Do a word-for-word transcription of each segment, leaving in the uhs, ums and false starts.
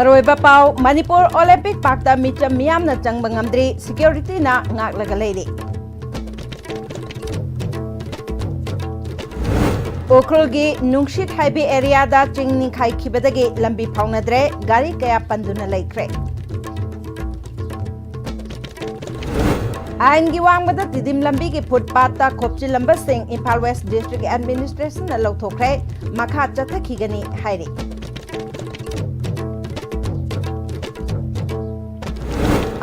ꯑꯔꯣꯏꯕ ꯄꯥꯎ, ꯃꯅꯤꯄꯨꯔ ꯑꯣꯂꯦꯝꯄꯤꯛ ꯄꯥꯔꯛꯇ ꯃꯤꯆꯝ ꯃꯤꯌꯥꯝꯅ ꯆꯪꯕ ꯉꯝꯗ꯭ꯔꯤ, ꯁꯦꯀ꯭ꯌꯨꯔꯤꯇꯤꯅ ꯉꯥꯛꯂꯒ ꯂꯩꯔꯤ꯫ ꯎꯈ꯭ꯔꯨꯜꯒꯤ ꯅꯨꯡꯁꯤꯠ ꯍꯥꯏꯕꯤ ꯑꯦꯔꯤꯌꯥꯗ ꯆꯤꯡ ꯅꯤꯡꯈꯥꯏꯈꯤꯕꯗꯒꯤ ꯂꯝꯕꯤ ꯐꯥꯎꯅꯗ꯭ꯔꯦ, ꯒꯥꯔꯤ ꯀꯌꯥ ꯄꯟꯗꯨꯅ ꯂꯩꯈ꯭ꯔꯦ꯫ ꯑꯥꯏꯟꯒꯤ ꯋꯥꯡꯃꯗ ꯇꯤꯗꯤꯝ ꯂꯝꯕꯤꯒꯤ ꯐꯨꯠꯄꯥꯠꯇ ꯈꯣꯞꯆꯤꯜꯂꯝꯕꯁꯤꯡ ꯏꯝꯐꯥꯜ ꯋꯦꯁ ꯗꯤꯁꯇ꯭ꯔꯤꯛ ꯑꯦꯗꯃꯤꯅꯤꯁꯇ꯭ꯔꯦꯁꯟꯅ ꯂꯧꯊꯣꯛꯈ꯭ꯔꯦ, ꯃꯈꯥ ꯆꯠꯊꯈꯤꯒꯅꯤ ꯍꯥꯏꯔꯤ꯫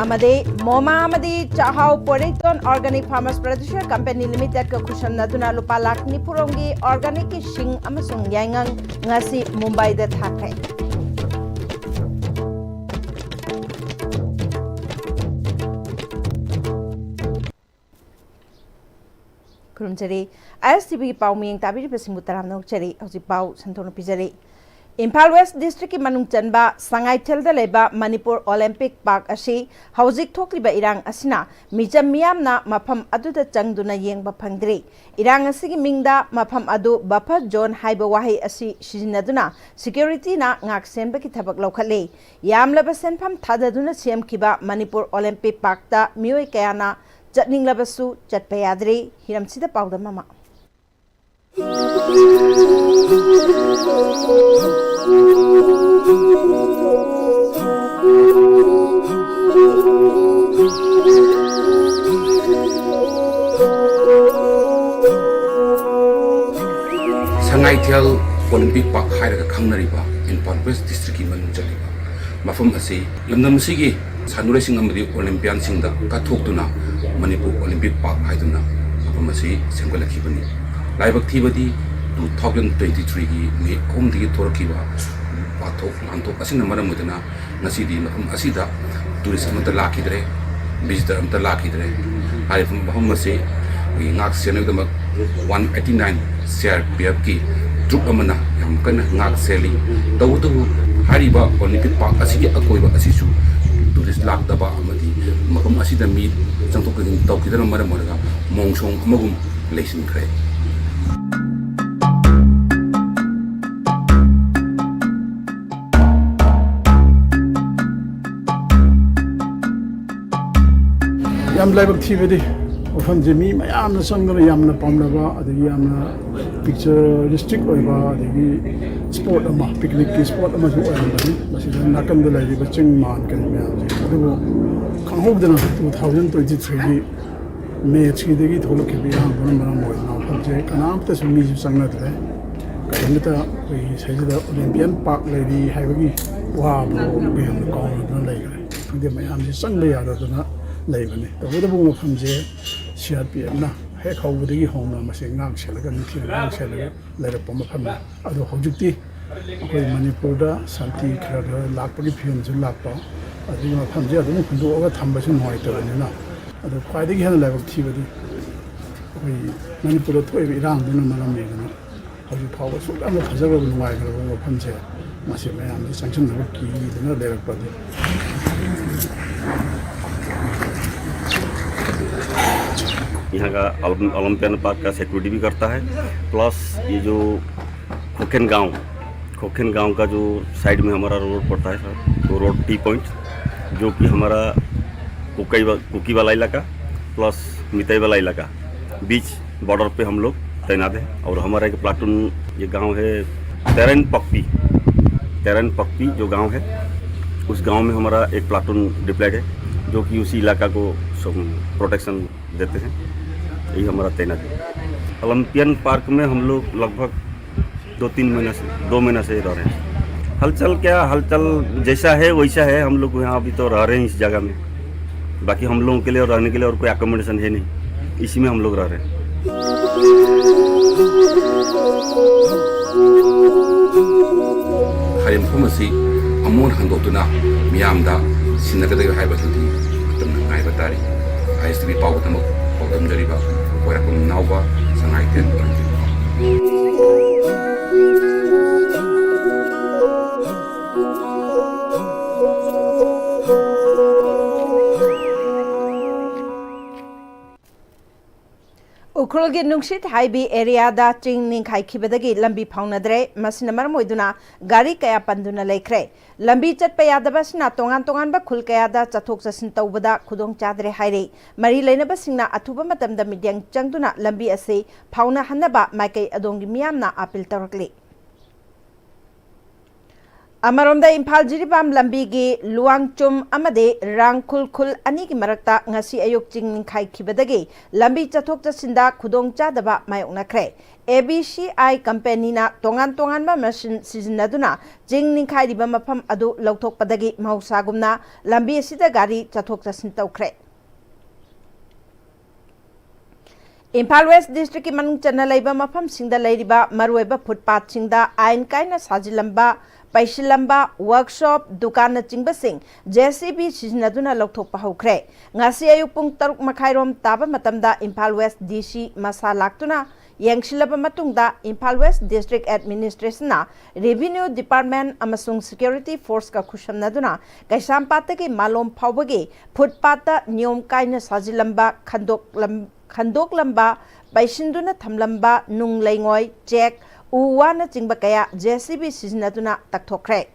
ꯑꯃꯗꯤ ꯃꯣꯃꯥ ꯑꯃꯗꯤ Chakhao Poireiton organic farmers producer company ꯂꯤꯃꯤꯇꯦꯗꯀ ꯈꯨꯠꯁꯝꯅꯗꯨꯅ ꯂꯨꯄꯥ ꯂꯥꯈ ꯅꯤꯐꯨ ꯔꯣꯝꯒꯤ ꯑꯣꯔꯒꯥꯅꯤꯛꯀꯤ ꯁꯤꯡ ꯑꯃꯁꯨꯡ ꯌꯥꯏꯉꯪ ꯉꯁꯤ ꯃꯨꯝꯕꯥꯏꯗ ꯊꯥꯈ꯭ꯔꯦ꯫ ꯈꯨꯔꯨꯝꯖꯔꯤ꯫ ISTVꯒꯤ ꯄꯥꯎ ꯃꯤꯠꯌꯦꯡ ꯇꯥꯕꯤꯔꯤꯕꯁꯤꯡꯕꯨ ꯇꯔꯥꯝꯅ ꯑꯣꯛꯆꯔꯤ꯫ ꯍꯧꯖꯤꯛ ꯄꯥꯎ ꯁꯟꯗꯣꯛꯅ ꯄꯤꯖꯔꯤ꯫ ꯏꯝꯐꯥꯜ ꯋꯦꯁ ꯗꯤꯁꯇ꯭ꯔꯤꯛꯀꯤ ꯃꯅꯨꯡ ꯆꯟꯕ ꯁꯉꯥꯏꯊꯦꯜꯗ ꯂꯩꯕ ꯃꯅꯤꯄꯨꯔ ꯑꯣꯂꯦꯝꯄꯤꯛ ꯄꯥꯔꯛ ꯑꯁꯤ ꯍꯧꯖꯤꯛ ꯊꯣꯛꯂꯤꯕ ꯏꯔꯥꯡ ꯑꯁꯤꯅ ꯃꯤꯆꯝ ꯃꯤꯌꯥꯝꯅ ꯃꯐꯝ ꯑꯗꯨꯗ ꯆꯪꯗꯨꯅ ꯌꯦꯡꯕ ꯐꯪꯗ꯭ꯔꯤ꯫ ꯏꯔꯥꯡ ꯑꯁꯤꯒꯤ ꯃꯤꯡꯗ ꯃꯐꯝ ꯑꯗꯨ ꯕꯐꯔ ꯖꯣꯟ ꯍꯥꯏꯕ ꯋꯥꯍꯩ ꯑꯁꯤ ꯁꯤꯖꯤꯟꯅꯗꯨꯅ ꯁꯦꯀ꯭ꯌꯨꯔꯤꯇꯤꯅ ꯉꯥꯛ ꯁꯦꯟꯕꯒꯤ ꯊꯕꯛ ꯂꯧꯈꯠꯂꯤ꯫ ꯌꯥꯝꯂꯕ ꯁꯦꯟꯐꯝ ꯊꯥꯗꯗꯨꯅ ꯁꯦꯝꯈꯤꯕ ꯃꯅꯤꯄꯨꯔ ꯑꯣꯂꯦꯝꯄꯤꯛ ꯄꯥꯔꯛꯇ ꯃꯤꯑꯣꯏ ꯀꯌꯥꯅ ꯆꯠꯅꯤꯡꯂꯕꯁꯨ ꯆꯠꯄ ꯌꯥꯗ꯭ꯔꯤ꯫ ꯍꯤꯔꯝꯁꯤꯗ ꯄꯥꯎꯗꯝ ꯑꯃ꯫ ꯁꯉꯥꯏꯊꯦꯜ ꯑꯣꯂꯤꯝꯄꯤꯛ ꯄꯥꯔꯛ ꯍꯥꯏꯔꯒ ꯈꯪꯅꯔꯤꯕ ꯏꯝꯐꯥꯜ ꯋꯦꯁ ꯗꯤꯁꯇ꯭ꯔꯤꯛꯀꯤ ꯃꯅꯨꯡ ꯆꯜꯂꯤꯕ ꯃꯐꯝ ꯑꯁꯤ ꯂꯝꯗꯝ ꯑꯁꯤꯒꯤ ꯁꯥꯟꯅꯔꯣꯏꯁꯤꯡ ꯑꯃꯗꯤ ꯑꯣꯂꯤꯝꯄꯤꯌꯥꯟꯁꯤꯡꯗ ꯀꯠꯊꯣꯛꯇꯨꯅ ꯃꯅꯤꯄꯨꯔ ꯑꯣꯂꯤꯝꯄꯤꯛ ꯄꯥꯔꯛ ꯍꯥꯏꯗꯨꯅ ꯃꯐꯝ ꯑꯁꯤ ꯁꯦꯝꯒꯠꯂꯛꯈꯤꯕꯅꯤ꯫ ꯂꯥꯏꯕꯛ ꯊꯤꯕꯗꯤ two thousand twenty threeꯒꯤ ꯃꯦ ꯑꯍꯨꯝꯗꯒꯤ ꯊꯣꯔꯛꯈꯤꯕ ꯄꯥꯊꯣꯛ ꯂꯥꯟꯊꯣꯛ ꯑꯁꯤꯅ ꯃꯔꯝ ꯑꯣꯏꯗꯨꯅ ꯉꯁꯤꯗꯤ ꯃꯐꯝ ꯑꯁꯤꯗ ꯇꯨꯔꯤꯁ ꯑꯃꯠꯇ ꯂꯥꯛꯈꯤꯗ꯭ꯔꯦ, ꯚꯤꯖꯤꯇꯔ ꯑꯃꯠꯇ ꯂꯥꯛꯈꯤꯗ꯭ꯔꯦ꯫ ꯍꯥꯏꯔꯤꯕ ꯃꯐꯝ ꯑꯁꯤ ꯑꯩꯈꯣꯏꯒꯤ ꯉꯥꯛ ꯁꯦꯟꯅꯕꯒꯤꯗꯃꯛ one eighty nine CRPFꯀꯤ ꯇ꯭ꯔꯨꯞ ꯑꯃꯅ ꯌꯥꯝ ꯀꯟꯅ ꯉꯥꯛ ꯁꯦꯜꯂꯤ꯫ ꯇꯧꯕꯇꯕꯨ ꯍꯥꯏꯔꯤꯕ ꯑꯣꯂꯤꯝꯄꯤꯛ ꯄꯥꯔꯛ ꯑꯁꯤꯒꯤ ꯑꯀꯣꯏꯕ ꯑꯁꯤꯁꯨ ꯇꯨꯔꯤꯁ ꯂꯥꯛꯇꯕ ꯑꯃꯗꯤ ꯃꯐꯝ ꯑꯁꯤꯗ ꯃꯤ ꯆꯪꯊꯣꯛ ꯆꯪꯁꯤꯟ ꯇꯧꯈꯤꯗꯕꯅ ꯃꯔꯝ ꯑꯣꯏꯔꯒ ꯃꯣꯡꯁꯣꯡ ꯑꯃꯒꯨꯝ ꯂꯩꯁꯤꯟꯈ꯭ꯔꯦ꯫ ꯌꯥꯝ ꯂꯥꯏꯕꯛ ꯊꯤꯕꯗꯤ ꯃꯐꯝꯁꯦ ꯃꯤ ꯃꯌꯥꯝꯅ ꯆꯪꯗꯅ ꯌꯥꯝꯅ ꯄꯥꯝꯅꯕ, ꯑꯗꯒꯤ ꯌꯥꯝꯅ ꯄꯤꯛꯆꯔꯤꯁꯇꯤꯛ ꯑꯣꯏꯕ, ꯑꯗꯒꯤ ꯁ꯭ꯄꯣꯠ ꯑꯃ, ꯄꯤꯛꯅꯤꯛꯀꯤ ꯁ꯭ꯄꯣꯠ ꯑꯃꯁꯨ ꯑꯣꯏꯔꯝꯕꯅꯤ꯫ ꯃꯁꯤꯗ ꯅꯥꯀꯟꯗ ꯂꯩꯔꯤꯕ ꯆꯤꯡ ꯃꯥꯟ ꯀꯔꯤ ꯃꯌꯥꯝꯁꯦ, ꯑꯗꯨꯕꯨ ꯈꯪꯍꯧꯗꯅ ꯇꯨ ꯊꯥꯎꯖꯟ ꯇ꯭ꯋꯦꯟꯇꯤ ꯊ꯭ꯔꯤꯒꯤ ꯃꯦ ꯊ꯭ꯔꯤꯗꯒꯤ ꯊꯣꯛꯂꯛꯈꯤꯕ ꯏꯔꯥꯡꯗꯨꯅ ꯃꯔꯝ ꯑꯣꯏꯗꯨꯅ ꯃꯐꯝꯁꯦ ꯀꯅꯥꯝꯇꯁꯨ ꯃꯤꯁꯨ ꯆꯪꯅꯗ꯭ꯔꯦ꯫ ꯀꯔꯤꯝꯇ ꯑꯩꯈꯣꯏꯒꯤ ꯁꯤꯗꯩꯁꯤꯗ ꯑꯣꯂꯦꯝꯄꯤꯌꯥꯟ ꯄꯥꯔꯛ ꯂꯩꯔꯤ ꯍꯥꯏꯕꯒꯤ ꯋꯥꯕꯨ ꯃꯌꯥꯝꯅ ꯀꯥꯎꯅꯗꯨꯅ ꯂꯩꯈ꯭ꯔꯦ꯫ ꯈꯪꯗꯦ, ꯃꯌꯥꯝꯁꯦ ꯆꯪꯕ ꯌꯥꯗꯗꯅ ꯂꯩꯕꯅꯤ꯫ ꯇꯧꯕꯇꯕꯨ ꯃꯐꯝꯁꯦ ꯁꯤ ꯑꯥꯔ ꯄꯤ ꯑꯦꯐꯅ ꯍꯦꯛ ꯍꯧꯕꯗꯒꯤ ꯍꯧꯅ ꯃꯁꯤ ꯉꯥꯛ ꯁꯦꯜꯂꯒ, ꯅꯤꯡꯊꯤꯅ ꯉꯥꯛ ꯁꯦꯜꯂꯒ ꯂꯩꯔꯛꯄ ꯃꯐꯝꯅꯤ꯫ ꯑꯗꯣ ꯍꯧꯖꯤꯛꯇꯤ ꯑꯩꯈꯣꯏ ꯃꯅꯤꯄꯨꯔꯗ ꯁꯥꯟꯇꯤ ꯈꯔ ꯈꯔ ꯂꯥꯛꯄꯒꯤ ꯐꯤꯕꯝꯁꯨ ꯂꯥꯛꯄ, ꯑꯗꯒꯤ ꯃꯐꯝꯁꯦ ꯑꯗꯨꯝ ꯍꯨꯟꯗꯣꯛꯑꯒ ꯊꯝꯕꯁꯨ ꯅꯨꯡꯉꯥꯏꯇꯕꯅꯤꯅ, ꯑꯗꯣ ꯈ꯭ꯋꯥꯏꯗꯒꯤ ꯍꯦꯟꯅ ꯂꯥꯏꯕꯛ ꯊꯤꯕꯗꯤ ꯑꯩꯈꯣꯏ ꯃꯅꯤꯄꯨꯔꯗ ꯊꯣꯛꯏꯕ ꯏꯔꯥꯡꯗꯨꯅ ꯃꯔꯝ ꯑꯣꯏꯗꯅ ꯍꯧꯖꯤꯛ ꯐꯥꯎꯕ ꯑꯁꯨꯛ ꯌꯥꯝꯅ ꯐꯖꯈ꯭ꯔꯕ, ꯅꯨꯡꯉꯥꯏꯈ꯭ꯔꯕ ꯃꯐꯝꯁꯦ, ꯃꯁꯤ ꯃꯌꯥꯝꯁꯦ ꯆꯪꯁꯤꯟꯅꯕ ꯀꯤꯗꯅ ꯂꯩꯔꯛꯄ ꯑꯗꯨ꯫ यहाँ का ओलम- ओलंपियन पार्क का सिक्योरिटी भी करता है, प्लस ये जो खोखेन गांव, खोखेन गांव का जो साइड में हमारा रोड पड़ता है सर, तो रोड टी पॉइंट, जो कि हमारा कुकई वा- कुकी वाला इलाका प्लस मितई वाला इलाका, बीच बॉर्डर पे हम लोग तैनात हैं। और हमारा एक प्लाटून, ये गांव है तेरन पक्पी, तेरन पक्पी जो गांव है, उस गांव में हमारा एक प्लाटून डिप्लॉयड है, जो कि उसी इलाका को प्रोटेक्शन देते हैं। यही हमारा तैनात है। ओलंपियन पार्क में हम लोग लगभग दो तीन महीना से, दो महीना से रह रहे हैं। हलचल क्या, हलचल जैसा है वैसा है। हम लोग यहाँ अभी तो रह रहे हैं इस जगह में, बाकी हम लोगों के लिए और रहने के लिए और कोई अकोमोडेशन है नहीं, इसी में हम लोग रह रहे हैं। ꯍꯥꯏꯔꯤꯕ ꯃꯐꯝ ꯑꯁꯤ ꯑꯃꯨꯛ ꯍꯟꯗꯣꯛꯇꯨꯅ ꯃꯤꯌꯥꯝꯗ ꯁꯤꯟꯅꯒꯗꯧꯔꯤꯕ ꯍꯥꯏꯕꯗꯨꯗꯤ ꯃꯇꯝꯅ ꯉꯥꯏꯕ ꯇꯥꯔꯤ꯫ ꯑꯥꯏ ꯑꯦꯁ ꯇꯤ ꯚꯤ ꯄꯥꯎꯒꯤꯗꯃꯛ ꯄꯥꯎꯗꯝꯖꯔꯤꯕ ꯀꯣꯏꯔꯥꯛꯄꯝ ꯏꯅꯥꯎꯕ, ꯁꯉꯥꯏ ꯇꯦꯟ꯫ ꯎꯈ꯭ꯔꯨꯜ ꯒꯤ ꯅꯨꯡꯁꯤꯠ ꯍꯥꯏꯕꯤ ꯑꯦꯔꯤꯌꯥꯗ ꯆꯤꯡ ꯅꯤꯡꯈꯥꯏꯈꯤꯕꯗꯒꯤ ꯂꯝꯕꯤ ꯐꯥꯎꯅꯗ꯭ꯔꯦ꯫ ꯃꯁꯤꯅ ꯃꯔꯝ ꯑꯣꯏꯗꯨꯅ ꯒꯥꯔꯤ ꯀꯌꯥ ꯄꯟꯗꯨꯅ ꯂꯩꯈ꯭ꯔꯦ꯫ ꯂꯝꯕꯤ ꯆꯠꯄ ꯌꯥꯗꯕ ꯑꯁꯤꯅ ꯇꯣꯉꯥꯟ ꯇꯣꯉꯥꯟꯕ ꯈꯨꯜ ꯀꯌꯥꯗ ꯆꯠꯊꯣꯛ ꯆꯠꯁꯤꯟ ꯇꯧꯕꯗ ꯈꯨꯗꯣꯡ ꯆꯥꯗ꯭ꯔꯦ ꯍꯥꯏꯔꯤ꯫ ꯃꯔꯤ ꯂꯩꯅꯕꯁꯤꯡꯅ ꯑꯊꯨꯕ ꯃꯇꯝꯗ ꯃꯤꯠꯌꯦꯡ ꯆꯪꯗꯨꯅ ꯂꯝꯕꯤ ꯑꯁꯤ ꯐꯥꯎꯅꯍꯟꯅꯕ ꯃꯥꯏꯀꯩ ꯑꯗꯣꯝꯒꯤ ꯃꯤꯌꯥꯝꯅ ꯑꯥꯄꯤꯜ ꯇꯧꯔꯛꯂꯤ꯫ ꯑꯃꯔꯣꯝꯗ ꯏꯝꯐꯥꯜ ꯖꯤꯔꯤꯕꯥꯝ ꯂꯝꯕꯤꯒꯤ ꯂꯨꯋꯥꯡꯆꯨꯝ ꯑꯃꯗꯤ ꯔꯥꯡꯈꯨꯜ ꯈꯨꯜ ꯑꯅꯤꯒꯤ ꯃꯔꯛꯇ ꯉꯁꯤ ꯑꯌꯨꯛ ꯆꯤꯡ ꯅꯤꯡꯈꯥꯏꯈꯤꯕꯗꯒꯤ ꯂꯝꯕꯤ ꯆꯠꯊꯣꯛ ꯆꯠꯁꯤꯟꯗ ꯈꯨꯗꯣꯡ ꯆꯥꯗꯕ ꯃꯥꯌꯣꯛꯅꯈ꯭ꯔꯦ꯫ ꯑꯦ ꯕꯤ ꯁꯤ ꯑꯥꯏ ꯀꯝꯄꯦꯅꯤꯅ ꯇꯣꯉꯥꯟ ꯇꯣꯉꯥꯟꯕ ꯃꯦꯁꯤꯟ ꯁꯤꯖꯤꯟꯅꯗꯨꯅ ꯆꯤꯡ ꯅꯤꯡꯈꯥꯏꯔꯤꯕ ꯃꯐꯝ ꯑꯗꯨ ꯂꯧꯊꯣꯛꯄꯗꯒꯤ ꯃꯍꯧꯁꯥꯒꯨꯝꯅ ꯂꯝꯕꯤ ꯑꯁꯤꯗ ꯒꯥꯔꯤ ꯆꯠꯊꯣꯛ ꯆꯠꯁꯤꯟ ꯇꯧꯈ꯭ꯔꯦ꯫ ꯏꯝꯐꯥꯜ ꯋꯦꯁ ꯗꯤꯁꯇ꯭ꯔꯤꯛꯀꯤ ꯃꯅꯨꯡ ꯆꯟꯅ ꯂꯩꯕ ꯃꯐꯝꯁꯤꯡꯗ ꯂꯩꯔꯤꯕ ꯃꯔꯨꯑꯣꯏꯕ ꯐꯨꯠꯄꯥꯠꯁꯤꯡꯗ ꯑꯥꯏꯟ ꯀꯥꯏꯅ ꯁꯥꯖꯤꯜꯂꯝꯕ, ꯄꯩꯁꯤꯜꯂꯝꯕ, ꯋꯔꯛꯁꯣꯞ, ꯗꯨꯀꯥꯟꯅꯆꯤꯡꯕꯁꯤꯡ ꯖꯦ ꯁꯤ ꯕꯤ ꯁꯤꯖꯤꯟꯅꯗꯨꯅ ꯂꯧꯊꯣꯛꯄ ꯍꯧꯈ꯭ꯔꯦ꯫ ꯉꯁꯤ ꯑꯌꯨꯛ ꯄꯨꯡ ꯇꯔꯨꯛ ꯃꯈꯥꯏꯔꯣꯝ ꯇꯥꯕ ꯃꯇꯝꯗ ꯏꯝꯐꯥꯜ ꯋꯦꯁ ꯗꯤ ꯁꯤ ꯃꯁꯥ ꯂꯥꯛꯇꯨꯅ ꯌꯦꯡꯁꯤꯜꯂꯕ ꯃꯇꯨꯡꯗ ꯏꯝꯐꯥꯜ ꯋꯦꯁ ꯗꯤꯁꯇ꯭ꯔꯤꯛ ꯑꯦꯗꯃꯤꯅꯤꯁꯇ꯭ꯔꯦꯁꯟꯅ ꯔꯦꯚꯤꯅ꯭ꯌꯨ ꯗꯤꯄꯥꯔꯠꯃꯦꯟ ꯑꯃꯁꯨꯡ ꯁꯦꯀ꯭ꯌꯨꯔꯤꯇꯤ ꯐꯣꯔꯁꯀ ꯈꯨꯠꯁꯝꯅꯗꯨꯅ ꯀꯩꯁꯥꯝꯄꯥꯠꯇꯒꯤ ꯃꯥꯂꯣꯝ ꯐꯥꯎꯕꯒꯤ ꯐꯨꯠꯄꯥꯠꯇ ꯅꯤꯌꯣꯝ ꯀꯥꯏꯅ ꯁꯥꯖꯤꯜꯂꯝꯕ, ꯈꯟꯗꯣꯛꯂꯝ-, ꯈꯟꯗꯣꯛꯂꯝꯕ, ꯄꯩꯁꯤꯟꯗꯨꯅ ꯊꯝꯂꯝꯕ ꯅꯨꯡ ꯂꯩꯉꯣꯏ, ꯆꯦꯛ, ꯎ ꯋꯥꯅꯆꯤꯡꯕ ꯀꯌꯥ ꯖꯦ ꯁꯤ ꯕꯤ ꯁꯤꯖꯤꯟꯅꯗꯨꯅ ꯇꯛꯊꯣꯛꯈ꯭ꯔꯦ꯫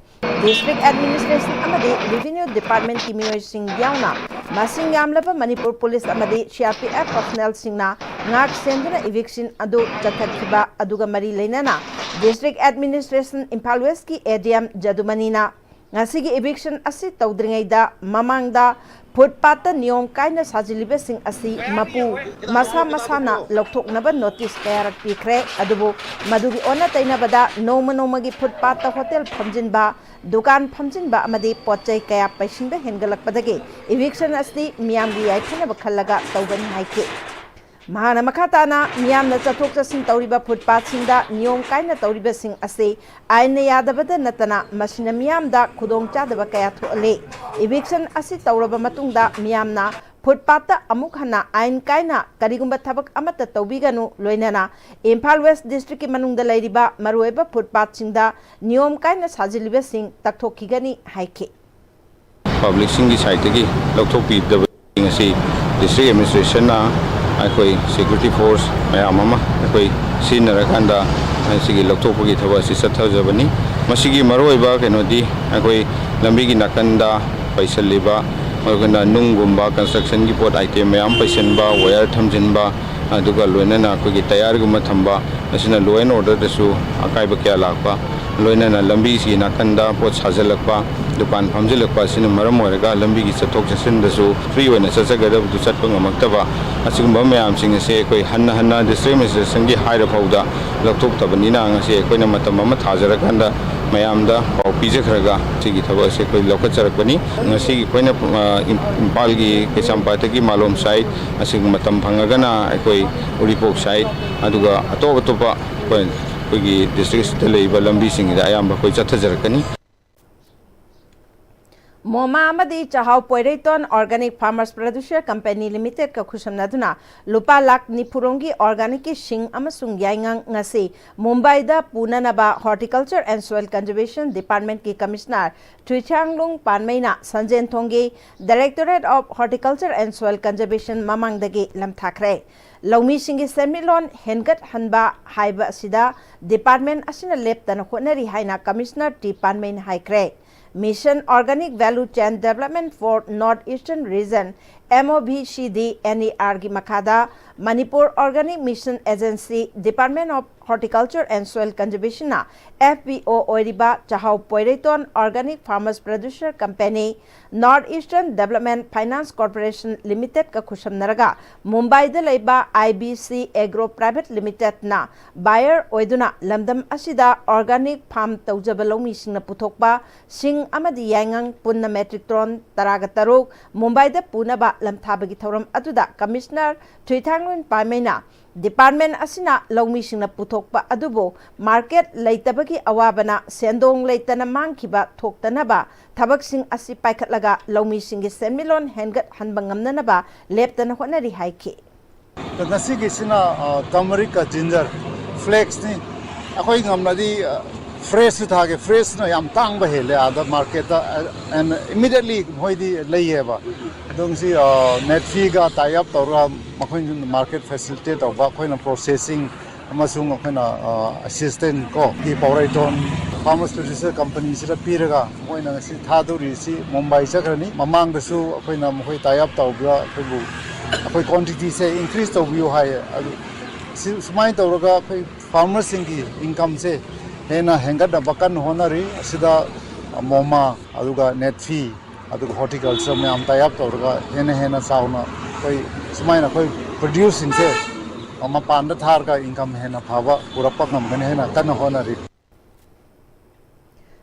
ꯗꯤꯁꯇ꯭ꯔꯤꯛ ꯑꯦꯗꯃꯤꯅꯤꯁꯇ꯭ꯔꯦꯁꯟ ꯑꯃꯗꯤ ꯔꯦꯚꯤꯅ꯭ꯌꯨ ꯗꯤꯄꯥꯔꯠꯃꯦꯟꯠꯀꯤ ꯃꯤꯑꯣꯏꯁꯤꯡ ꯌꯥꯎꯅ ꯃꯁꯤꯡ ꯌꯥꯝꯂꯕ ꯃꯅꯤꯄꯨꯔ ꯄꯨꯂꯤꯁ ꯑꯃꯗꯤ ꯁꯤ ꯑꯥꯔ ꯄꯤ ꯑꯦꯐ ꯄꯔꯁꯣꯅꯦꯜꯁꯤꯡꯅ ꯉꯥꯛ ꯁꯦꯟꯗꯨꯅ ꯏꯚꯤꯛꯁꯟ ꯑꯗꯨ ꯆꯠꯊꯈꯤꯕ ꯑꯗꯨꯒ ꯃꯔꯤ ꯂꯩꯅꯅ ꯗꯤꯁꯇ꯭ꯔꯤꯛ ꯑꯦꯗꯃꯤꯅꯤꯁꯇ꯭ꯔꯦꯁꯟ ꯏꯝꯐꯥꯜ ꯋꯦꯁꯀꯤ ꯑꯦ ꯗꯤ ꯑꯦꯝ ꯖꯗꯨꯃꯅꯤꯅ ꯉꯁꯤꯒꯤ ꯏꯚꯤꯛꯁꯟ ꯑꯁꯤ ꯇꯧꯗ꯭ꯔꯤꯉꯩꯗ ꯃꯃꯥꯡꯗ ꯐꯨꯠꯄꯥꯠꯇ ꯅꯤꯌꯣꯝ ꯀꯥꯏꯅ ꯁꯥꯖꯤꯜꯂꯤꯕꯁꯤꯡ ꯑꯁꯤ ꯃꯄꯨ ꯃꯁꯥ ꯃꯁꯥꯅ ꯂꯧꯊꯣꯛꯅꯕ ꯅꯣꯇꯤꯁ ꯀꯌꯥꯔꯛ ꯄꯤꯈ꯭ꯔꯦ꯫ ꯑꯗꯨꯕꯨ ꯃꯗꯨꯒꯤ ꯑꯣꯟꯅ ꯇꯩꯅꯕꯗ ꯅꯣꯡꯃ ꯅꯣꯡꯃꯒꯤ ꯐꯨꯠꯄꯥꯠꯇ ꯍꯣꯇꯦꯜ ꯐꯝꯖꯤꯟꯕ, ꯗꯨꯀꯥꯟ ꯐꯝꯖꯤꯟꯕ ꯑꯃꯗꯤ ꯄꯣꯠ ꯆꯩ ꯀꯌꯥ ꯄꯩꯁꯤꯟꯕ ꯍꯦꯟꯒꯠꯂꯛꯄꯗꯒꯤ ꯏꯚꯤꯛꯁꯟ ꯑꯁꯤ ꯃꯤꯌꯥꯝꯒꯤ ꯌꯥꯏꯐꯅꯕ ꯈꯜꯂꯒ ꯇꯧꯕꯅꯤ ꯍꯥꯏꯈꯤ꯫ ꯃꯍꯥꯛꯅ ꯃꯈꯥ ꯇꯥꯅ ꯃꯤꯌꯥꯝꯅ ꯆꯠꯊꯣꯛ ꯆꯠꯁꯤꯟ ꯇꯧꯔꯤꯕ ꯐꯨꯠꯄꯥꯠꯁꯤꯡꯗ ꯅꯤꯌꯣꯝ ꯀꯥꯏꯅ ꯇꯧꯔꯤꯕꯁꯤꯡ ꯑꯁꯤ ꯑꯥꯏꯟꯅ ꯌꯥꯗꯕꯗ ꯅꯠꯇꯅ ꯃꯁꯤꯅ ꯃꯤꯌꯥꯝꯗ ꯈꯨꯗꯣꯡꯆꯥꯗꯕ ꯀꯌꯥ ꯊꯣꯛꯍꯜꯂꯤ꯫ ꯏꯚꯤꯛꯁꯟ ꯑꯁꯤ ꯇꯧꯔꯕ ꯃꯇꯨꯡꯗ ꯃꯤꯌꯥꯝꯅ ꯐꯨꯠꯄꯥꯠꯇ ꯑꯃꯨꯛ ꯍꯟꯅ ꯑꯥꯏꯟ ꯀꯥꯏꯅ ꯀꯔꯤꯒꯨꯝꯕ ꯊꯕꯛ ꯑꯃꯠꯇ ꯇꯧꯕꯤꯒꯅꯨ, ꯂꯣꯏꯅꯅ ꯏꯝꯐꯥꯜ ꯋꯦꯁ ꯗꯤꯁꯇ꯭ꯔꯤꯛꯀꯤ ꯃꯅꯨꯡꯗ ꯂꯩꯔꯤꯕ ꯃꯔꯨꯑꯣꯏꯕ ꯐꯨꯠꯄꯥꯠꯁꯤꯡꯗ ꯅꯤꯌꯣꯝ ꯀꯥꯏꯅ ꯁꯥꯖꯤꯜꯂꯤꯕꯁꯤꯡ ꯇꯛꯊꯣꯛꯈꯤꯒꯅꯤ ꯍꯥꯏꯈꯤ꯫ ꯄꯕ꯭ꯂꯤꯛꯁꯤꯡꯒꯤ ꯁꯥꯏꯠꯇꯒꯤ ꯂꯧꯊꯣꯛꯄꯤꯗꯕꯁꯤꯡ ꯑꯁꯤ ꯗꯤꯁꯇ꯭ꯔꯤꯛ ꯑꯦꯗꯃꯤꯅꯤꯁꯇ꯭ꯔꯦꯁꯟꯅ ꯑꯩꯈꯣꯏ ꯁꯦꯀ꯭ꯌꯨꯔꯤꯇꯤ ꯐꯣꯔꯁ ꯃꯌꯥꯝ ꯑꯃ ꯑꯩꯈꯣꯏ ꯁꯤꯖꯤꯟꯅꯔꯀꯥꯟꯗ ꯁꯤꯒꯤ ꯂꯧꯊꯣꯛꯄꯒꯤ ꯊꯕꯛ ꯑꯁꯤ ꯆꯠꯊꯖꯕꯅꯤ꯫ ꯃꯁꯤꯒꯤ ꯃꯔꯨꯑꯣꯏꯕ ꯀꯩꯅꯣꯗꯤ, ꯑꯩꯈꯣꯏ ꯂꯝꯕꯤꯒꯤ ꯅꯥꯀꯟꯗ ꯄꯩꯁꯜꯂꯤꯕ, ꯑꯗꯨꯒ ꯅꯨꯡꯒꯨꯝꯕ, construction ꯒꯤ ꯄꯣꯠ item ꯃꯌꯥꯝ ꯄꯩꯁꯟꯕ, wire ꯊꯝꯖꯤꯟꯕ, ꯑꯗꯨꯒ ꯂꯣꯏꯅꯅ ꯑꯩꯈꯣꯏꯒꯤ tyre ꯒꯨꯝꯕ ꯊꯝꯕ, ꯑꯁꯤꯅ law and order ꯗꯁꯨ ꯑꯀꯥꯏꯕ ꯀꯌꯥ ꯂꯥꯛꯄ, ꯂꯣꯏꯅꯅ ꯂꯝꯕꯤꯁꯤꯒꯤ ꯅꯥꯀꯟꯗ ꯄꯣꯠ ꯁꯥꯖꯤꯜꯂꯛꯄ, ꯗꯨꯀꯥꯟ ꯐꯝꯖꯤꯜꯂꯛꯄ ꯑꯁꯤꯅ ꯃꯔꯝ ꯑꯣꯏꯔꯒ ꯂꯝꯕꯤꯒꯤ ꯆꯠꯊꯣꯛ ꯆꯠꯁꯤꯟꯗꯁꯨ free ꯑꯣꯏꯅ ꯆꯠꯆꯒꯗꯕꯗꯨ ꯆꯠꯄ ꯉꯝꯃꯛꯇꯕ, ꯑꯁꯤꯒꯨꯝꯕ ꯃꯌꯥꯝꯁꯤꯡ ꯑꯁꯦ ꯑꯩꯈꯣꯏ ꯍꯟꯅ ꯍꯟꯅ district administration ꯒꯤ ꯍꯥꯏꯔ ꯐꯥꯎꯗ ꯂꯧꯊꯣꯛꯇꯕꯅꯤꯅ, ꯉꯁꯤ ꯑꯩꯈꯣꯏꯅ ꯃꯇꯝ ꯑꯃ ꯊꯥꯖꯔꯀꯥꯟꯗ ꯃꯌꯥꯝꯗ ꯄꯥꯎ ꯄꯤꯖꯈ꯭ꯔꯒ ꯁꯤꯒꯤ ꯊꯕꯛ ꯑꯁꯦ ꯑꯩꯈꯣꯏ ꯂꯧꯈꯠꯆꯔꯛꯄꯅꯤ꯫ ꯉꯁꯤꯒꯤ ꯑꯩꯈꯣꯏꯅ, ꯑ, ꯏꯝ-, ꯏꯝꯐꯥꯜꯒꯤ ꯀꯩꯁꯥꯝꯄꯥꯠꯇꯒꯤ ꯃꯥꯂꯣꯝ side, ꯑꯁꯤꯒꯨꯝꯕ ꯃꯇꯝ ꯐꯪꯉꯒꯅ ꯑꯩꯈꯣꯏ ꯎꯔꯤꯄꯣꯛ side, ꯑꯗꯨꯒ ꯑꯇꯣꯞ ꯑꯇꯣꯞꯄ ꯑꯩꯈꯣꯏ, ꯑꯩꯈꯣꯏꯒꯤ district ꯁꯤꯗ ꯂꯩꯔꯤꯕ ꯂꯝꯕꯤꯁꯤꯡꯁꯤꯗ ꯑꯌꯥꯝꯕ ꯑꯩꯈꯣꯏ ꯆꯠꯊꯖꯔꯛꯀꯅꯤ꯫ ꯃꯣꯃꯥ ꯑꯃꯗꯤ Chakhao Poireiton Organic Farmers Producer Company Limited ꯀ ꯈꯨꯠꯁꯝꯅꯗꯨꯅ ꯂꯨꯄꯥ ꯂꯥꯈ ꯅꯤꯐꯨ ꯔꯣꯝꯒꯤ organic ꯀꯤ ꯁꯤꯡ ꯑꯃꯁꯨꯡ ꯌꯥꯏꯉꯪ ꯉꯁꯤ ꯃꯨꯝꯕꯥꯏꯗ ꯄꯨꯅꯅꯕ Horticulture and Soil Conservation Department ꯀꯤ Commissioner ꯊꯨꯏꯊꯥꯡꯂꯨꯡ ꯄꯥꯟꯃꯩꯅ ꯁꯟꯖꯦꯟꯊꯣꯡꯒꯤ Directorate of Horticulture and Soil Conservation ꯃꯃꯥꯡꯗꯒꯤ ꯂꯝꯊꯥꯈ꯭ꯔꯦ꯫ ꯂꯧꯃꯤꯁꯤꯡꯒꯤ ꯁꯦꯟꯃꯤꯠꯂꯣꯟ ꯍꯦꯟꯒꯠꯍꯟꯕ ꯍꯥꯏꯕ ꯑꯁꯤꯗ department ꯑꯁꯤꯅ ꯂꯦꯞꯇꯅ ꯍꯣꯠꯅꯔꯤ ꯍꯥꯏꯅ Commissioner ꯇꯤ ꯄꯥꯟꯃꯩꯅ ꯍꯥꯏꯈ꯭ꯔꯦ꯫ Mission Organic Value Chain Development for North Eastern Region, M O V C D N E R ꯒꯤ ꯃꯈꯥꯗ Manipur Organic Mission Agency, Department of Horticulture and Soil Conservation ꯅ F P O ꯑꯣꯏꯔꯤꯕ ꯆꯥꯛꯍꯥꯎ Poireiton Organic Farmers Producer Company, North Eastern Development Finance Corporation Limited ꯀ ꯈꯨꯠꯁꯝꯅꯔꯒ ꯃꯨꯝꯕꯥꯏꯗ ꯂꯩꯕ I B C Agro Private Limited ꯅ buyer ꯑꯣꯏꯗꯨꯅ ꯂꯝꯗꯝ ꯑꯁꯤꯗ organic farm ꯇꯧꯖꯕ ꯂꯧꯃꯤꯁꯤꯡꯅ ꯄꯨꯊꯣꯛꯄ ꯁꯤꯡ ꯑꯃꯗꯤ ꯌꯥꯏꯉꯪ ꯄꯨꯟꯅ metric ton ꯇꯔꯥꯒ ꯇꯔꯨꯛ ꯃꯨꯝꯕꯥꯏꯗ ꯄꯨꯅꯕ ꯂꯝꯊꯥꯕꯒꯤ ꯊꯧꯔꯝ ꯑꯗꯨꯗ Commissioner ꯊꯨꯏꯊꯥꯡꯂꯨꯟ ꯄꯥꯟꯃꯩꯅ department ꯑꯁꯤꯅ ꯂꯧꯃꯤꯁꯤꯡꯅ ꯄꯨꯊꯣꯛꯄ ꯑꯗꯨꯕꯨ market ꯂꯩꯇꯕꯒꯤ ꯑꯋꯥꯕꯅ ꯁꯦꯟꯗꯣꯡ ꯂꯩꯇꯅ ꯃꯥꯡꯈꯤꯕ ꯊꯣꯛꯇꯅꯕ ꯊꯕꯛꯁꯤꯡ ꯑꯁꯤ ꯄꯥꯏꯈꯠꯂꯒ ꯂꯧꯃꯤꯁꯤꯡꯒꯤ ꯁꯦꯟꯃꯤꯠꯂꯣꯟ ꯍꯦꯟꯒꯠꯍꯟꯕ ꯉꯝꯅꯅꯕ ꯂꯦꯞꯇꯅ ꯍꯣꯠꯅꯔꯤ ꯍꯥꯏꯈꯤ꯫ ꯉꯁꯤꯒꯤꯁꯤꯅ turmeric ꯀ ginger flakes ꯅꯤ꯫ ꯑꯩꯈꯣꯏ ꯉꯝꯂꯗꯤ ꯐ꯭ꯔꯦꯁꯁꯨ ꯊꯥꯒꯦ꯫ ꯐ꯭ꯔꯦꯁꯅ ꯌꯥꯝ ꯇꯥꯡꯕ ꯍꯦꯜꯂꯦ ꯑꯥꯗ ꯃꯥꯔꯀꯦꯠꯇ꯫ ꯑꯦꯟ ꯏꯃꯤꯗꯤꯌꯦꯠꯂꯤ ꯃꯈꯣꯏꯗꯤ ꯂꯩꯌꯦꯕ꯫ ꯑꯗꯣ ꯉꯁꯤ ꯅꯦꯠꯐꯤꯒ ꯇꯥꯏ ꯑꯞ ꯇꯧꯔꯒ ꯃꯈꯣꯏꯅ ꯃꯥꯔꯀꯦꯠ ꯐꯦꯁꯤꯂꯤꯇꯦꯠ ꯇꯧꯕ, ꯑꯩꯈꯣꯏꯅ ꯄ꯭ꯔꯣꯁꯦꯁꯤꯡ ꯑꯃꯁꯨꯡ ꯑꯩꯈꯣꯏꯅ ꯑꯦꯁꯤꯁꯇꯦꯟ ꯀꯣ ꯗꯤ ꯄꯥꯎꯔꯩꯊꯣꯟ ꯐꯥꯔꯃꯔꯁ ꯄ꯭ꯔꯣꯗ꯭ꯌꯨꯁꯔ ꯀꯝꯄꯅꯤꯁꯤꯗ ꯄꯤꯔꯒ ꯃꯈꯣꯏꯅ ꯉꯁꯤ ꯊꯥꯗꯣꯔꯤꯁꯤ ꯃꯨꯝꯕꯥꯏ ꯆꯠꯈ꯭ꯔꯅꯤ꯫ ꯃꯃꯥꯡꯗꯁꯨ ꯑꯩꯈꯣꯏꯅ ꯃꯈꯣꯏ ꯇꯥꯏ ꯑꯞ ꯇꯧꯕꯗ ꯑꯩꯈꯣꯏꯕꯨ ꯑꯩꯈꯣꯏ ꯀ꯭ꯋꯥꯟꯇꯤꯇꯤꯁꯦ ꯏꯟꯀ꯭ꯔꯤꯖ ꯇꯧꯕꯤꯌꯨ ꯍꯥꯏꯌꯦ꯫ ꯑꯗꯨ ꯁꯤ ꯁꯨꯃꯥꯏꯅ ꯇꯧꯔꯒ ꯑꯩꯈꯣꯏ ꯐꯥꯔꯃꯔꯁꯤꯡꯒꯤ ꯏꯟꯀꯝꯁꯦ ꯍꯦꯟꯅ ꯍꯦꯟꯒꯠꯅꯕ ꯀꯟꯅ ꯍꯣꯠꯅꯔꯤ꯫ ꯑꯁꯤꯗ ꯃꯣꯃꯥ, ꯑꯗꯨꯒ ꯅꯦꯠꯐꯤ, ꯑꯗꯨꯒ ꯍꯣꯔꯇꯤꯀꯜꯆꯔ ꯃꯌꯥꯝ ꯇꯥꯏ ꯑꯞ ꯇꯧꯔꯒ ꯍꯦꯟꯅ ꯍꯦꯟꯅ ꯆꯥꯎꯅ ꯑꯩꯈꯣꯏ ꯁꯨꯃꯥꯏꯅ ꯑꯩꯈꯣꯏ ꯄ꯭ꯔꯣꯗ꯭ꯌꯨꯁꯁꯤꯡꯁꯦ ꯃꯄꯥꯟꯗ ꯊꯥꯔꯒ ꯏꯟꯀꯝ ꯍꯦꯟꯅ ꯐꯕ ꯄꯨꯔꯛꯄ ꯉꯝꯒꯅꯤ ꯍꯥꯏꯅ ꯀꯟꯅ ꯍꯣꯠꯅꯔꯤ꯫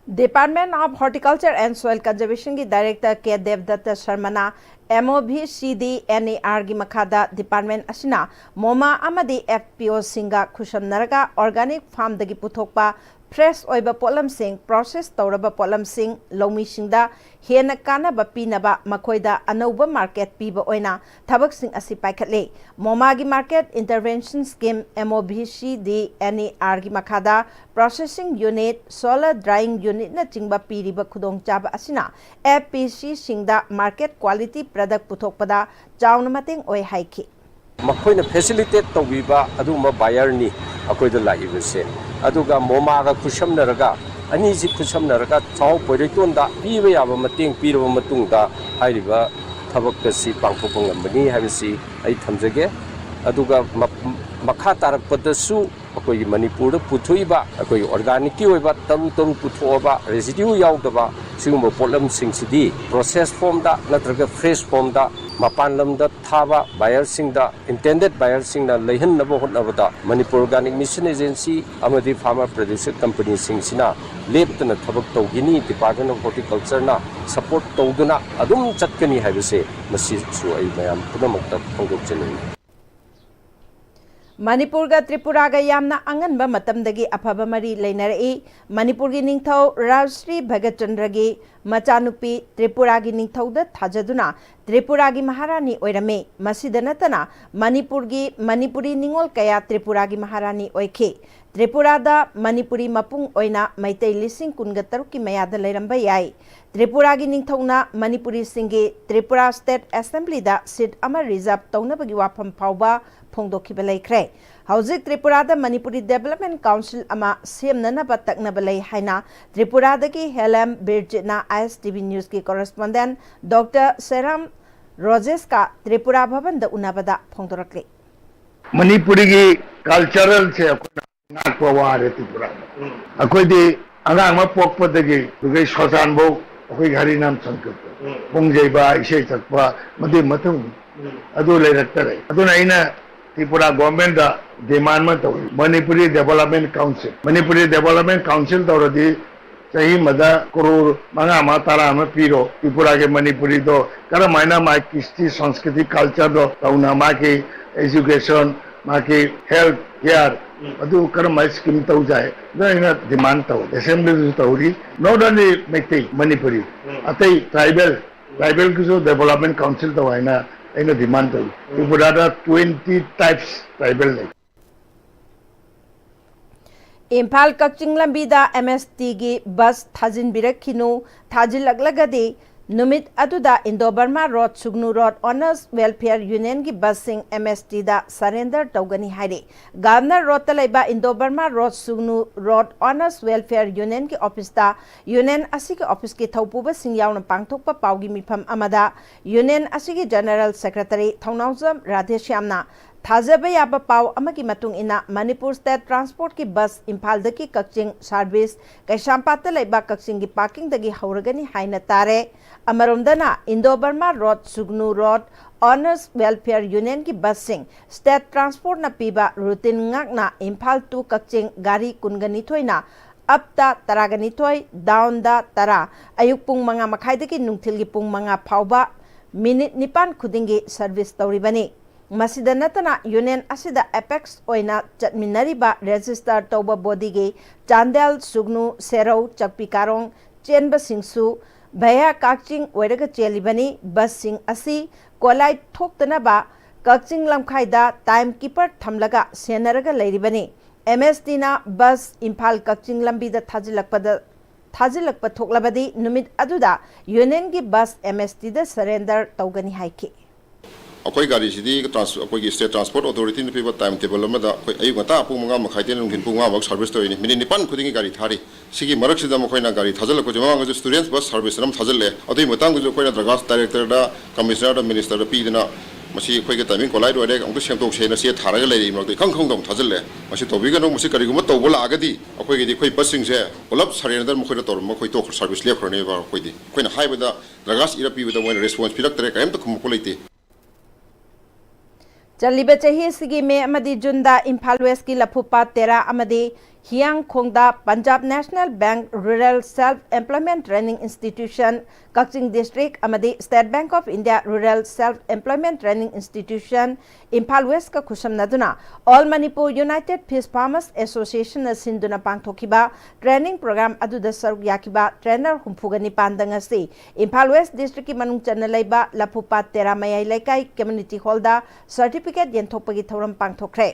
Department of Horticulture and Soil Conservation ꯒꯤ Director ꯀꯦ ꯗꯦꯕꯗꯠꯇ ꯁꯔꯃꯅ MOBCD NER ꯒꯤ ꯃꯈꯥꯗ department ꯑꯁꯤꯅ ꯃꯣꯃꯥ ꯑꯃꯗꯤ FPO ꯁꯤꯡꯒ ꯈꯨꯠꯁꯝꯅꯔꯒ organic farm ꯗꯒꯤ ꯄꯨꯊꯣꯛꯄ fresh ꯑꯣꯏꯕ ꯄꯣꯠꯂꯝꯁꯤꯡ, process ꯇꯧꯔꯕ ꯄꯣꯠꯂꯝꯁꯤꯡ ꯂꯧꯃꯤꯁꯤꯡꯗ ꯍꯦꯟꯅ ꯀꯥꯟꯅꯕ ꯄꯤꯅꯕ ꯃꯈꯣꯏꯗ ꯑꯅꯧꯕ market ꯄꯤꯕ ꯑꯣꯏꯅ ꯊꯕꯛꯁꯤꯡ ꯑꯁꯤ ꯄꯥꯏꯈꯠꯂꯤ꯫ ꯃꯣꯃꯥꯒꯤ market intervention scheme, MOBCD NER ꯒꯤ ꯃꯈꯥꯗ processing unit, solar drying unit ꯅꯆꯤꯡꯕ ꯄꯤꯔꯤꯕ ꯈꯨꯗꯣꯡꯆꯥꯕ ꯑꯁꯤꯅ FPC ꯁꯤꯡꯗ market quality product ꯄꯨꯊꯣꯛꯄꯗ ꯆꯥꯎꯅ ꯃꯇꯦꯡ ꯑꯣꯏ ꯍꯥꯏꯈꯤ꯫ ꯃꯈꯣꯏꯅ ꯐꯦꯁꯤꯂꯤꯇꯦꯠ ꯇꯧꯕꯤꯕ ꯑꯗꯨꯒꯨꯝꯕ ꯕꯥꯌꯔꯅꯤ ꯑꯩꯈꯣꯏꯗ ꯂꯥꯛꯏꯕꯁꯦ꯫ ꯑꯗꯨꯒ ꯃꯣꯃꯥꯒ ꯈꯨꯠꯁꯝꯅꯔꯒ, ꯑꯅꯤꯁꯤ ꯈꯨꯠꯁꯝꯅꯔꯒ ꯆꯥꯎ ꯄꯣꯏꯔꯩꯇꯣꯟꯗ ꯄꯤꯕ ꯌꯥꯕ ꯃꯇꯦꯡ ꯄꯤꯔꯕ ꯃꯇꯨꯡꯗ ꯍꯥꯏꯔꯤꯕ ꯊꯕꯛ ꯑꯁꯤ ꯄꯥꯡꯊꯣꯛꯄ ꯉꯝꯕꯅꯤ ꯍꯥꯏꯕꯁꯤ ꯑꯩ ꯊꯝꯖꯒꯦ꯫ ꯑꯗꯨꯒ ꯃ- ꯃꯈꯥ ꯇꯥꯔꯛꯄꯗꯁꯨ ꯑꯩꯈꯣꯏꯒꯤ ꯃꯅꯤꯄꯨꯔꯗ ꯄꯨꯊꯣꯛꯏꯕ ꯑꯩꯈꯣꯏꯒꯤ ꯑꯣꯔꯒꯥꯅꯤꯛꯀꯤ ꯑꯣꯏꯕ ꯇꯔꯨ ꯇꯔꯨ ꯄꯨꯊꯣꯛꯑꯕ, ꯔꯦꯁꯤꯗ꯭ꯌꯨ ꯌꯥꯎꯗꯕ ꯁꯤꯒꯨꯝꯕ ꯄꯣꯠꯂꯝꯁꯤꯡꯁꯤꯗꯤ ꯄ꯭ꯔꯣꯁꯦꯁ ꯐꯣꯝꯗ ꯅꯠꯇ꯭ꯔꯒ ꯐ꯭ꯔꯦꯁ ꯐꯣꯝꯗ ꯃꯄꯥꯟ ꯂꯝꯗ ꯊꯥꯕ ꯕꯥꯌꯔꯁꯤꯡꯗ, ꯏꯟꯇꯦꯟꯗꯦꯠ ꯕꯥꯌꯔꯁꯤꯡꯅ ꯂꯩꯍꯟꯅꯕ ꯍꯣꯠꯅꯕꯗ ꯃꯅꯤꯄꯨꯔ ꯑꯣꯔꯒꯥꯅꯤꯛ ꯃꯤꯁꯟ ꯑꯦꯖꯦꯟꯁꯤ ꯑꯃꯗꯤ ꯐꯥꯔꯃꯔ ꯄ꯭ꯔꯗ꯭ꯌꯨꯁꯔ ꯀꯝꯄꯅꯤꯁꯤꯡꯁꯤꯅ ꯂꯦꯞꯇꯅ ꯊꯕꯛ ꯇꯧꯈꯤꯅꯤ꯫ Department of Horticulture ꯅ ꯁꯄꯣꯔꯠ ꯇꯧꯗꯨꯅ ꯑꯗꯨꯝ ꯆꯠꯀꯅꯤ ꯍꯥꯏꯕꯁꯦ ꯃꯁꯤꯁꯨ ꯑꯩ ꯃꯌꯥꯝ ꯄꯨꯝꯅꯃꯛꯇ ꯐꯣꯡꯗꯣꯛꯆꯅꯤꯡꯏ꯫ ꯃꯅꯤꯄꯨꯔꯒ ꯇ꯭ꯔꯤꯄꯨꯔꯥꯒ ꯌꯥꯝꯅ ꯑꯉꯟꯕ ꯃꯇꯝꯗꯒꯤ ꯑꯐꯕ ꯃꯔꯤ ꯂꯩꯅꯔꯛꯏ꯫ ꯃꯅꯤꯄꯨꯔꯒꯤ ꯅꯤꯡꯊꯧ ꯔꯥꯖꯁ꯭ꯔꯤ ꯚꯒꯠꯆꯟꯗ꯭ꯔꯒꯤ ꯃꯆꯥꯅꯨꯄꯤ ꯇ꯭ꯔꯤꯄꯨꯔꯥꯒꯤ ꯅꯤꯡꯊꯧꯗ ꯊꯥꯖꯗꯨꯅ ꯇ꯭ꯔꯤꯄꯨꯔꯥꯒꯤ ꯃꯍꯥꯔꯥꯅꯤ ꯑꯣꯏꯔꯝꯃꯤ꯫ ꯃꯁꯤꯗ ꯅꯠꯇꯅ ꯃꯅꯤꯄꯨꯔꯒꯤ, ꯃꯅꯤꯄꯨꯔꯤ ꯅꯤꯉꯣꯜ ꯀꯌꯥ ꯇ꯭ꯔꯤꯄꯨꯔꯥꯒꯤ ꯃꯍꯥꯔꯥꯅꯤ ꯑꯣꯏꯈꯤ꯫ ꯇ꯭ꯔꯤꯄꯨꯔꯥꯗ ꯃꯅꯤꯄꯨꯔꯤ ꯃꯄꯨꯡ ꯑꯣꯏꯅ ꯃꯩꯇꯩ ꯂꯤꯁꯤꯡ ꯀꯨꯟꯒ ꯇꯔꯨꯛꯀꯤ ꯃꯌꯥꯗ ꯂꯩꯔꯝꯕ ꯌꯥꯏ꯫ ꯇ꯭ꯔꯤꯄꯨꯔꯥꯒꯤ ꯅꯤꯡꯊꯧꯅ ꯃꯅꯤꯄꯨꯔꯤꯁꯤꯡꯒꯤ ꯇ꯭ꯔꯤꯄꯨꯔꯥ State Assemblyꯗ seat ꯑꯃ reserve ꯇꯧꯅꯕꯒꯤ ꯋꯥꯐꯝ ꯐꯥꯎꯕ ꯐꯣꯡꯗꯣꯛꯈꯤꯕ ꯂꯩꯈ꯭ꯔꯦ꯫ ꯍꯧꯖꯤꯛ ꯇ꯭ꯔꯤꯄꯨꯔꯥꯗ ꯃꯅꯤꯄꯨꯔꯤ Development Council ꯑꯃ ꯁꯦꯝꯅꯅꯕ ꯇꯛꯅꯕ ꯂꯩ ꯍꯥꯏꯅ ꯇ꯭ꯔꯤꯄꯨꯔꯥꯗꯒꯤ ꯍꯦꯂꯦꯝ ꯕꯤꯔꯖꯤꯠꯅ ISTV Newsꯀꯤ correspondent Doctor ꯁꯦꯔꯥꯝ ꯔꯣꯖꯦꯁꯀ ꯇ꯭ꯔꯤꯄꯨꯔꯥ ꯚꯕꯟꯗ ꯎꯅꯕꯗ ꯐꯣꯡꯗꯣꯔꯛꯂꯤ꯫ ꯃꯅꯤꯄꯨꯔꯤꯒꯤ culturalꯁꯦ ꯑꯩꯈꯣꯏꯅ ꯉꯥꯛꯄ ꯋꯥꯔꯦ ꯇ꯭ꯔꯤꯄꯨꯔꯥꯗ꯫ ꯑꯩꯈꯣꯏꯗꯤ ꯑꯉꯥꯡ ꯑꯃ ꯄꯣꯛꯄꯗꯒꯤ ꯑꯗꯨꯒꯩ ꯁꯣꯁꯥꯟꯐꯧ ꯑꯩꯈꯣꯏꯒꯤ ꯍꯔꯤꯅꯥꯝ ꯁꯪꯀꯤꯔꯇꯟ, ꯄꯨꯡ ꯌꯩꯕ, ꯏꯁꯩ ꯁꯛꯄ, ꯃꯗꯨꯒꯤ ꯃꯊꯧꯅꯤ꯫ ꯑꯗꯨ ꯂꯩꯔꯛꯇꯔꯦ꯫ ꯑꯗꯨꯅ ꯑꯩꯅ ꯇ꯭ꯔꯤꯄꯨꯔꯥ governmentꯗ demand ꯑꯃ ꯇꯧꯏ, Manipuri Development Council, Manipuri Development Council ꯇꯧꯔꯗꯤ ꯆꯍꯤ ꯑꯃꯗ ꯀ꯭ꯔꯣꯔ ꯃꯉꯥ ꯑꯃ, ꯇꯔꯥ ꯑꯃ ꯄꯤꯔꯣ, ꯇ꯭ꯔꯤꯄꯨꯔꯥꯒꯤ ꯃꯅꯤꯄꯨꯔꯤꯗꯣ ꯀꯔꯝꯍꯥꯏꯅ ꯃꯥꯒꯤ ꯀ꯭ꯔꯤꯁꯇꯤ ꯁꯪꯁꯀ꯭ꯔꯤꯇꯤ cultureꯗꯣ ꯇꯧꯅ, ꯃꯥꯒꯤ education, ꯃꯥꯒꯤ health care, ꯑꯗꯨ ꯀꯔꯝꯍꯥꯏꯅ scheme ꯇꯧꯖꯥꯏ, ꯑꯗꯨ ꯑꯩꯅ demand ꯇꯧꯏ꯫ Assemblyꯗꯁꯨ ꯇꯧꯔꯤ꯫ Not only ꯃꯩꯇꯩ, ꯃꯅꯤꯄꯨꯔꯤ, ꯑꯇꯩ tribal, tribalꯒꯤꯁꯨ Development Council ꯇꯧ ꯍꯥꯏꯅ ꯑꯩꯅ demand ꯇꯧꯏ꯫ ꯇ꯭ꯔꯤꯄꯨꯔꯥꯗ twenty types tribal ꯂꯩ꯫ ꯏꯝꯐꯥꯜ ꯀꯛꯆꯤꯡ ꯂꯝꯕꯤꯗ MSTꯒꯤ bus ꯊꯥꯖꯤꯟꯕꯤꯔꯛꯈꯤꯅꯨ, ꯊꯥꯖꯤꯜꯂꯛꯂꯒꯗꯤ ꯅꯨꯃꯤꯠ ꯑꯗꯨꯗ Indo-Burma Road, Sugnu Road Owners Welfare Unionꯒꯤ busꯁꯤꯡ MSTꯗ surrender ꯇꯧꯒꯅꯤ ꯍꯥꯏꯔꯤ꯫ Governor Roadꯇ ꯂꯩꯕ Indo-Burma Road, Sugnu Road Owners Welfare Unionꯒꯤ officeꯇ union ꯑꯁꯤꯒꯤ officeꯀꯤ ꯊꯧꯄꯨꯕꯁꯤꯡ ꯌꯥꯎꯅ ꯄꯥꯡꯊꯣꯛꯄ ꯄꯥꯎꯒꯤ ꯃꯤꯐꯝ ꯑꯃꯗ union ꯑꯁꯤꯒꯤ General Secretary ꯊꯧꯅꯥꯎꯖꯝ ꯔꯥꯙꯦꯁ꯭ꯌꯥꯝꯅ ꯊꯥꯖꯕ ꯌꯥꯕ ꯄꯥꯎ ꯑꯃꯒꯤ ꯃꯇꯨꯡ ꯏꯟꯅ, ꯃꯅꯤꯄꯨꯔ State Transportꯀꯤ bus ꯏꯝꯐꯥꯜꯗꯒꯤ ꯀꯛꯆꯤꯡ service ꯀꯩꯁꯥꯝꯄꯥꯠꯇ ꯂꯩꯕ ꯀꯛꯆꯤꯡꯒꯤ parkingꯗꯒꯤ ꯍꯧꯔꯒꯅꯤ ꯍꯥꯏꯅ ꯇꯥꯔꯦ꯫ ꯑꯃꯔꯣꯝꯗꯅ, Indo-Burma Road, Sugnu Road Owners Welfare Unionꯒꯤ busꯁꯤꯡ State Transportꯅ ꯄꯤꯕ routine ꯉꯥꯛꯅ ꯏꯝꯐꯥꯜ to ꯀꯛꯆꯤꯡ ꯒꯥꯔꯤ ꯀꯨꯟꯒ ꯅꯤꯊꯣꯏꯅ ꯑꯞꯇ ꯇꯔꯥꯒ ꯅꯤꯊꯣꯏ, downꯗ ꯇꯔꯥ, ꯑꯌꯨꯛ ꯄꯨꯡ ꯃꯉꯥ ꯃꯈꯥꯏꯗꯒꯤ ꯅꯨꯡꯊꯤꯜꯒꯤ ꯄꯨꯡ ꯃꯉꯥ ꯐꯥꯎꯕ minute ꯅꯤꯄꯥꯟ ꯈꯨꯗꯤꯡꯒꯤ service ꯇꯧꯔꯤꯕꯅꯤ꯫ ꯃꯁꯤꯗ ꯅꯠꯇꯅ ꯌꯨꯅꯤꯌꯟ ꯑꯁꯤꯗ ꯑꯦꯄꯦꯛꯁ ꯑꯣꯏꯅ ꯆꯠꯃꯤꯟꯅꯔꯤꯕ ꯔꯦꯖꯤꯁꯇꯔ ꯇꯧꯕ ꯕꯣꯗꯤꯒꯤ ꯆꯥꯟꯗꯦꯜ, ꯁꯨꯒꯅꯨ, ꯁꯦꯔꯧ, ꯆꯛꯄꯤ ꯀꯥꯔꯣꯡ ꯆꯦꯟꯕꯁꯤꯡꯁꯨ ꯚꯌꯥ ꯀꯛꯆꯤꯡ ꯑꯣꯏꯔꯒ ꯆꯦꯜꯂꯤꯕꯅꯤ꯫ ꯕꯁꯁꯤꯡ ꯑꯁꯤ ꯀꯣꯂꯥꯏ ꯊꯣꯛꯇꯅꯕ ꯀꯛꯆꯤꯡ ꯂꯝꯈꯥꯏꯗ ꯇꯥꯏꯝ ꯀꯤꯄꯔ ꯊꯝꯂꯒ ꯁꯦꯟꯅꯔꯒ ꯂꯩꯔꯤꯕꯅꯤ꯫ ꯑꯦꯝ ꯑꯦꯁ ꯇꯤꯅ ꯕꯁ ꯏꯝꯐꯥꯜ ꯀꯛꯆꯤꯡ ꯂꯝꯕꯤꯗ ꯊꯥꯖꯤꯜꯂꯛꯄꯗ, ꯊꯥꯖꯤꯜꯂꯛꯄ ꯊꯣꯛꯂꯕꯗꯤ ꯅꯨꯃꯤꯠ ꯑꯗꯨꯗ ꯌꯨꯅꯤꯌꯟꯒꯤ ꯕꯁ ꯑꯦꯝ ꯑꯦꯁ ꯇꯤꯗ ꯁꯔꯦꯟꯗꯔ ꯇꯧꯒꯅꯤ ꯍꯥꯏꯈꯤ꯫ ꯑꯩꯈꯣꯏ ꯒꯥꯔꯤꯁꯤꯗꯤ ꯇ꯭ꯔꯥꯟꯁ-, ꯑꯩꯈꯣꯏꯒꯤ ꯁ꯭ꯇꯦꯠ ꯇ꯭ꯔꯥꯟꯁꯄꯣꯔꯠ ꯑꯣꯊꯣꯔꯤꯇꯤꯅ ꯄꯤꯕ ꯇꯥꯏꯝ ꯇꯦꯕꯜ ꯑꯃꯗ ꯑꯩꯈꯣꯏ ꯑꯌꯨꯛ ꯉꯟꯇꯥ ꯄꯨꯡ ꯃꯉꯥ ꯃꯈꯥꯏꯗꯒꯤ ꯅꯨꯡꯊꯤꯟ ꯄꯨꯡ ꯃꯉꯥ ꯐꯥꯎ ꯁꯥꯔꯚꯤꯁ ꯇꯧꯔꯤꯅꯤ꯫ ꯃꯤꯅꯤꯠ ꯅꯤꯄꯥꯟ ꯈꯨꯗꯤꯡꯒꯤ ꯒꯥꯔꯤ ꯊꯥꯔꯤ꯫ ꯁꯤꯒꯤ ꯃꯔꯛꯁꯤꯗ ꯃꯈꯣꯏꯅ ꯒꯥꯔꯤ ꯊꯥꯖꯤꯜꯂꯛꯄꯁꯦ, ꯃꯃꯥꯡꯗꯁꯨ ꯁ꯭ꯇꯨꯗꯦꯟꯠꯁ ꯕꯁ ꯁꯥꯔꯚꯤꯁ ꯑꯃ ꯊꯥꯖꯤꯜꯂꯦ꯫ ꯑꯗꯨꯒꯤ ꯃꯇꯥꯡꯗꯁꯨ ꯑꯩꯈꯣꯏꯅ ꯗ꯭ꯔꯒꯥꯁ ꯗꯥꯏꯔꯦꯛꯇꯔꯗ, ꯀꯃꯤꯁꯅꯔꯗ, ꯃꯤꯅꯤꯁꯇꯔꯗ ꯄꯤꯗꯅ ꯃꯁꯤ ꯑꯩꯈꯣꯏꯒꯤ ꯇꯥꯏꯃꯤꯡ ꯀꯣꯂꯥꯏꯠ ꯑꯣꯏꯔꯦ, ꯑꯃꯨꯛꯇ ꯁꯦꯝꯗꯣꯛꯁꯦꯅ ꯆꯦ ꯊꯥꯔꯒ ꯂꯩꯔꯤ꯫ ꯃꯔꯛꯇ ꯏꯈꯪ ꯈꯪꯗꯕ ꯑꯃ ꯊꯥꯖꯤꯜꯂꯦ꯫ ꯃꯁꯤ ꯇꯧꯕꯤꯒꯅꯨ꯫ ꯃꯁꯤ ꯀꯔꯤꯒꯨꯝꯕ ꯇꯧꯕ ꯂꯥꯛꯑꯒꯗꯤ ꯑꯩꯈꯣꯏꯒꯤꯗꯤ ꯑꯩꯈꯣꯏ ꯕꯁꯁꯤꯡꯁꯦ ꯄꯨꯂꯞ ꯁꯔꯦꯟꯗꯔ ꯃꯈꯣꯏꯅ ꯇꯧꯔꯝꯕ ꯑꯩꯈꯣꯏ ꯇꯣꯛꯈ꯭ꯔ ꯁꯥꯔꯚꯤꯁ ꯂꯦꯞꯈ꯭ꯔꯅꯦꯕ꯫ ꯑꯩꯈꯣꯏꯗꯤ ꯑꯩꯈꯣꯏꯅ ꯍꯥꯏꯕꯗ ꯗ꯭ꯔꯒꯥꯁ ꯏꯔ ꯄꯤꯕꯗ ꯃꯣꯏꯅ ꯔꯦꯁꯄꯣꯟꯁ ꯄꯤꯔꯛꯇ꯭ꯔꯦ, ꯀꯔꯤꯝꯇ ꯈꯨꯝꯃꯛꯄ ꯂꯩꯇꯦ꯫ ꯆꯠꯂꯤꯕ ꯆꯍꯤ ꯑꯁꯤꯒꯤ ꯃꯦ ꯑꯃꯗꯤ ꯖꯨꯟꯗ ꯏꯝꯐꯥꯜ ꯋꯦꯁꯀꯤ ꯂꯐꯨꯄꯥꯠ ꯇꯦꯔꯥ ꯑꯃꯗꯤ ꯍꯤꯌꯥꯡꯈꯣꯡꯗ Punjab national bank rural self employment training institution Kakching district ꯑꯃꯗꯤ state bank of India rural self employment training institution Imphal ꯋꯦꯁꯀ ꯈꯨꯠꯁꯝꯅꯗꯨꯅ all Manipur united fish farmers ꯑꯦꯁꯣꯁꯤꯌꯦꯁꯟꯅ ꯁꯤꯟꯗꯨꯅ ꯄꯥꯡꯊꯣꯛꯈꯤꯕ ꯇ꯭ꯔꯦꯅꯤꯡ ꯄ꯭ꯔꯣꯒ꯭ꯔꯥꯝ ꯑꯗꯨꯗ ꯁꯔꯨꯛ ꯌꯥꯈꯤꯕ ꯇ꯭ꯔꯦꯅꯔ ꯍꯨꯝꯐꯨꯒ ꯅꯤꯄꯥꯟꯗ ꯉꯁꯤ ꯏꯝꯐꯥꯜ ꯋꯦꯁ ꯗꯤꯁꯇ꯭ꯔꯤꯛꯀꯤ ꯃꯅꯨꯡ ꯆꯟꯅ ꯂꯩꯕ ꯂꯐꯨꯄꯥꯠ ꯇꯦꯔꯥ ꯃꯌꯥꯏ ꯂꯩꯀꯥꯏ ꯀꯝꯃ꯭ꯌꯨꯅꯤꯇꯤ ꯍꯣꯜꯗ ꯁꯔꯇꯤꯐꯤꯀꯦꯠ ꯌꯦꯟꯊꯣꯛꯄꯒꯤ ꯊꯧꯔꯝ ꯄꯥꯡꯊꯣꯛꯈ꯭ꯔꯦ꯫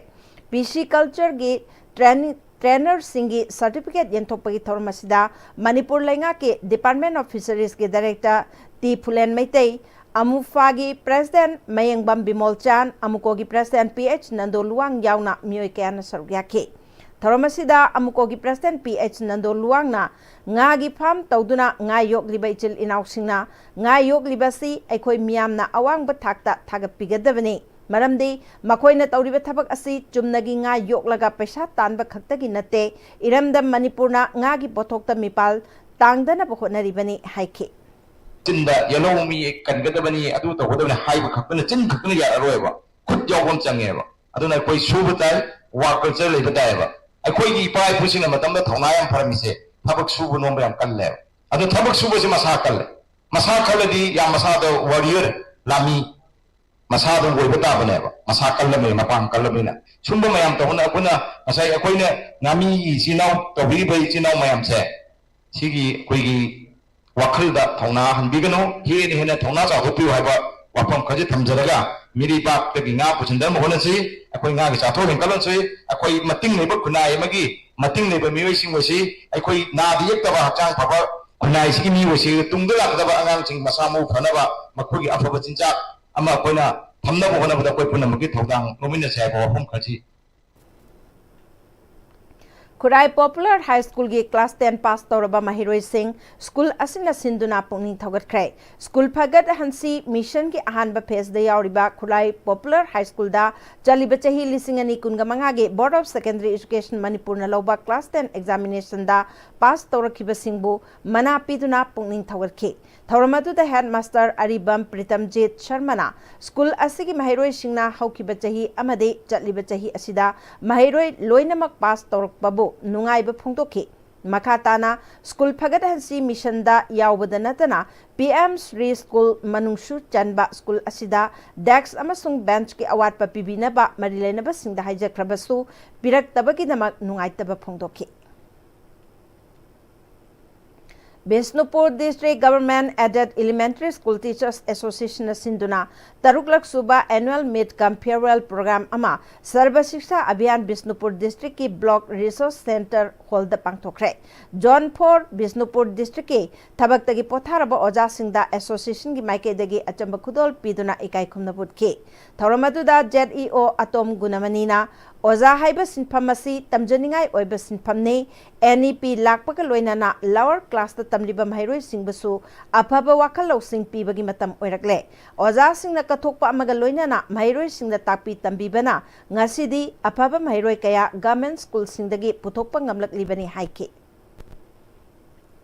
ꯄꯤꯁꯤꯀꯜꯆꯔꯒꯤ ꯇ꯭ꯔꯦꯅꯤ-, ꯇ꯭ꯔꯦꯅꯔꯁꯤꯡꯒꯤ ꯁꯔꯇꯤꯐꯤꯀꯦꯠ ꯌꯦꯟꯊꯣꯛꯄꯒꯤ ꯊꯧꯔꯝ ꯑꯁꯤꯗ ꯃꯅꯤꯄꯨꯔ ꯂꯩꯉꯥꯛꯀꯤ ꯗꯤꯄꯥꯔꯠꯃꯦꯟꯠ ꯑꯣꯐ ꯐꯤꯁꯔꯤꯁꯀꯤ ꯗꯥꯏꯔꯦꯛꯇꯔ ꯇꯤ ꯐꯨꯂꯦꯟ ꯃꯩꯇꯩ, ꯑꯃꯨꯐꯥꯒꯤ ꯄ꯭ꯔꯦꯁꯤꯗꯦꯟꯠ ꯃꯌꯦꯡꯕꯝ ꯕꯤꯃꯣꯜ ꯆꯥꯟ, ꯑꯃꯨꯀꯣꯒꯤ president P H Nando Luwang ꯌꯥꯎꯅ ꯃꯤꯑꯣꯏ ꯀꯌꯥꯅ ꯁꯔꯨꯛ ꯌꯥꯈꯤ꯫ ꯊꯧꯔꯝ ꯑꯁꯤꯗ ꯑꯃꯨꯀꯣꯒꯤ ꯄ꯭ꯔꯦꯁꯤꯗꯦꯟꯠ ꯄꯤ ꯑꯩꯆ ꯅꯟꯗꯣ ꯂꯨꯋꯥꯡꯅ ꯉꯥꯒꯤ ꯐꯥꯔꯝ ꯇꯧꯗꯨꯅ ꯉꯥ ꯌꯣꯛꯂꯤꯕ ꯏꯆꯤꯜ ꯏꯅꯥꯎꯁꯤꯡꯅ ꯉꯥ ꯌꯣꯛꯂꯤꯕ ꯑꯁꯤ ꯑꯩꯈꯣꯏ ꯃꯤꯌꯥꯝꯅ ꯑꯋꯥꯡꯕ ꯊꯥꯛꯇ ꯊꯥꯒꯠꯄꯤꯒꯗꯕꯅꯤ꯫ ꯃꯔꯝꯗꯤ ꯃꯈꯣꯏꯅ ꯇꯧꯔꯤꯕ ꯊꯕꯛ ꯑꯁꯤ ꯆꯨꯝꯅꯒꯤ ꯉꯥ ꯌꯣꯛꯂꯒ ꯄꯩꯁꯥ ꯇꯥꯟꯕ ꯈꯛꯇꯒꯤ ꯅꯠꯇꯦ, ꯏꯔꯝꯗꯝ ꯃꯅꯤꯄꯨꯔꯅ ꯉꯥꯒꯤ ꯄꯣꯠꯊꯣꯛꯇ ꯃꯤꯄꯥꯜ ꯇꯥꯡꯗꯅꯕ ꯍꯣꯠꯅꯔꯤꯕꯅꯤ ꯍꯥꯏꯈꯤ꯫ ꯆꯤꯟꯗ "ꯌꯦꯜꯍꯧ ꯃꯤ ꯀꯟꯒꯗꯕꯅꯤ, ꯑꯗꯨ ꯇꯧꯒꯗꯕꯅꯤ" ꯍꯥꯏꯕ ꯈꯛꯇꯅ, ꯆꯤꯟ ꯈꯛꯇꯅ ꯌꯥꯔꯔꯣꯏꯕ, ꯈꯨꯠ ꯌꯥꯎꯕ ꯑꯃ ꯆꯪꯉꯦꯕ꯫ ꯑꯗꯨꯅ ꯑꯩꯈꯣꯏ ꯁꯨꯕ ꯇꯥꯏ, ꯋꯥꯔꯛ ꯀꯜꯆꯔ ꯂꯩꯕ ꯇꯥꯏꯌꯦꯕ꯫ ꯑꯩꯈꯣꯏꯒꯤ ꯏꯄꯥ ꯏꯄꯨꯁꯤꯡꯅ ꯃꯇꯝꯗ ꯊꯧꯅꯥ ꯌꯥꯝ ꯐꯔꯝꯃꯤꯁꯦ ꯊꯕꯛ ꯁꯨꯕ ꯅꯣꯝꯕ ꯌꯥꯝ ꯀꯜꯂꯦꯕ꯫ ꯑꯗꯨ ꯊꯕꯛ ꯁꯨꯕꯁꯦ ꯃꯁꯥ ꯀꯜꯂꯦ꯫ ꯃꯁꯥ ꯀꯜꯂꯗꯤ ꯌꯥꯝ ꯃꯁꯥꯗ ꯋꯥꯔꯤꯌꯔ, ꯂꯥꯟꯃꯤ, ꯃꯁꯥꯗ ꯑꯣꯏꯕ ꯇꯥꯕꯅꯦꯕ, ꯃꯁꯥ ꯀꯜꯂꯕꯅꯤꯅ, ꯃꯄꯥꯡ ꯀꯜꯂꯕꯅꯤꯅ꯫ ꯁꯨꯝꯕ ꯃꯌꯥꯝ ꯇꯧꯕꯅ ꯑꯩꯈꯣꯏꯅ ꯉꯁꯥꯏ ꯑꯩꯈꯣꯏꯅ ꯉꯥꯃꯤꯒꯤ ꯏꯆꯤꯜ ꯏꯅꯥꯎ ꯇꯧꯕꯤꯔꯤꯕ ꯏꯆꯤꯜ ꯏꯅꯥꯎ ꯃꯌꯥꯝꯁꯦ, ꯁꯤꯒꯤ ꯑꯩꯈꯣꯏꯒꯤ ꯋꯥꯈꯜꯗ ꯊꯧꯅꯥ ꯍꯟꯕꯤꯒꯅꯨ, ꯍꯦꯟꯅ ꯍꯦꯟꯅ ꯊꯧꯅꯥ ꯆꯥꯎꯊꯣꯛꯄꯤꯌꯨ ꯍꯥꯏꯕ ꯋꯥꯐꯝ ꯈꯔꯁꯤ ꯊꯝꯖꯔꯒ, ꯃꯤꯔꯩꯕꯥꯛꯇꯒꯤ ꯉꯥ ꯄꯨꯁꯤꯟꯗꯅꯕ ꯍꯣꯠꯅꯁꯤ, ꯑꯩꯈꯣꯏ ꯉꯥꯒꯤ ꯆꯥꯊꯣꯛ ꯍꯦꯟꯒꯠꯍꯟꯁꯤ, ꯑꯩꯈꯣꯏ ꯃꯇꯤꯡ ꯂꯩꯕ ꯈꯨꯟꯅꯥꯏ ꯑꯃꯒꯤ ꯃꯇꯤꯡ ꯂꯩꯕ ꯃꯤꯑꯣꯏꯁꯤꯡ ꯑꯁꯤ, ꯑꯩꯈꯣꯏ ꯅꯥꯗ ꯌꯦꯛꯇꯕ ꯍꯛꯆꯥꯡ ꯐꯕ ꯈꯨꯟꯅꯥꯏꯁꯤꯒꯤ ꯃꯤ ꯑꯣꯏꯁꯤ, ꯇꯨꯡꯗ ꯂꯥꯛꯀꯗꯕ ꯑꯉꯥꯡꯁꯤꯡ ꯃꯁꯥ ꯃꯎ ꯐꯅꯕ, ꯃꯈꯣꯏꯒꯤ ꯑꯐꯕ ꯆꯤꯟꯖꯥꯛ ꯑꯃ ꯑꯩꯈꯣꯏꯅ ꯊꯝꯅꯕ ꯍꯣꯠꯅꯕꯗ ꯑꯩꯈꯣꯏ ꯄꯨꯝꯅꯃꯛꯀꯤ ꯊꯧꯗꯥꯡ ꯂꯧꯃꯤꯟꯅꯁꯤ ꯍꯥꯏꯕ ꯋꯥꯐꯝ ꯈꯔꯁꯤ꯫ ꯈꯨꯔꯥꯏ ꯄꯣꯄꯨꯂꯔ ꯍꯥꯏ ꯁ꯭ꯀꯨꯜꯒꯤ ꯀ꯭ꯂꯥꯁ ꯇꯦꯟ ꯄꯥꯁ ꯇꯧꯔꯕ ꯃꯍꯩꯔꯣꯏꯁꯤꯡ ꯁ꯭ꯀꯨꯜ ꯑꯁꯤꯅ ꯁꯤꯟꯗꯨꯅ ꯄꯨꯛꯅꯤꯡ ꯊꯧꯒꯠꯈ꯭ꯔꯦ꯫ ꯁ꯭ꯀꯨꯜ ꯐꯒꯠꯍꯟꯁꯤ ꯃꯤꯁꯟꯒꯤ ꯑꯍꯥꯟꯕ ꯐꯦꯖꯗ ꯌꯥꯎꯔꯤꯕ ꯈꯨꯔꯥꯏ ꯄꯣꯄꯨꯂꯔ ꯍꯥꯏ ꯁ꯭ꯀꯨꯜꯗ ꯆꯠꯂꯤꯕ ꯆꯍꯤ ꯂꯤꯁꯤꯡ ꯑꯅꯤ ꯀꯨꯟꯒ ꯃꯉꯥꯒꯤ Board of Secondary Education ꯃꯅꯤꯄꯨꯔꯅ ꯂꯧꯕ ꯀ꯭ꯂꯥꯁ ꯇꯦꯟ ꯑꯦꯛꯖꯥꯃꯤꯅꯦꯁꯟꯗ ꯄꯥꯁ ꯇꯧꯔꯛꯈꯤꯕꯁꯤꯡꯕꯨ ꯃꯅꯥ ꯄꯤꯗꯨꯅ ꯄꯨꯛꯅꯤꯡ ꯊꯧꯒꯠꯈꯤ꯫ ꯊꯧꯔꯝ ꯑꯗꯨꯗ ꯍꯦꯗꯃꯥꯁꯇꯔ ꯑꯔꯤꯕꯝ ꯄ꯭ꯔꯤꯇꯝꯖꯤꯠ ꯁꯔꯃꯅ ꯁ꯭ꯀꯨꯜ ꯑꯁꯤꯒꯤ ꯃꯍꯩꯔꯣꯏꯁꯤꯡꯅ ꯍꯧꯈꯤꯕ ꯆꯍꯤ ꯑꯃꯗꯤ ꯆꯠꯂꯤꯕ ꯆꯍꯤ ꯑꯁꯤꯗ ꯃꯍꯩꯔꯣꯏ ꯂꯣꯏꯅꯃꯛ ꯄꯥꯁ ꯇꯧꯔꯛꯄꯕꯨ ꯅꯨꯡꯉꯥꯏꯕ ꯐꯣꯡꯗꯣꯛꯈꯤ꯫ ꯃꯈꯥ ꯇꯥꯅ ꯁ꯭ꯀꯨꯜ ꯐꯒꯠꯍꯟꯁꯤ ꯃꯤꯁꯟꯗ ꯌꯥꯎꯕꯗ ꯅꯠꯇꯅ ꯄꯤ ꯑꯦꯝ ꯁ꯭ꯔꯤ ꯁ꯭ꯀꯨꯜ ꯃꯅꯨꯡꯁꯨ ꯆꯟꯕ ꯁ꯭ꯀꯨꯜ ꯑꯁꯤꯗ ꯗꯦꯁ꯭ꯛ ꯑꯃꯁꯨꯡ ꯕꯦꯟꯆꯀꯤ ꯑꯋꯥꯠꯄ ꯄꯤꯕꯤꯅꯕ ꯃꯔꯤ ꯂꯩꯅꯕꯁꯤꯡꯗ ꯍꯥꯏꯖꯈ꯭ꯔꯕꯁꯨ ꯄꯤꯔꯛꯇꯕꯒꯤꯗꯃꯛ ꯅꯨꯡꯉꯥꯏꯇꯕ ꯐꯣꯡꯗꯣꯛꯈꯤ꯫ Bishnupur District Government Aided Elementary School Teachers Association ꯅ ꯁꯤꯟꯗꯨꯅ ꯇꯔꯨꯛꯂꯛ ꯁꯨꯕ Annual Meet cum Farewell Program ꯑꯃ ꯁꯔꯕ ꯁꯤꯛꯁꯥ ꯑꯚꯤꯌꯥꯟ ꯕꯤꯁꯅꯨꯄꯨꯔ ꯗꯤꯁꯇ꯭ꯔꯤꯛꯀꯤ ꯕ꯭ꯂꯣꯛ ꯔꯤꯁꯣꯔꯁ ꯁꯦꯟꯇꯔ ꯍꯣꯜꯗ ꯄꯥꯡꯊꯣꯛꯈ꯭ꯔꯦ꯫ ꯖꯣꯟ ꯐꯣꯔ ꯕꯤꯁꯅꯨꯄꯨꯔ ꯗꯤꯁꯇ꯭ꯔꯤꯛꯀꯤ ꯊꯕꯛꯇꯒꯤ ꯄꯣꯊꯥꯔꯕ ꯑꯣꯖꯥꯁꯤꯡꯗ ꯑꯦꯁꯣꯁꯤꯌꯦꯁꯟꯒꯤ ꯃꯥꯏꯀꯩꯗꯒꯤ ꯑꯆꯝꯕ ꯈꯨꯗꯣꯜ ꯄꯤꯗꯨꯅ ꯏꯀꯥꯏ ꯈꯨꯝꯅꯕ ꯎꯠꯈꯤ꯫ ꯊꯧꯔꯝ ꯑꯗꯨꯗ ꯖꯦꯠ ꯏ ꯑꯣ ꯑꯇꯣꯝ ꯒꯨꯅꯃꯅꯤꯅ ꯑꯣꯖꯥ ꯍꯥꯏꯕ ꯁꯤꯟꯐꯝ ꯑꯁꯤ ꯇꯝꯖꯅꯤꯡꯉꯥꯏ ꯑꯣꯏꯕ ꯁꯤꯟꯐꯝꯅꯤ꯫ ꯑꯦꯟ ꯏ ꯄꯤ ꯂꯥꯛꯄꯒ ꯂꯣꯏꯅꯅ ꯂꯋꯔ ꯀ꯭ꯂꯥꯁꯇ ꯇꯝꯂꯤꯕ ꯃꯍꯩꯔꯣꯏꯁꯤꯡꯕꯨꯁꯨ ꯑꯐꯕ ꯋꯥꯈꯜ ꯂꯧꯁꯤꯡ ꯄꯤꯕꯒꯤ ꯃꯇꯝ ꯑꯣꯏꯔꯛꯂꯦ꯫ ꯑꯣꯖꯥꯁꯤꯡꯅ ꯀꯠꯊꯣꯛꯄ ꯑꯃꯒ ꯂꯣꯏꯅꯅ ꯃꯍꯩꯔꯣꯏꯁꯤꯡꯗ ꯇꯥꯛꯄꯤ ꯇꯝꯕꯤꯕꯅ ꯉꯁꯤꯗꯤ ꯑꯐꯕ ꯃꯍꯩꯔꯣꯏ ꯀꯌꯥ ꯒꯚꯔꯟꯃꯦꯟꯠ ꯁ꯭ꯀꯨꯜꯁꯤꯡꯗꯒꯤ ꯄꯨꯊꯣꯛꯄ ꯉꯝꯂꯛꯂꯤꯕꯅꯤ ꯍꯥꯏꯈꯤ꯫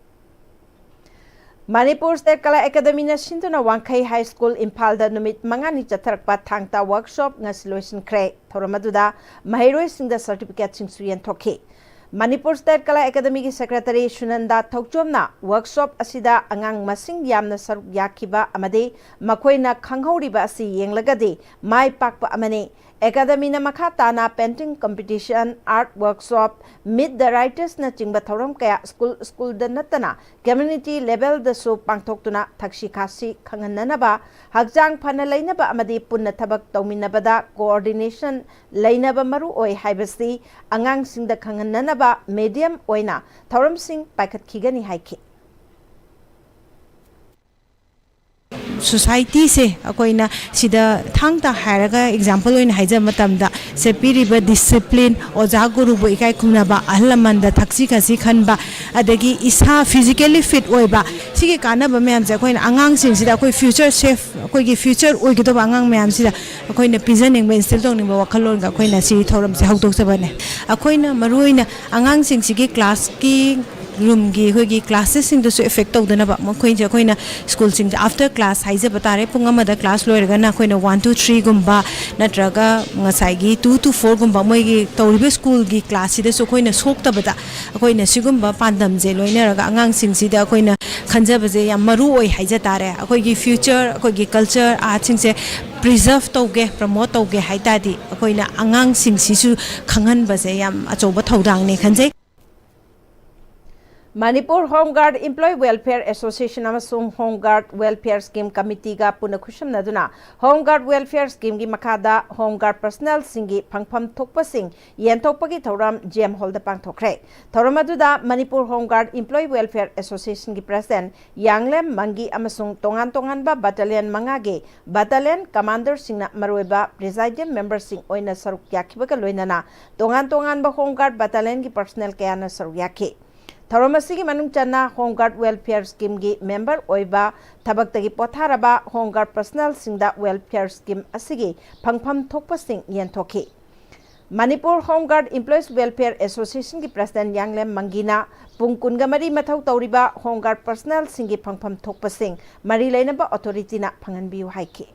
ꯃꯅꯤꯄꯨꯔ ꯁ꯭ꯇꯦꯠ ꯀꯂꯥ ꯑꯦꯀꯥꯗꯃꯤꯅ ꯁꯤꯟꯗꯨꯅ ꯋꯥꯡꯈꯩ ꯍꯥꯏ ꯁ꯭ꯀꯨꯜ ꯏꯝꯐꯥꯜꯗ ꯅꯨꯃꯤꯠ ꯃꯉꯥꯅꯤ ꯆꯠꯊꯔꯛꯄ ꯊꯥꯡ ꯇꯥ ꯋꯥꯔꯛꯁꯣꯞ ꯉꯁꯤ ꯂꯣꯏꯁꯤꯟꯈ꯭ꯔꯦ꯫ ꯊꯧꯔꯝ ꯑꯗꯨꯗ ꯃꯍꯩꯔꯣꯏꯁꯤꯡꯗ ꯁꯔꯇꯤꯐꯤꯀꯦꯠꯁꯤꯡꯁꯨ ꯌꯦꯟꯊꯣꯛꯈꯤ꯫ ꯃꯅꯤꯄꯨꯔ ꯁ꯭ꯇꯦꯠ ꯀꯂꯥ ꯑꯦꯀꯥꯗꯃꯤꯒꯤ ꯁꯦꯀ꯭ꯔꯦꯇꯔꯤ ꯁꯨꯅꯟꯗꯥ ꯊꯧꯆꯣꯝꯅ ꯋꯥꯔꯛꯁꯣꯞ ꯑꯁꯤꯗ ꯑꯉꯥꯡ ꯃꯁꯤꯡ ꯌꯥꯝꯅ ꯁꯔꯨꯛ ꯌꯥꯈꯤꯕ ꯑꯃꯗꯤ ꯃꯈꯣꯏꯅ ꯈꯪꯍꯧꯔꯤꯕ ꯑꯁꯤ ꯌꯦꯡꯂꯒꯗꯤ ꯃꯥꯏ ꯄꯥꯛꯄ ꯑꯃꯅꯤ꯫ ꯑꯦꯀꯥꯗꯃꯤꯅ ꯃꯈꯥ ꯇꯥꯅ painting competition, art workshop, meet the writersꯅꯆꯤꯡꯕ ꯊꯧꯔꯝ ꯀꯌꯥ ꯁ꯭ꯀꯨꯜ ꯁ꯭ꯀꯨꯜꯗ ꯅꯠꯇꯅ community levelꯗꯁꯨ ꯄꯥꯡꯊꯣꯛꯇꯨꯅ ꯊꯛꯁꯤ ꯈꯥꯁꯤ ꯈꯪꯍꯟꯅꯅꯕ, ꯍꯛꯆꯥꯡ ꯐꯅ ꯂꯩꯅꯕ ꯑꯃꯗꯤ ꯄꯨꯟꯅ ꯊꯕꯛ ꯇꯧꯃꯤꯟꯅꯕꯗ coordination ꯂꯩꯅꯕ ꯃꯔꯨ ꯑꯣꯏ ꯍꯥꯏꯕꯁꯤ ꯑꯉꯥꯡꯁꯤꯡꯗ ꯈꯪꯍꯟꯅꯅꯕ medium ꯑꯣꯏꯅ ꯊꯧꯔꯝꯁꯤꯡ ꯄꯥꯏꯈꯠꯈꯤꯒꯅꯤ ꯍꯥꯏꯈꯤ꯫ ꯁꯣꯁꯥꯏꯇꯤꯁꯦ ꯑꯩꯈꯣꯏꯅ ꯁꯤꯗ ꯊꯥꯡ ꯇꯥ ꯍꯥꯏꯔꯒ example ꯑꯣꯏꯅ ꯍꯥꯏꯖꯕ ꯃꯇꯝꯗ, ꯁꯦ ꯄꯤꯔꯤꯕ discipline, ꯑꯣꯖꯥ ꯒꯨꯔꯨꯕꯨ ꯏꯀꯥꯏ ꯈꯨꯝꯅꯕ, ꯑꯍꯜ ꯂꯃꯟꯗ ꯊꯛꯁꯤ ꯈꯥꯁꯤ ꯈꯟꯕ, ꯑꯗꯒꯤ ꯏꯁꯥ physically fit ꯑꯣꯏꯕ, ꯁꯤꯒꯤ ꯀꯥꯟꯅꯕ ꯃꯌꯥꯝꯁꯦ ꯑꯩꯈꯣꯏꯅ ꯑꯉꯥꯡꯁꯤꯡꯁꯤꯗ, ꯑꯩꯈꯣꯏ future safe, ꯑꯩꯈꯣꯏꯒꯤ future ꯑꯣꯏꯒꯗꯕ ꯑꯉꯥꯡ ꯃꯌꯥꯝꯁꯤꯗ ꯑꯩꯈꯣꯏꯅ ꯄꯤꯖꯅꯤꯡꯕ, instill ꯇꯧꯅꯤꯡꯕ ꯋꯥꯈꯜꯂꯣꯟꯒ ꯑꯩꯈꯣꯏꯅ ꯁꯤ ꯊꯧꯔꯝꯁꯦ ꯍꯧꯗꯣꯛꯆꯕꯅꯦ꯫ ꯑꯩꯈꯣꯏꯅ ꯃꯔꯨꯑꯣꯏꯅ ꯑꯉꯥꯡꯁꯤꯡꯁꯤꯒꯤ classꯀꯤ roomꯒꯤ ꯑꯩꯈꯣꯏꯒꯤ classesꯁꯤꯡꯗꯁꯨ effect ꯇꯧꯗꯅꯕ, ꯃꯈꯣꯏꯁꯦ ꯑꯩꯈꯣꯏꯅ ꯁ꯭ꯀꯨꯜꯁꯤꯡꯁꯦ after class ꯍꯥꯏꯖꯕ ꯇꯥꯔꯦ, ꯄꯨꯡ ꯑꯃꯗ class ꯂꯣꯏꯔꯒꯅ ꯑꯩꯈꯣꯏꯅ one to threeꯒꯨꯝꯕ ꯅꯠꯇ꯭ꯔꯒ ꯉꯁꯥꯏꯒꯤ two to fourꯒꯨꯝꯕ ꯃꯣꯏꯒꯤ ꯇꯧꯔꯤꯕ ꯁ꯭ꯀꯨꯜꯒꯤ classꯁꯤꯗꯁꯨ ꯑꯩꯈꯣꯏꯅ ꯁꯣꯛꯇꯕꯗ, ꯑꯩꯈꯣꯏꯅ ꯁꯤꯒꯨꯝꯕ ꯄꯥꯟꯗꯝꯁꯦ ꯂꯣꯏꯅꯔꯒ ꯑꯉꯥꯡꯁꯤꯡꯁꯤꯗ ꯑꯩꯈꯣꯏꯅ ꯈꯟꯖꯕꯁꯦ ꯌꯥꯝ ꯃꯔꯨ ꯑꯣꯏ ꯍꯥꯏꯖ ꯇꯥꯔꯦ꯫ ꯑꯩꯈꯣꯏꯒꯤ future, ꯑꯩꯈꯣꯏꯒꯤ culture, artꯁꯤꯡꯁꯦ preserve ꯇꯧꯒꯦ, promote ꯇꯧꯒꯦ ꯍꯥꯏ ꯇꯥꯔꯗꯤ ꯑꯩꯈꯣꯏꯅ ꯑꯉꯥꯡꯁꯤꯡꯁꯤꯁꯨ ꯈꯪꯍꯟꯕꯁꯦ ꯌꯥꯝ ꯑꯆꯧꯕ ꯊꯧꯗꯥꯡꯅꯦ ꯈꯟꯖꯩ꯫ Manipur Home Guard Employee Welfare Association ꯑꯃꯁꯨꯡ Home Guard Welfare Scheme Committeeꯒ ꯄꯨꯟꯅ ꯈꯨꯠꯁꯝꯅꯗꯨꯅ Home Guard Welfare Schemeꯒꯤ ꯃꯈꯥꯗ Home Guard personnelꯁꯤꯡꯒꯤ ꯐꯪꯐꯝ ꯊꯣꯛꯄꯁꯤꯡ ꯌꯦꯟꯊꯣꯛꯄꯒꯤ ꯊꯧꯔꯝ G M Hallꯗ ꯄꯥꯡꯊꯣꯛꯈ꯭ꯔꯦ꯫ ꯊꯧꯔꯝ ꯑꯗꯨꯗ Manipur Home Guard Employee Welfare Associationꯒꯤ President ꯌꯥꯡꯂꯦꯝ ꯃꯪꯒꯤ ꯑꯃꯁꯨꯡ ꯇꯣꯉꯥꯟ ꯇꯣꯉꯥꯟꯕ battalion ꯃꯉꯥꯒꯤ battalion commanderꯁꯤꯡꯅ ꯃꯔꯨꯑꯣꯏꯕ presiding memberꯁꯤꯡ ꯑꯣꯏꯅ ꯁꯔꯨꯛ ꯌꯥꯈꯤꯕꯒ ꯂꯣꯏꯅꯅ ꯇꯣꯉꯥꯟ ꯇꯣꯉꯥꯟꯕ Home Guard battalionꯒꯤ personnel ꯀꯌꯥꯅ ꯁꯔꯨꯛ ꯌꯥꯈꯤ꯫ ꯊꯧꯔꯝ ꯑꯁꯤꯒꯤ ꯃꯅꯨꯡ ꯆꯟꯅ Home Guard Welfare Schemeꯒꯤ member ꯑꯣꯏꯕ ꯊꯕꯛꯇꯒꯤ ꯄꯣꯊꯥꯔꯕ Home Guard personnelꯁꯤꯡꯗ welfare scheme ꯑꯁꯤꯒꯤ ꯐꯪꯐꯝ ꯊꯣꯛꯄꯁꯤꯡ ꯌꯦꯟꯊꯣꯛꯈꯤ꯫ Manipur Home Guard Employees Welfare Associationꯒꯤ President ꯌꯥꯡꯂꯦꯝ ꯃꯪꯒꯤꯅ ꯄꯨꯡ ꯀꯨꯟꯒ ꯃꯔꯤ ꯃꯊꯧ ꯇꯧꯔꯤꯕ Home Guard personnelꯁꯤꯡꯒꯤ ꯐꯪꯐꯝ ꯊꯣꯛꯄꯁꯤꯡ ꯃꯔꯤ ꯂꯩꯅꯕ authorityꯅ ꯐꯪꯍꯟꯕꯤꯌꯨ ꯍꯥꯏꯈꯤ꯫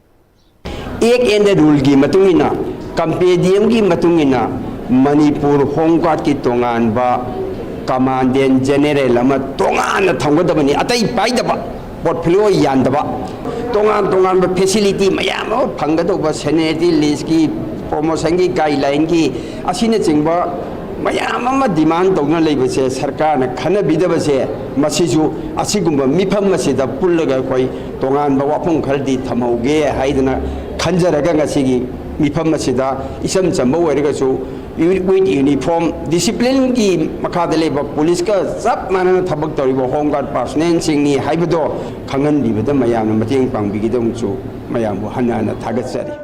Act and the ruleꯒꯤ ꯃꯇꯨꯡ ꯏꯟꯅ, compendiumꯒꯤ ꯃꯇꯨꯡ ꯏꯟꯅ ꯃꯅꯤꯄꯨꯔ ꯍꯣꯝ ꯒꯥꯔꯗꯀꯤ ꯇꯣꯉꯥꯟꯕ ꯀꯃꯥꯟꯗꯦꯟ ꯖꯦꯅꯦꯔꯦꯜ ꯑꯃ ꯇꯣꯉꯥꯟꯅ ꯊꯝꯒꯗꯕꯅꯤ, ꯑꯇꯩ ꯄꯥꯏꯗꯕ, ꯄꯣꯔꯠꯐꯣꯂꯤꯑꯣ ꯌꯥꯟꯗꯕ, ꯇꯣꯉꯥꯟ ꯇꯣꯉꯥꯟꯕ ꯐꯦꯁꯤꯂꯤꯇꯤ ꯃꯌꯥꯝ ꯑꯃ ꯐꯪꯒꯗꯧꯕ, ꯁꯦꯅꯤꯌꯔꯤꯇꯤ ꯂꯤꯁꯀꯤ, ꯄ꯭ꯔꯣꯃꯣꯁꯟꯒꯤ ꯒꯥꯏꯗꯂꯥꯏꯟꯒꯤ, ꯑꯁꯤꯅꯆꯤꯡꯕ ꯃꯌꯥꯝ ꯑꯃ ꯗꯤꯃꯥꯟ ꯇꯧꯗꯨꯅ ꯂꯩꯕꯁꯦ ꯁꯔꯀꯥꯔꯅ ꯈꯟꯅꯕꯤꯗꯕꯁꯦ, ꯃꯁꯤꯁꯨ ꯑꯁꯤꯒꯨꯝꯕ ꯃꯤꯐꯝ ꯑꯁꯤꯗ ꯄꯨꯜꯂꯒ ꯑꯩꯈꯣꯏ ꯇꯣꯉꯥꯟꯕ ꯋꯥꯐꯝ ꯈꯔꯗꯤ ꯊꯝꯍꯧꯒꯦ ꯍꯥꯏꯗꯅ ꯈꯟꯖꯔꯒ ꯉꯁꯤꯒꯤ ꯃꯤꯐꯝ ꯑꯁꯤꯗ ꯏꯆꯝ ꯆꯝꯕ ꯑꯣꯏꯔꯒꯁꯨ with uniform disciplineꯒꯤ ꯃꯈꯥꯗ ꯂꯩꯕ ꯄꯨꯂꯤꯁꯀ ꯆꯞ ꯃꯥꯟꯅꯅ ꯊꯕꯛ ꯇꯧꯔꯤꯕ ꯍꯣꯝ ꯒꯥꯔꯗ ꯄꯥꯔꯁꯣꯅꯦꯜꯁꯤꯡꯅꯤ ꯍꯥꯏꯕꯗꯣ ꯈꯪꯍꯟꯕꯤꯕꯗ ꯃꯌꯥꯝꯅ ꯃꯇꯦꯡ ꯄꯥꯡꯕꯤꯒꯗꯕꯁꯨ ꯃꯌꯥꯝꯕꯨ ꯍꯟꯅ ꯍꯟꯅ ꯊꯥꯒꯠꯆꯔꯤ꯫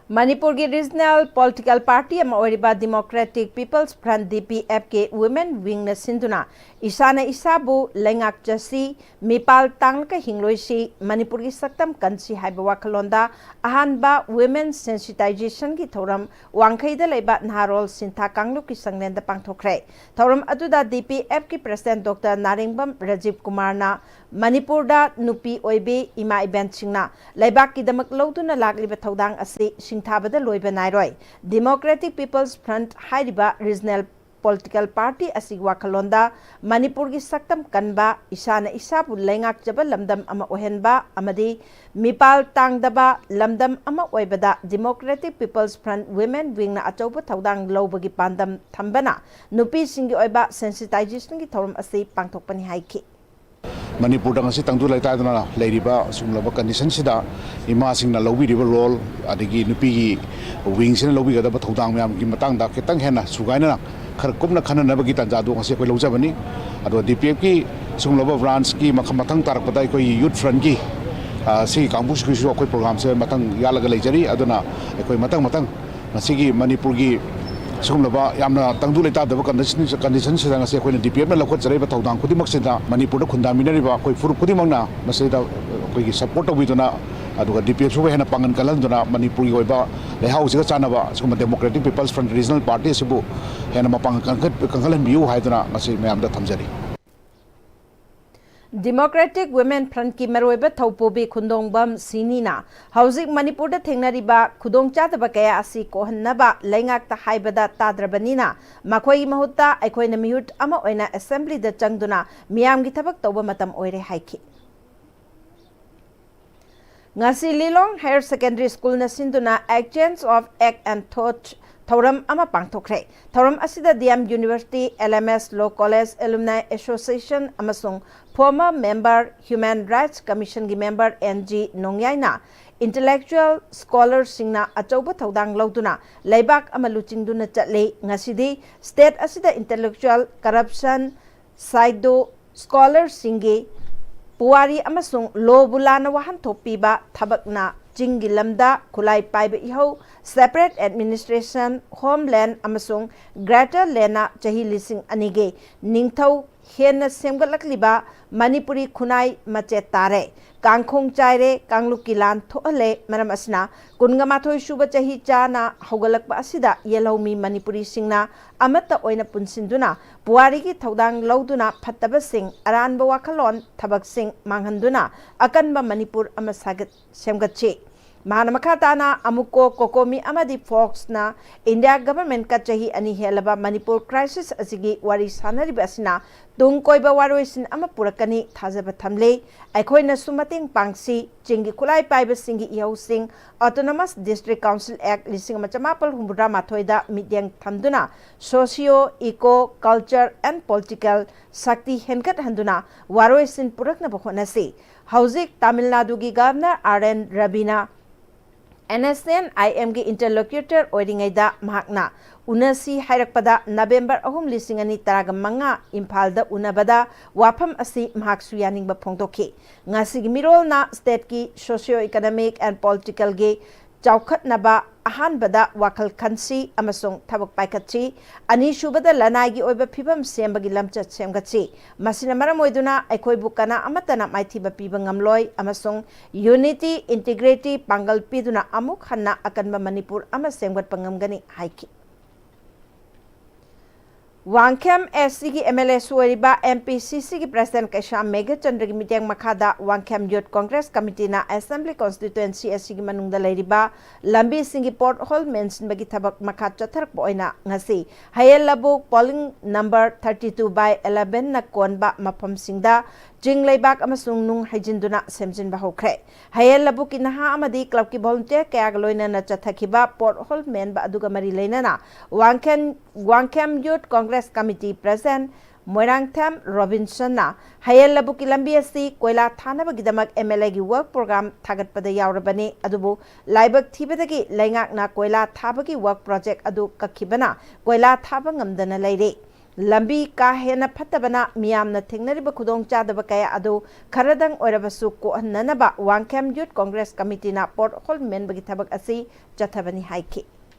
ꯃꯅꯤꯄꯨꯔꯒꯤ ꯔꯤꯖꯅꯦꯜ ꯄꯣꯂꯤꯇꯤꯀꯦꯜ ꯄꯥꯔꯇꯤ ꯑꯃ ꯑꯣꯏꯔꯤꯕ Democratic People's Front, DPFꯀꯤ Women Wingꯅ ꯁꯤꯟꯗꯨꯅ ꯏꯁꯥꯅ ꯏꯁꯥꯕꯨ ꯂꯩꯉꯥꯛꯆꯁꯤ, ꯃꯤꯄꯥꯜ ꯇꯥꯡꯂꯒ ꯍꯤꯡꯂꯣꯏꯁꯤ, ꯃꯅꯤꯄꯨꯔꯒꯤ ꯁꯛꯇꯝ ꯀꯟꯁꯤ ꯍꯥꯏꯕ ꯋꯥꯈꯜꯂꯣꯟꯗ ꯑꯍꯥꯟꯕ Women Sensitizationꯒꯤ ꯊꯧꯔꯝ ꯋꯥꯡꯈꯩꯗ ꯂꯩꯕ ꯅꯍꯥꯔꯣꯜ ꯁꯤꯟꯊꯥ ꯀꯥꯡꯂꯨꯞꯀꯤ ꯁꯪꯂꯦꯟꯗ ꯄꯥꯡꯊꯣꯛꯈ꯭ꯔꯦ꯫ ꯊꯧꯔꯝ ꯑꯗꯨꯗ DPFꯀꯤ President Doctor ꯅꯥꯔꯦꯡꯕꯝ ꯔꯥꯖꯤꯕ ꯀꯨꯃꯥꯔꯅ ꯃꯅꯤꯄꯨꯔꯗ ꯅꯨꯄꯤ ꯑꯣꯏꯕꯤ ꯏꯃꯥ ꯏꯕꯦꯟꯁꯤꯡꯅ ꯂꯩꯕꯥꯛꯀꯤꯗꯃꯛ ꯂꯧꯗꯨꯅ ꯂꯥꯛꯂꯤꯕ ꯊꯧꯗꯥꯡ ꯑꯁꯤ ꯁꯤꯡꯊꯥꯕꯗ ꯂꯣꯏꯕ ꯅꯥꯏꯔꯣꯏ꯫ Democratic People's Front ꯍꯥꯏꯔꯤꯕ ꯔꯤꯖꯅꯦꯜ ꯄꯣꯂꯤꯇꯤꯀꯦꯜ ꯄꯥꯔꯇꯤ ꯑꯁꯤꯒꯤ ꯋꯥꯈꯜꯂꯣꯟꯗ ꯃꯅꯤꯄꯨꯔꯒꯤ ꯁꯛꯇꯝ ꯀꯟꯕ, ꯏꯁꯥꯅ ꯏꯁꯥꯕꯨ ꯂꯩꯉꯥꯛꯆꯕ ꯂꯝꯗꯝ ꯑꯃ ꯑꯣꯏꯍꯟꯕ ꯑꯃꯗꯤ ꯃꯤꯄꯥꯜ ꯇꯥꯡꯗꯕ ꯂꯝꯗꯝ ꯑꯃ ꯑꯣꯏꯕꯗ Democratic People's Front Women Wingꯅ ꯑꯆꯧꯕ ꯊꯧꯗꯥꯡ ꯂꯧꯕꯒꯤ ꯄꯥꯟꯗꯝ ꯊꯝꯕꯅ ꯅꯨꯄꯤꯁꯤꯡꯒꯤ ꯑꯣꯏꯕ Sensitizationꯒꯤ ꯊꯧꯔꯝ ꯑꯁꯤ ꯄꯥꯡꯊꯣꯛꯄꯅꯤ ꯍꯥꯏꯈꯤ꯫ ꯃꯅꯤꯄꯨꯔꯗ ꯉꯁꯤ ꯇꯪꯗꯨ ꯂꯩꯇꯥꯗꯅ ꯂꯩꯔꯤꯕ ꯁꯤꯒꯨꯝꯂꯕ ꯀꯟꯗꯤꯁꯟꯁꯤꯗ ꯏꯃꯥꯁꯤꯡꯅ ꯂꯧꯕꯤꯔꯤꯕ ꯔꯣꯜ, ꯑꯗꯒꯤ ꯅꯨꯄꯤꯒꯤ ꯋꯤꯡꯁꯤꯅ ꯂꯧꯕꯤꯒꯗꯕ ꯊꯧꯗꯥꯡ ꯃꯌꯥꯝꯒꯤ ꯃꯇꯥꯡꯗ ꯈꯤꯇꯪ ꯍꯦꯟꯅ ꯁꯨꯒꯥꯏꯅꯅ ꯈꯔ ꯀꯨꯞꯅ ꯈꯟꯅꯅꯕꯒꯤ ꯇꯥꯟꯖꯥꯗꯨ ꯉꯁꯤ ꯑꯩꯈꯣꯏ ꯂꯧꯖꯕꯅꯤ꯫ ꯑꯗꯣ DPFꯀꯤ ꯁꯤꯒꯨꯝꯂꯕ ꯕ꯭ꯔꯥꯟꯁꯀꯤ ꯃꯈ-, ꯃꯊꯪ ꯇꯥꯔꯛꯄꯗ ꯑꯩꯈꯣꯏꯒꯤ ꯌꯨꯠ ꯐ꯭ꯔꯟꯠꯀꯤ, ꯑ, ꯁꯤꯒꯤ ꯀꯥꯡꯕꯨꯁꯤꯒꯤꯁꯨ ꯑꯩꯈꯣꯏ ꯄ꯭ꯔꯣꯒ꯭ꯔꯥꯝꯁꯦ ꯃꯊꯪ ꯌꯥꯠꯂꯒ ꯂꯩꯖꯔꯤ꯫ ꯑꯗꯨꯅ ꯑꯩꯈꯣꯏ ꯃꯊꯪ ꯃꯊꯪ ꯉꯁꯤꯒꯤ ꯃꯅꯤꯄꯨꯔꯒꯤ ꯁꯤꯒꯨꯝꯂꯕ ꯌꯥꯝꯅ ꯇꯪꯗꯨ ꯂꯩꯇꯥꯗꯕ ꯀꯟꯗꯤꯁꯟ, ꯀꯟꯗꯤꯁꯟꯁꯤꯗ ꯉꯁꯤ ꯑꯩꯈꯣꯏꯅ DPFꯅ ꯂꯧꯈꯠꯆꯔꯛꯏꯕ ꯊꯧꯗꯥꯡ ꯈꯨꯗꯤꯡꯃꯛꯁꯤꯗ ꯃꯅꯤꯄꯨꯔꯗ ꯈꯨꯟꯗꯥꯃꯤꯟꯅꯔꯤꯕ ꯑꯩꯈꯣꯏ ꯐꯨꯔꯨꯞ ꯈꯨꯗꯤꯡꯃꯛꯅ ꯃꯁꯤꯗ ꯑꯩꯈꯣꯏꯒꯤ ꯁꯄꯣꯔꯠ ꯇꯧꯕꯤꯗꯨꯅ, ꯑꯗꯨꯒ DPFꯁꯤꯕꯨ ꯍꯦꯟꯅ ꯄꯥꯡꯒꯜ ꯀꯜꯍꯟꯗꯨꯅ ꯃꯅꯤꯄꯨꯔꯒꯤ ꯑꯣꯏꯕ ꯂꯩꯍꯥꯎꯁꯤꯒ ꯆꯥꯟꯅꯕ ꯁꯤꯒꯨꯝꯕ Democratic People's Front Regional Party ꯑꯁꯤꯕꯨ ꯍꯦꯟꯅ ꯃꯄꯥꯡꯒꯜ ꯀꯟꯈꯠ-, ꯀꯟꯈꯠꯍꯟꯕꯤꯌꯨ ꯍꯥꯏꯗꯨꯅ ꯉꯁꯤ ꯃꯌꯥꯝꯗ ꯊꯝꯖꯔꯤ꯫ Democratic Women Frontꯀꯤ ꯃꯔꯨꯑꯣꯏꯕ ꯊꯧꯄꯨꯕꯤ ꯈꯨꯟꯗꯣꯡꯕꯝ ꯁꯤꯅꯤꯅ ꯍꯧꯖꯤꯛ ꯃꯅꯤꯄꯨꯔꯗ ꯊꯦꯡꯅꯔꯤꯕ ꯈꯨꯗꯣꯡꯆꯥꯗꯕ ꯀꯌꯥ ꯑꯁꯤ ꯀꯣꯛꯍꯟꯅꯕ ꯂꯩꯉꯥꯛꯇ ꯍꯥꯏꯕꯗ ꯇꯥꯗ꯭ꯔꯕꯅꯤꯅ ꯃꯈꯣꯏꯒꯤ ꯃꯍꯨꯠꯇ ꯑꯩꯈꯣꯏꯅ ꯃꯤꯍꯨꯠ ꯑꯃ ꯑꯣꯏꯅ ꯑꯦꯁꯦꯝꯕ꯭ꯂꯤꯗ ꯆꯪꯗꯨꯅ ꯃꯤꯌꯥꯝꯒꯤ ꯊꯕꯛ ꯇꯧꯕ ꯃꯇꯝ ꯑꯣꯏꯔꯦ ꯍꯥꯏꯈꯤ꯫ ꯉꯁꯤ ꯂꯤꯂꯣꯡ ꯍꯥꯌꯔ ꯁꯦꯀꯦꯟꯗꯔꯤ ꯁ꯭ꯀꯨꯜꯅ ꯁꯤꯟꯗꯨꯅ Exchange of Act and Thought ꯊꯧꯔꯝ ꯑꯃ ꯄꯥꯡꯊꯣꯛꯈ꯭ꯔꯦ꯫ ꯊꯧꯔꯝ ꯑꯁꯤꯗ D M University, L M S Law College Alumni Association ꯑꯃꯁꯨꯡ former member Human Rights Commissionꯒꯤ member N G ꯅꯣꯡꯌꯥꯏꯅ intellectual scholarꯁꯤꯡꯅ ꯑꯆꯧꯕ ꯊꯧꯗꯥꯡ ꯂꯧꯗꯨꯅ ꯂꯩꯕꯥꯛ ꯑꯃ ꯂꯨꯆꯤꯡꯗꯨꯅ ꯆꯠꯂꯤ꯫ ꯉꯁꯤꯗꯤ state ꯑꯁꯤꯗ intellectual corruption, ꯁꯥꯏꯗꯣ scholarꯁꯤꯡꯒꯤ ꯄꯨꯋꯥꯔꯤ ꯑꯃꯁꯨꯡ lawꯕꯨ ꯂꯥꯟꯅ ꯋꯥꯍꯟꯊꯣꯛ ꯄꯤꯕ ꯊꯕꯛꯅ ꯆꯤꯡꯒꯤ ꯂꯝꯗ ꯈꯨꯠꯂꯥꯏ ꯄꯥꯏꯕ ꯏꯍꯧ, separate administration, homeland ꯑꯃꯁꯨꯡ greater landꯅ ꯆꯍꯤ ꯂꯤꯁꯤꯡ ꯑꯅꯤꯒꯤ ꯅꯤꯡꯊꯧ ꯍꯦꯟꯅ ꯁꯦꯝꯒꯠꯂꯛꯂꯤꯕ ꯃꯅꯤꯄꯨꯔꯤ ꯈꯨꯟꯅꯥꯏ ꯃꯆꯦꯠ ꯇꯥꯔꯦ꯫ ꯀꯥꯡꯈꯣꯡ ꯆꯥꯏꯔꯦ, ꯀꯥꯡꯂꯨꯞꯀꯤ ꯂꯥꯟ ꯊꯣꯛꯍꯜꯂꯦ꯫ ꯃꯔꯝ ꯑꯁꯤꯅ ꯀꯨꯟꯒ ꯃꯥꯊꯣꯏ ꯁꯨꯕ ꯆꯍꯤ ꯆꯥꯅ ꯍꯧꯒꯠꯂꯛꯄ ꯑꯁꯤꯗ ꯌꯦꯜꯍꯧꯃꯤ ꯃꯅꯤꯄꯨꯔꯤꯁꯤꯡꯅ ꯑꯃꯠꯇ ꯑꯣꯏꯅ ꯄꯨꯟꯁꯤꯟꯗꯨꯅ ꯄꯨꯋꯥꯔꯤꯒꯤ ꯊꯧꯗꯥꯡ ꯂꯧꯗꯨꯅ ꯐꯠꯇꯕꯁꯤꯡ, ꯑꯔꯥꯟꯕ ꯋꯥꯈꯜꯂꯣꯟ, ꯊꯕꯛꯁꯤꯡ ꯃꯥꯡꯍꯟꯗꯨꯅ ꯑꯀꯟꯕ ꯃꯅꯤꯄꯨꯔ ꯑꯃ ꯁꯥꯒꯠ-, ꯁꯦꯝꯒꯠꯁꯤ꯫ ꯃꯍꯥꯛꯅ ꯃꯈꯥ ꯇꯥꯅ ꯑꯃꯨꯛꯀꯣ, ꯀꯣꯀꯣꯃꯤ ꯑꯃꯗꯤ ꯐꯣꯛꯁꯅ ꯏꯟꯗꯤꯌꯥ ꯒꯚꯔꯟꯃꯦꯟꯠꯀ ꯆꯍꯤ ꯑꯅꯤ ꯍꯦꯜꯂꯕ ꯃꯅꯤꯄꯨꯔ crisis ꯑꯁꯤꯒꯤ ꯋꯥꯔꯤ ꯁꯥꯅꯔꯤꯕ ꯑꯁꯤꯅ ꯇꯨꯡ ꯀꯣꯏꯕ ꯋꯥꯔꯣꯏꯁꯤꯟ ꯑꯃ ꯄꯨꯔꯛꯀꯅꯤ ꯊꯥꯖꯕ ꯊꯝꯂꯤ꯫ ꯑꯩꯈꯣꯏꯅꯁꯨ ꯃꯇꯦꯡ ꯄꯥꯡꯁꯤ꯫ ꯆꯤꯡꯒꯤ ꯈꯨꯠꯂꯥꯏ ꯄꯥꯏꯕꯁꯤꯡꯒꯤ ꯏꯍꯧꯁꯤꯡ Autonomous District Council Act ꯂꯤꯁꯤꯡ ꯑꯃ ꯆꯃꯥꯄꯜ ꯍꯨꯝꯐꯨꯇꯔꯥ ꯃꯥꯊꯣꯏꯗ ꯃꯤꯠꯌꯦꯡ ꯊꯝꯗꯨꯅ socio, eco, culture and political ꯁꯛꯇꯤ ꯍꯦꯟꯒꯠꯍꯟꯗꯨꯅ ꯋꯥꯔꯣꯏꯁꯤꯟ ꯄꯨꯔꯛꯅꯕ ꯍꯣꯠꯅꯁꯤ꯫ ꯍꯧꯖꯤꯛ ꯇꯥꯃꯤꯜ ꯅꯥꯗꯨꯒꯤ governor R N ꯔꯕꯤꯅ N S C N I Mꯒꯤ interlocutor ꯑꯣꯏꯔꯤꯉꯩꯗ ꯃꯍꯥꯛꯅ ꯎꯅꯁꯤ ꯍꯥꯏꯔꯛꯄꯗ ꯅꯕꯦꯝꯕꯔ ꯑꯍꯨꯝ, ꯂꯤꯁꯤꯡ ꯑꯅꯤ ꯇꯔꯥꯃꯉꯥ ꯏꯝꯐꯥꯜꯗ ꯎꯅꯕꯗ ꯋꯥꯐꯝ ꯑꯁꯤ ꯃꯍꯥꯛꯁꯨ ꯌꯥꯅꯤꯡꯕ ꯐꯣꯡꯗꯣꯛꯈꯤ꯫ ꯉꯁꯤꯒꯤ ꯃꯤꯔꯣꯜꯅ stateꯀꯤ socio economic and politicalꯒꯤ ꯆꯥꯎꯈꯠꯅꯕ ꯑꯍꯥꯟꯕꯗ ꯋꯥꯈꯜ ꯈꯟꯁꯤ ꯑꯃꯁꯨꯡ ꯊꯕꯛ ꯄꯥꯏꯈꯠꯁꯤ꯫ ꯑꯅꯤꯁꯨꯕꯗ, ꯂꯅꯥꯏꯒꯤ ꯑꯣꯏꯕ ꯐꯤꯕꯝ ꯁꯦꯝꯕꯒꯤ ꯂꯝꯆꯠ ꯁꯦꯝꯒꯠꯁꯤ꯫ ꯃꯁꯤꯅ ꯃꯔꯝ ꯑꯣꯏꯗꯨꯅ ꯑꯩꯈꯣꯏꯕꯨ ꯀꯅꯥ ꯑꯃꯠꯇꯅ ꯃꯥꯏꯊꯤꯕ ꯄꯤꯕ ꯉꯝꯂꯣꯏ ꯑꯃꯁꯨꯡ unity, integrity ꯄꯥꯡꯒꯜ ꯄꯤꯗꯨꯅ ꯑꯃꯨꯛ ꯍꯟꯅ ꯑꯀꯟꯕ ꯃꯅꯤꯄꯨꯔ ꯑꯃ ꯁꯦꯝꯒꯠꯄ ꯉꯝꯒꯅꯤ ꯍꯥꯏꯈꯤ꯫ ꯋꯥꯡꯈꯦꯝ ꯑꯦꯁ ꯁꯤꯒꯤ ꯑꯦꯝ ꯑꯦꯜ ꯑꯦꯁꯨ ꯑꯣꯏꯔꯤꯕ ꯑꯦꯝ ꯄꯤ ꯁꯤ ꯁꯤꯒꯤ ꯄ꯭ꯔꯁꯤꯗꯦꯟꯠ ꯀꯩꯁꯥꯝ ꯃꯦꯘꯆꯟꯗ꯭ꯔꯒꯤ ꯃꯤꯠꯌꯦꯡ ꯃꯈꯥꯗ ꯋꯥꯡꯈꯦꯝ ꯌꯨꯠ ꯀꯣꯡꯒ꯭ꯔꯦꯁ ꯀꯃꯤꯇꯤꯅ ꯑꯦꯁꯦꯝꯕ꯭ꯂꯤ ꯀꯣꯟꯁꯇꯤꯇ꯭ꯋꯦꯟꯁꯤ ꯑꯁꯤꯒꯤ ꯃꯅꯨꯡꯗ ꯂꯩꯔꯤꯕ ꯂꯝꯕꯤꯁꯤꯡꯒꯤ ꯄꯣꯠ ꯍꯣꯜ ꯃꯦꯟꯁꯤꯟꯕꯒꯤ ꯊꯕꯛ ꯃꯈꯥ ꯆꯠꯊꯔꯛꯄ ꯑꯣꯏꯅ ꯉꯁꯤ ꯍꯌꯦꯜ ꯂꯕꯨꯛ polling number thirty two by eleven ꯅ ꯀꯣꯟꯕ ꯃꯐꯝꯁꯤꯡꯗ ꯆꯤꯡ ꯂꯩꯕꯥꯛ ꯑꯃꯁꯨꯡ ꯅꯨꯡ ꯍꯩꯖꯤꯟꯗꯨꯅ ꯁꯦꯝꯖꯤꯟꯕ ꯍꯧꯈ꯭ꯔꯦ꯫ ꯍꯌꯦꯜ ꯂꯕꯨꯛꯀꯤ ꯅꯍꯥ ꯑꯃꯗꯤ ꯀ꯭ꯂꯕꯀꯤ ꯚꯣꯂꯨꯟꯇꯤꯌꯔ ꯀꯌꯥꯒ ꯂꯣꯏꯅꯅ ꯆꯠꯊꯈꯤꯕ ꯄꯣꯠ ꯍꯣꯜ ꯃꯦꯟꯕ ꯑꯗꯨꯒ ꯃꯔꯤ ꯂꯩꯅꯅ ꯋꯥꯡꯈꯦꯝ, ꯋꯥꯡꯈꯦꯝ ꯌꯨꯠ ꯀꯣꯡꯒ꯭ꯔꯦꯁ ꯀꯃꯤꯇꯤ ꯄ꯭ꯔꯁꯤꯗꯦꯟꯠ ꯃꯣꯏꯔꯥꯡꯊꯦꯝ ꯔꯣꯕꯤꯟꯁꯟꯅ ꯍꯌꯦꯜ ꯂꯕꯨꯛꯀꯤ ꯂꯝꯕꯤ ꯑꯁꯤ ꯀꯣꯏꯂꯥ ꯊꯥꯅꯕꯒꯤꯗꯃꯛ ꯑꯦꯝ ꯑꯦꯜ ꯑꯦꯒꯤ ꯋꯥꯔꯛ ꯄ꯭ꯔꯣꯒ꯭ꯔꯥꯝ ꯊꯥꯒꯠꯄꯗ ꯌꯥꯎꯔꯕꯅꯤ, ꯑꯗꯨꯕꯨ ꯂꯥꯏꯕꯛ ꯊꯤꯕꯗꯒꯤ ꯂꯩꯉꯥꯛꯅ ꯀꯣꯏꯂꯥ ꯊꯥꯕꯒꯤ ꯋꯥꯔꯛ ꯄ꯭ꯔꯣꯖꯦꯛ ꯑꯗꯨ ꯀꯛꯈꯤꯕꯅ ꯀꯣꯏꯂꯥ ꯊꯥꯕ ꯉꯝꯗꯅ ꯂꯩꯔꯦ꯫ ꯂꯝꯕꯤ ꯀꯥ ꯍꯦꯟꯅ ꯐꯠꯇꯕꯅ ꯃꯤꯌꯥꯝꯅ ꯊꯦꯡꯅꯔꯤꯕ ꯈꯨꯗꯣꯡꯆꯥꯗꯕ ꯀꯌꯥ ꯑꯗꯨ ꯈꯔꯗꯪ ꯑꯣꯏꯔꯕꯁꯨ ꯀꯣꯛꯍꯟꯅꯅꯕ ꯋꯥꯡꯈꯦꯝ ꯌꯨꯠ ꯀꯣꯡꯒ꯭ꯔꯦꯁ ꯀꯃꯤꯇꯤꯅ ꯄꯣꯠ ꯍꯣꯜ ꯃꯦꯟꯕꯒꯤ ꯊꯕꯛ ꯑꯁꯤ ꯆꯠꯊꯕꯅꯤ ꯍꯥꯏꯈꯤ꯫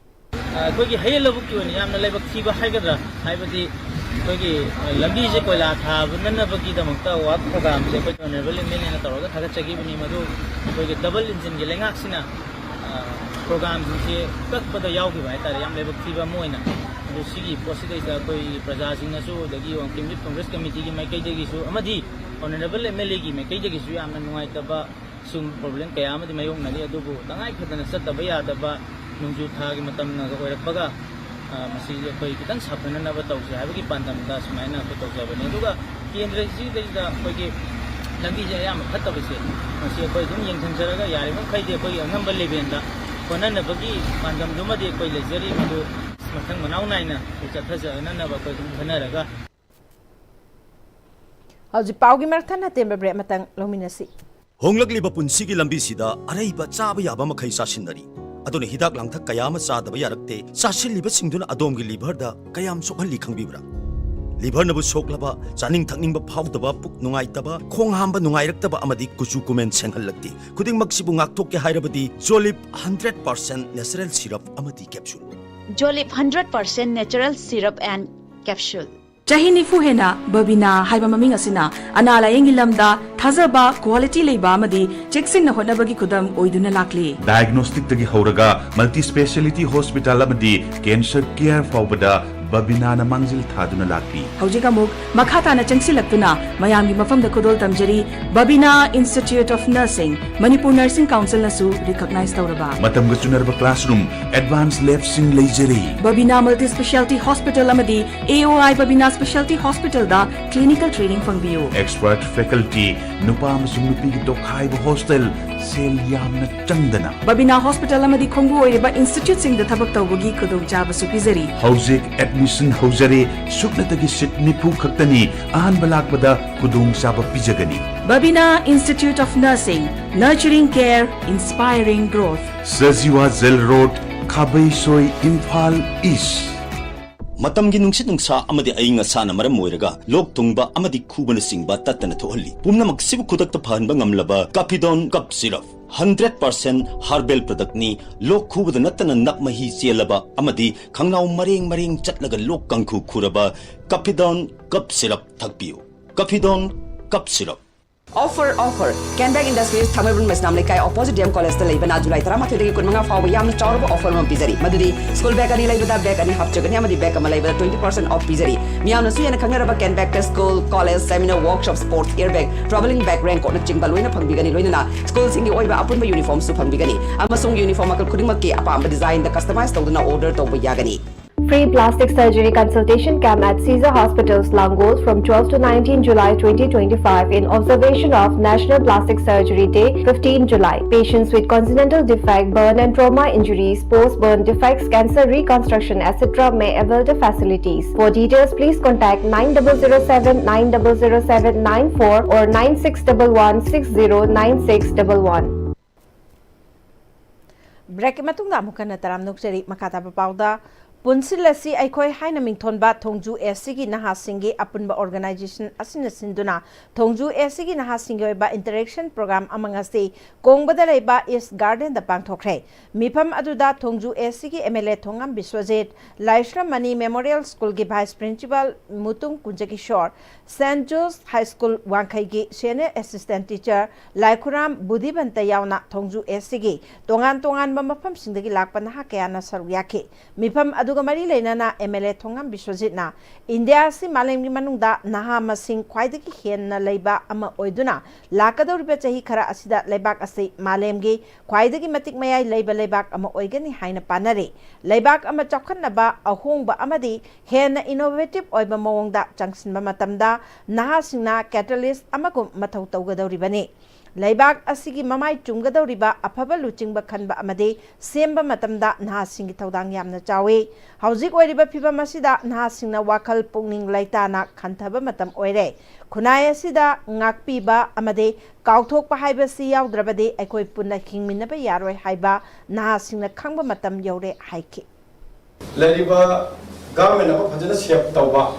ꯑ, ꯑꯩꯈꯣꯏꯒꯤ ꯍꯌꯦꯜ ꯂꯕꯨꯛꯀꯤ ꯑꯣꯏꯅ ꯌꯥꯝꯅ ꯂꯥꯏꯕꯛ ꯊꯤꯕ ꯍꯥꯏꯒꯗ꯭ꯔꯥ, ꯍꯥꯏꯕꯗꯤ ꯑꯩꯈꯣꯏꯒꯤ, ꯑ, ꯂꯝꯕꯤꯁꯦ ꯀꯣꯏꯂꯥ ꯊꯥꯕꯅꯅꯕꯒꯤꯗꯃꯛꯇ ꯋꯥꯔꯛ ꯄ꯭ꯔꯣꯒ꯭ꯔꯥꯝꯁꯦ ꯑꯩꯈꯣꯏ ꯑꯣꯅꯔꯦꯕꯜ ꯑꯦꯝ ꯑꯦꯜ ꯑꯦꯅ ꯇꯧꯔꯒ ꯊꯥꯒꯠꯆꯈꯤꯕꯅꯤ꯫ ꯃꯗꯨ ꯑꯩꯈꯣꯏꯒꯤ ꯗꯕꯜ ꯏꯟꯖꯤꯟꯒꯤ ꯂꯩꯉꯥꯛꯁꯤꯅ, ꯑ, ꯄ꯭ꯔꯣꯒ꯭ꯔꯥꯝꯁꯤꯡꯁꯦ ꯀꯛꯄꯗ ꯌꯥꯎꯈꯤꯕ ꯍꯥꯏꯇꯥꯔꯦ, ꯌꯥꯝ ꯂꯥꯏꯕꯛ ꯊꯤꯕ ꯑꯃ ꯑꯣꯏꯅ꯫ ꯑꯗꯨ ꯁꯤꯒꯤ ꯄꯣꯠꯁꯤꯗꯩꯗ ꯑꯩꯈꯣꯏ ꯄ꯭ꯔꯖꯥꯁꯤꯡꯅꯁꯨ, ꯑꯗꯒꯤ ꯋꯥꯡꯈꯦꯝ ꯌꯨꯠ ꯀꯣꯡꯒ꯭ꯔꯦꯁ ꯀꯃꯤꯇꯤꯒꯤ ꯃꯥꯏꯀꯩꯗꯒꯤꯁꯨ ꯑꯃꯗꯤ ꯑꯣꯅꯔꯦꯕꯜ ꯑꯦꯝ ꯑꯦꯜ ꯑꯦꯒꯤ ꯃꯥꯏꯀꯩꯗꯒꯤꯁꯨ ꯌꯥꯝꯅ ꯅꯨꯡꯉꯥꯏꯇꯕ ꯁꯤꯒꯨꯝꯕ ꯄ꯭ꯔꯣꯕ꯭ꯂꯦꯝ ꯀꯌꯥ ꯑꯃꯗꯤ ꯃꯥꯌꯣꯛꯅꯔꯤ, ꯑꯗꯨꯕꯨ ꯇꯉꯥꯏ ꯐꯗꯅ ꯆꯠꯇꯕ ꯌꯥꯗꯕ ꯅꯣꯡꯖꯨ ꯊꯥꯒꯤ ꯃꯇꯝꯅꯒ ꯑꯣꯏꯔꯛꯄꯒ, ꯑ, ꯃꯁꯤꯁꯦ ꯑꯩꯈꯣꯏ ꯈꯤꯇꯪ ꯁꯥꯐꯅꯅꯕ ꯇꯧꯁꯦ ꯍꯥꯏꯕꯒꯤ ꯄꯥꯟꯗꯝꯗ ꯁꯨꯃꯥꯏꯅ ꯑꯩꯈꯣꯏ ꯇꯧꯖꯕꯅꯤ꯫ ꯑꯗꯨꯒ ꯀꯦꯟꯗ꯭ꯔꯁꯤꯗꯩꯗ ꯑꯩꯈꯣꯏꯒꯤ ꯂꯝꯕꯤꯁꯦ ꯑꯌꯥꯝꯕ ꯐꯠꯇꯕꯁꯦ, ꯃꯁꯤ ꯑꯩꯈꯣꯏ ꯑꯗꯨꯝ ꯌꯦꯡꯁꯤꯟꯖꯔꯒ ꯌꯥꯔꯤꯕ ꯃꯈꯩꯗꯤ ꯑꯩꯈꯣꯏꯒꯤ ꯑꯉꯝꯕ ꯂꯦꯚꯦꯜꯗ ꯍꯣꯠꯅꯅꯕꯒꯤ ꯄꯥꯟꯗꯝꯗꯨꯃꯗꯤ ꯑꯩꯈꯣꯏ ꯂꯩꯖꯔꯤ꯫ ꯃꯗꯨ ꯃꯊꯪ ꯃꯅꯥꯎ ꯅꯥꯏꯅ ꯑꯩꯈꯣꯏ ꯆꯠꯊꯖꯅꯅꯕ ꯑꯩꯈꯣꯏ ꯑꯗꯨꯝ ꯈꯟꯅꯔꯒ ꯍꯧꯖꯤꯛ ꯄꯥꯎꯒꯤ ꯃꯔꯛ ꯊꯠꯅ ꯇꯦꯟꯕ ꯕ꯭ꯔꯦꯛ ꯑꯃꯇꯪ ꯂꯧꯃꯤꯟꯅꯁꯤ꯫ ꯍꯣꯡꯂꯛꯂꯤꯕ ꯄꯨꯟꯁꯤꯒꯤ ꯂꯝꯕꯤꯁꯤꯗ ꯑꯔꯩꯕ ꯆꯥꯕ ꯌꯥꯕ ꯃꯈꯩ ꯆꯥꯁꯤꯟꯅꯔꯤ꯫ ꯑꯗꯨꯅ ꯍꯤꯗꯥꯛ ꯂꯥꯡꯊꯛ ꯀꯌꯥ ꯑꯃ ꯆꯥꯗꯕ ꯌꯥꯔꯛꯇꯦ꯫ ꯆꯥꯁꯤꯜꯂꯤꯕꯁꯤꯡꯗꯨꯅ ꯑꯗꯣꯝꯒꯤ ꯂꯤꯚꯔꯗ ꯀꯌꯥꯝ ꯁꯣꯛꯍꯜꯂꯤ ꯈꯪꯕꯤꯕ꯭ꯔꯥ? ꯂꯤꯚꯔꯅꯕꯨ ꯁꯣꯛꯂꯕ, ꯆꯥꯅꯤꯡ ꯊꯛꯅꯤꯡꯕ ꯐꯥꯎꯗꯕ, ꯄꯨꯛ ꯅꯨꯡꯉꯥꯏꯇꯕ, ꯈꯣꯡ ꯍꯥꯝꯕ ꯅꯨꯡꯉꯥꯏꯔꯛꯇꯕ ꯑꯃꯗꯤ ꯀꯨꯆꯨ ꯀꯨꯃꯦꯟ ꯁꯦꯡꯍꯜꯂꯛꯇꯦ꯫ ꯈꯨꯗꯤꯡꯃꯛꯁꯤꯕꯨ ꯉꯥꯛꯊꯣꯛꯀꯦ ꯍꯥꯏꯔꯕꯗꯤ Jolib hundred percent natural syrup ꯑꯃꯗꯤ capsule꯫ Jolib hundred percent natural syrup and capsule꯫ ꯆꯍꯤ ꯅꯤꯐꯨ ꯍꯦꯟꯅ ꯕꯕꯤꯅꯥ ꯍꯥꯏꯕ ꯃꯃꯤꯡ ꯑꯁꯤꯅ ꯑꯅꯥ ꯂꯥꯌꯦꯡꯒꯤ ꯂꯝꯗ ꯊꯥꯖꯕ, ꯀ꯭ꯋꯥꯂꯤꯇꯤ ꯂꯩꯕ ꯑꯃꯗꯤ ꯆꯦꯛꯁꯤꯟꯅ ꯍꯣꯠꯅꯕꯒꯤ ꯈꯨꯗꯝ ꯑꯣꯏꯗꯨꯅ ꯂꯥꯛꯂꯤ꯫ ꯗꯥꯏꯒꯅꯣꯁꯇꯤꯛꯇꯒꯤ ꯍꯧꯔꯒ ꯃꯜꯇꯤ ꯁ꯭ꯄꯦꯁꯤꯌꯦꯂꯤꯇꯤ ꯍꯣꯁꯄꯤꯇꯥꯜ ꯑꯃꯗꯤ ꯀꯦꯟꯁꯔ ꯀꯤꯌꯔ ꯐꯥꯎꯕꯗ ꯕꯕꯤꯅꯥꯅ ꯃꯥꯡꯖꯤꯜ ꯊꯥꯗꯨꯅ ꯂꯥꯛꯂꯤ꯫ ꯍꯧꯖꯤꯛ ꯑꯃꯨꯛ ꯃꯈꯥ ꯇꯥꯅ ꯆꯪꯁꯤꯜꯂꯛꯇꯨꯅ ꯃꯌꯥꯝꯒꯤ ꯃꯐꯝꯗ ꯈꯨꯗꯣꯜ ꯇꯝꯖꯔꯤ꯫ ꯕꯕꯤꯅꯥ Institute of Nursing, Manipur Nursing Councilꯅꯁꯨ recognize ꯇꯧꯔꯕ꯫ ꯃꯇꯝꯒ ꯆꯨꯅꯔꯕ classroom, advanced labꯁꯤꯡ ꯂꯩꯖꯔꯤ꯫ ꯕꯕꯤꯅꯥ Multi Speciality Hospital ꯑꯃꯗꯤ A O I Babina Speciality Hospitalꯗ clinical training ꯐꯪꯕꯤꯌꯨ꯫ Expert faculty, ꯅꯨꯄꯥ ꯑꯃꯁꯨꯡ ꯅꯨꯄꯤꯒꯤ ꯇꯣꯈꯥꯏꯕ hostel, ꯁꯦꯜ ꯌꯥꯝꯅ ꯆꯪꯗꯅ꯫ ꯕꯕꯤꯅꯥ Hospital ꯑꯃꯗꯤ ꯈꯣꯡꯕꯨ ꯑꯣꯏꯔꯤꯕ instituteꯁꯤꯡꯗ ꯊꯕꯛ ꯇꯧꯕꯒꯤ ꯈꯨꯗꯣꯡꯆꯥꯕꯁꯨ ꯄꯤꯖꯔꯤ꯫ ꯍꯧꯖꯤꯛ admission ꯍꯧꯖꯔꯦ, ꯁꯨꯞꯅꯇꯒꯤ seat ꯅꯤꯐꯨ ꯈꯛꯇꯅꯤ, ꯑꯍꯥꯟꯕ ꯂꯥꯛꯄꯗ ꯈꯨꯗꯣꯡꯆꯥꯕ ꯄꯤꯖꯒꯅꯤ꯫ ꯕꯕꯤꯅꯥ Institute of Nursing, nurturing care, inspiring growth. Sajiwa Jail Road, ꯈꯥꯕꯩꯁꯣꯏ, Imphal East꯫ ꯃꯇꯝꯒꯤ ꯅꯨꯡꯁꯤꯠ ꯅꯨꯡꯁꯥ ꯑꯃꯗꯤ ꯑꯏꯪ ꯑꯁꯥꯅ ꯃꯔꯝ ꯑꯣꯏꯔꯒ ꯂꯣꯛ ꯊꯨꯡꯕ ꯑꯃꯗꯤ ꯈꯨꯕꯅꯆꯤꯡꯕ ꯇꯠꯇꯅ ꯊꯣꯛꯍꯜꯂꯤ꯫ ꯄꯨꯝꯅꯃꯛꯁꯤꯕꯨ ꯈꯨꯗꯛꯇ ꯐꯍꯟꯕ ꯉꯝꯂꯕ Caphidone Cough Syrup, hundred percent herbal productꯅꯤ꯫ ꯂꯣꯛ ꯈꯨꯕꯗ ꯅꯠꯇꯅ ꯅꯞ ꯃꯍꯤ ꯆꯦꯜꯂꯕ ꯑꯃꯗꯤ ꯈꯪꯅꯥꯎ ꯃꯔꯦꯡ ꯃꯔꯦꯡ ꯆꯠꯂꯒ ꯂꯣꯛ ꯀꯥꯡꯈꯨ ꯈꯨꯔꯕ Caphidone Cough Syrup ꯊꯛꯄꯤꯌꯨ꯫ Caphidone Cough Syrup꯫ Offer, offer! Kenbag Industries, ꯊꯥꯡꯃꯩꯕꯟ ꯃꯩꯁꯅꯥꯝ ꯂꯩꯀꯥꯏ, opposite D M Collegeꯇ ꯂꯩꯕꯅ ꯖꯨꯂꯥꯏ ꯇꯔꯥꯃꯥꯊꯣꯏꯗꯒꯤ ꯀꯨꯟꯃꯉꯥ ꯐꯥꯎꯕ ꯌꯥꯝꯅ ꯆꯥꯎꯔꯕ offer ꯑꯃ ꯄꯤꯖꯔꯤ꯫ ꯃꯗꯨꯗꯤ school bag ꯑꯅꯤ ꯂꯩꯕꯗ bag ꯑꯅꯤ ꯍꯥꯞꯆꯒꯅꯤ ꯑꯃꯗꯤ bag ꯑꯃ ꯂꯩꯕꯗ twenty percent off ꯄꯤꯖꯔꯤ꯫ ꯃꯤꯌꯥꯝꯅꯁꯨ ꯍꯦꯟꯅ ꯈꯪꯅꯔꯕ Kenbagꯇ school, college, seminar, workshop, sports, air bag, travelling bag, raincoatꯅꯆꯤꯡꯕ ꯂꯣꯏꯅ ꯐꯪꯕꯤꯒꯅꯤ꯫ ꯂꯣꯏꯅꯅ schoolꯁꯤꯡꯒꯤ ꯑꯣꯏꯕ ꯑꯄꯨꯟꯕ uniformꯁꯨ ꯐꯪꯕꯤꯒꯅꯤ꯫ ꯑꯃꯁꯨꯡ uniform ꯃꯈꯜ ꯈꯨꯗꯤꯡꯃꯛꯀꯤ ꯑꯄꯥꯝꯕ designꯗ customize ꯇꯧꯗꯨꯅ order ꯇꯧꯕ ꯌꯥꯒꯅꯤ꯫ Free plastic surgery consultation camp at Caesar Hospitals, Langol, from twelve to nineteen July twenty twenty-five, in observation of National Plastic Surgery Day, fifteen July. Patients with congenital defect, burn and trauma injuries, post-burn defects, cancer reconstruction, et cetera may avail the facilities. For details, please contact nine double zero seven nine double zero seven nine four or nine six double one six zero nine six double one. Breakꯀꯤ ꯃꯇꯨꯡꯗ ꯑꯃꯨꯛ ꯍꯟꯅ ꯇꯔꯥꯝꯅ ꯑꯣꯛꯆꯔꯤ꯫ ꯃꯈꯥ ꯇꯥꯕ ꯄꯥꯎꯗ, ꯄꯨꯟꯁꯤꯜꯂꯁꯤ ꯑꯩꯈꯣꯏ ꯍꯥꯏꯅ ꯃꯤꯡꯊꯣꯟꯕ ꯊꯣꯡꯖꯨ S Cꯒꯤ ꯅꯍꯥꯁꯤꯡꯒꯤ ꯑꯄꯨꯟꯕ organization ꯑꯁꯤꯅ ꯁꯤꯟꯗꯨꯅ ꯊꯣꯡꯖꯨ S Cꯒꯤ ꯅꯍꯥꯁꯤꯡꯒꯤ ꯑꯣꯏꯕ interaction program ꯑꯃ ꯉꯁꯤ ꯀꯣꯡꯕꯗ ꯂꯩꯕ East Gardenꯗ ꯄꯥꯡꯊꯣꯛꯈ꯭ꯔꯦ꯫ ꯃꯤꯐꯝ ꯑꯗꯨꯗ ꯊꯣꯡꯖꯨ S Cꯒꯤ M L A Thongam Biswajit, Laishram Mani Memorial Schoolꯒꯤ Vice Principal Mutum Kunjakishor, Saint Joe's High School ꯋꯥꯡꯈꯩꯒꯤ Senior Assistant Teacher Laikhuram Budhibanta ꯌꯥꯎꯅ ꯊꯣꯡꯖꯨ S Cꯒꯤ ꯇꯣꯉꯥꯟ ꯇꯣꯉꯥꯟꯕ ꯃꯐꯝꯁꯤꯡꯗꯒꯤ ꯂꯥꯛꯄ ꯅꯍꯥ ꯀꯌꯥꯅ ꯁꯔꯨꯛ ꯌꯥꯈꯤ꯫ ꯃꯤꯐꯝ ꯑꯗꯨꯒ ꯃꯔꯤ ꯂꯩꯅꯅ ꯑꯦꯝ ꯑꯦꯜ ꯑꯦ ꯊꯣꯉꯥꯝ ꯕꯤꯁ꯭ꯋꯖꯤꯠꯅ ꯏꯟꯗꯤꯌꯥ ꯑꯁꯤ ꯃꯥꯂꯦꯝꯒꯤ ꯃꯅꯨꯡꯗ ꯅꯍꯥ ꯃꯁꯤꯡ ꯈ꯭ꯋꯥꯏꯗꯒꯤ ꯍꯦꯟꯅ ꯂꯩꯕ ꯑꯃ ꯑꯣꯏꯗꯨꯅ ꯂꯥꯛꯀꯗꯧꯔꯤꯕ ꯆꯍꯤ ꯈꯔ ꯑꯁꯤꯗ ꯂꯩꯕꯥꯛ ꯑꯁꯤ ꯃꯥꯂꯦꯝꯒꯤ ꯈ꯭ꯋꯥꯏꯗꯒꯤ ꯃꯇꯤꯛ ꯃꯌꯥꯏ ꯂꯩꯕ ꯂꯩꯕꯥꯛ ꯑꯃ ꯑꯣꯏꯒꯅꯤ ꯍꯥꯏꯅ ꯄꯥꯅꯔꯤ꯫ ꯂꯩꯕꯥꯛ ꯑꯃ ꯆꯥꯎꯈꯠꯅꯕ, ꯑꯍꯣꯡꯕ ꯑꯃꯗꯤ ꯍꯦꯟꯅ innovative ꯑꯣꯏꯕ ꯃꯑꯣꯡꯗ ꯆꯪꯁꯤꯟꯕ ꯃꯇꯝꯗ ꯅꯍꯥꯁꯤꯡꯅ catalyst ꯑꯃꯒꯨꯝ ꯃꯊꯧ ꯇꯧꯒꯗꯧꯔꯤꯕꯅꯤ꯫ ꯂꯩꯕꯥꯛ ꯑꯁꯤꯒꯤ ꯃꯃꯥꯏ ꯆꯨꯝꯒꯗꯧꯔꯤꯕ ꯑꯐꯕ ꯂꯨꯆꯤꯡꯕ ꯈꯟꯕ ꯑꯃꯗꯤ ꯁꯦꯝꯕ ꯃꯇꯝꯗ ꯅꯍꯥꯁꯤꯡꯒꯤ ꯊꯧꯗꯥꯡ ꯌꯥꯝꯅ ꯆꯥꯎꯏ꯫ ꯍꯧꯖꯤꯛ ꯑꯣꯏꯔꯤꯕ ꯐꯤꯚꯝ ꯑꯁꯤꯗ ꯅꯍꯥꯁꯤꯡꯅ ꯋꯥꯈꯜ ꯄꯨꯛꯅꯤꯡ ꯂꯩꯇꯥꯅ ꯈꯟꯊꯕ ꯃꯇꯝ ꯑꯣꯏꯔꯦ꯫ ꯈꯨꯟꯅꯥꯏ ꯑꯁꯤꯗ ꯉꯥꯛꯄꯤꯕ ꯑꯃꯗꯤ ꯀꯥꯎꯊꯣꯛꯄ ꯍꯥꯏꯕꯁꯤ ꯌꯥꯎꯗ꯭ꯔꯕꯗꯤ ꯑꯩꯈꯣꯏ ꯄꯨꯟꯅ ꯍꯤꯡꯃꯤꯟꯅꯕ ꯌꯥꯔꯣꯏ ꯍꯥꯏꯕ ꯅꯍꯥꯁꯤꯡꯅ ꯈꯪꯕ ꯃꯇꯝ ꯌꯧꯔꯦ ꯍꯥꯏꯈꯤ꯫ ꯂꯩꯔꯤꯕ government ꯑꯃ ꯐꯖꯅ shape ꯇꯧꯕ,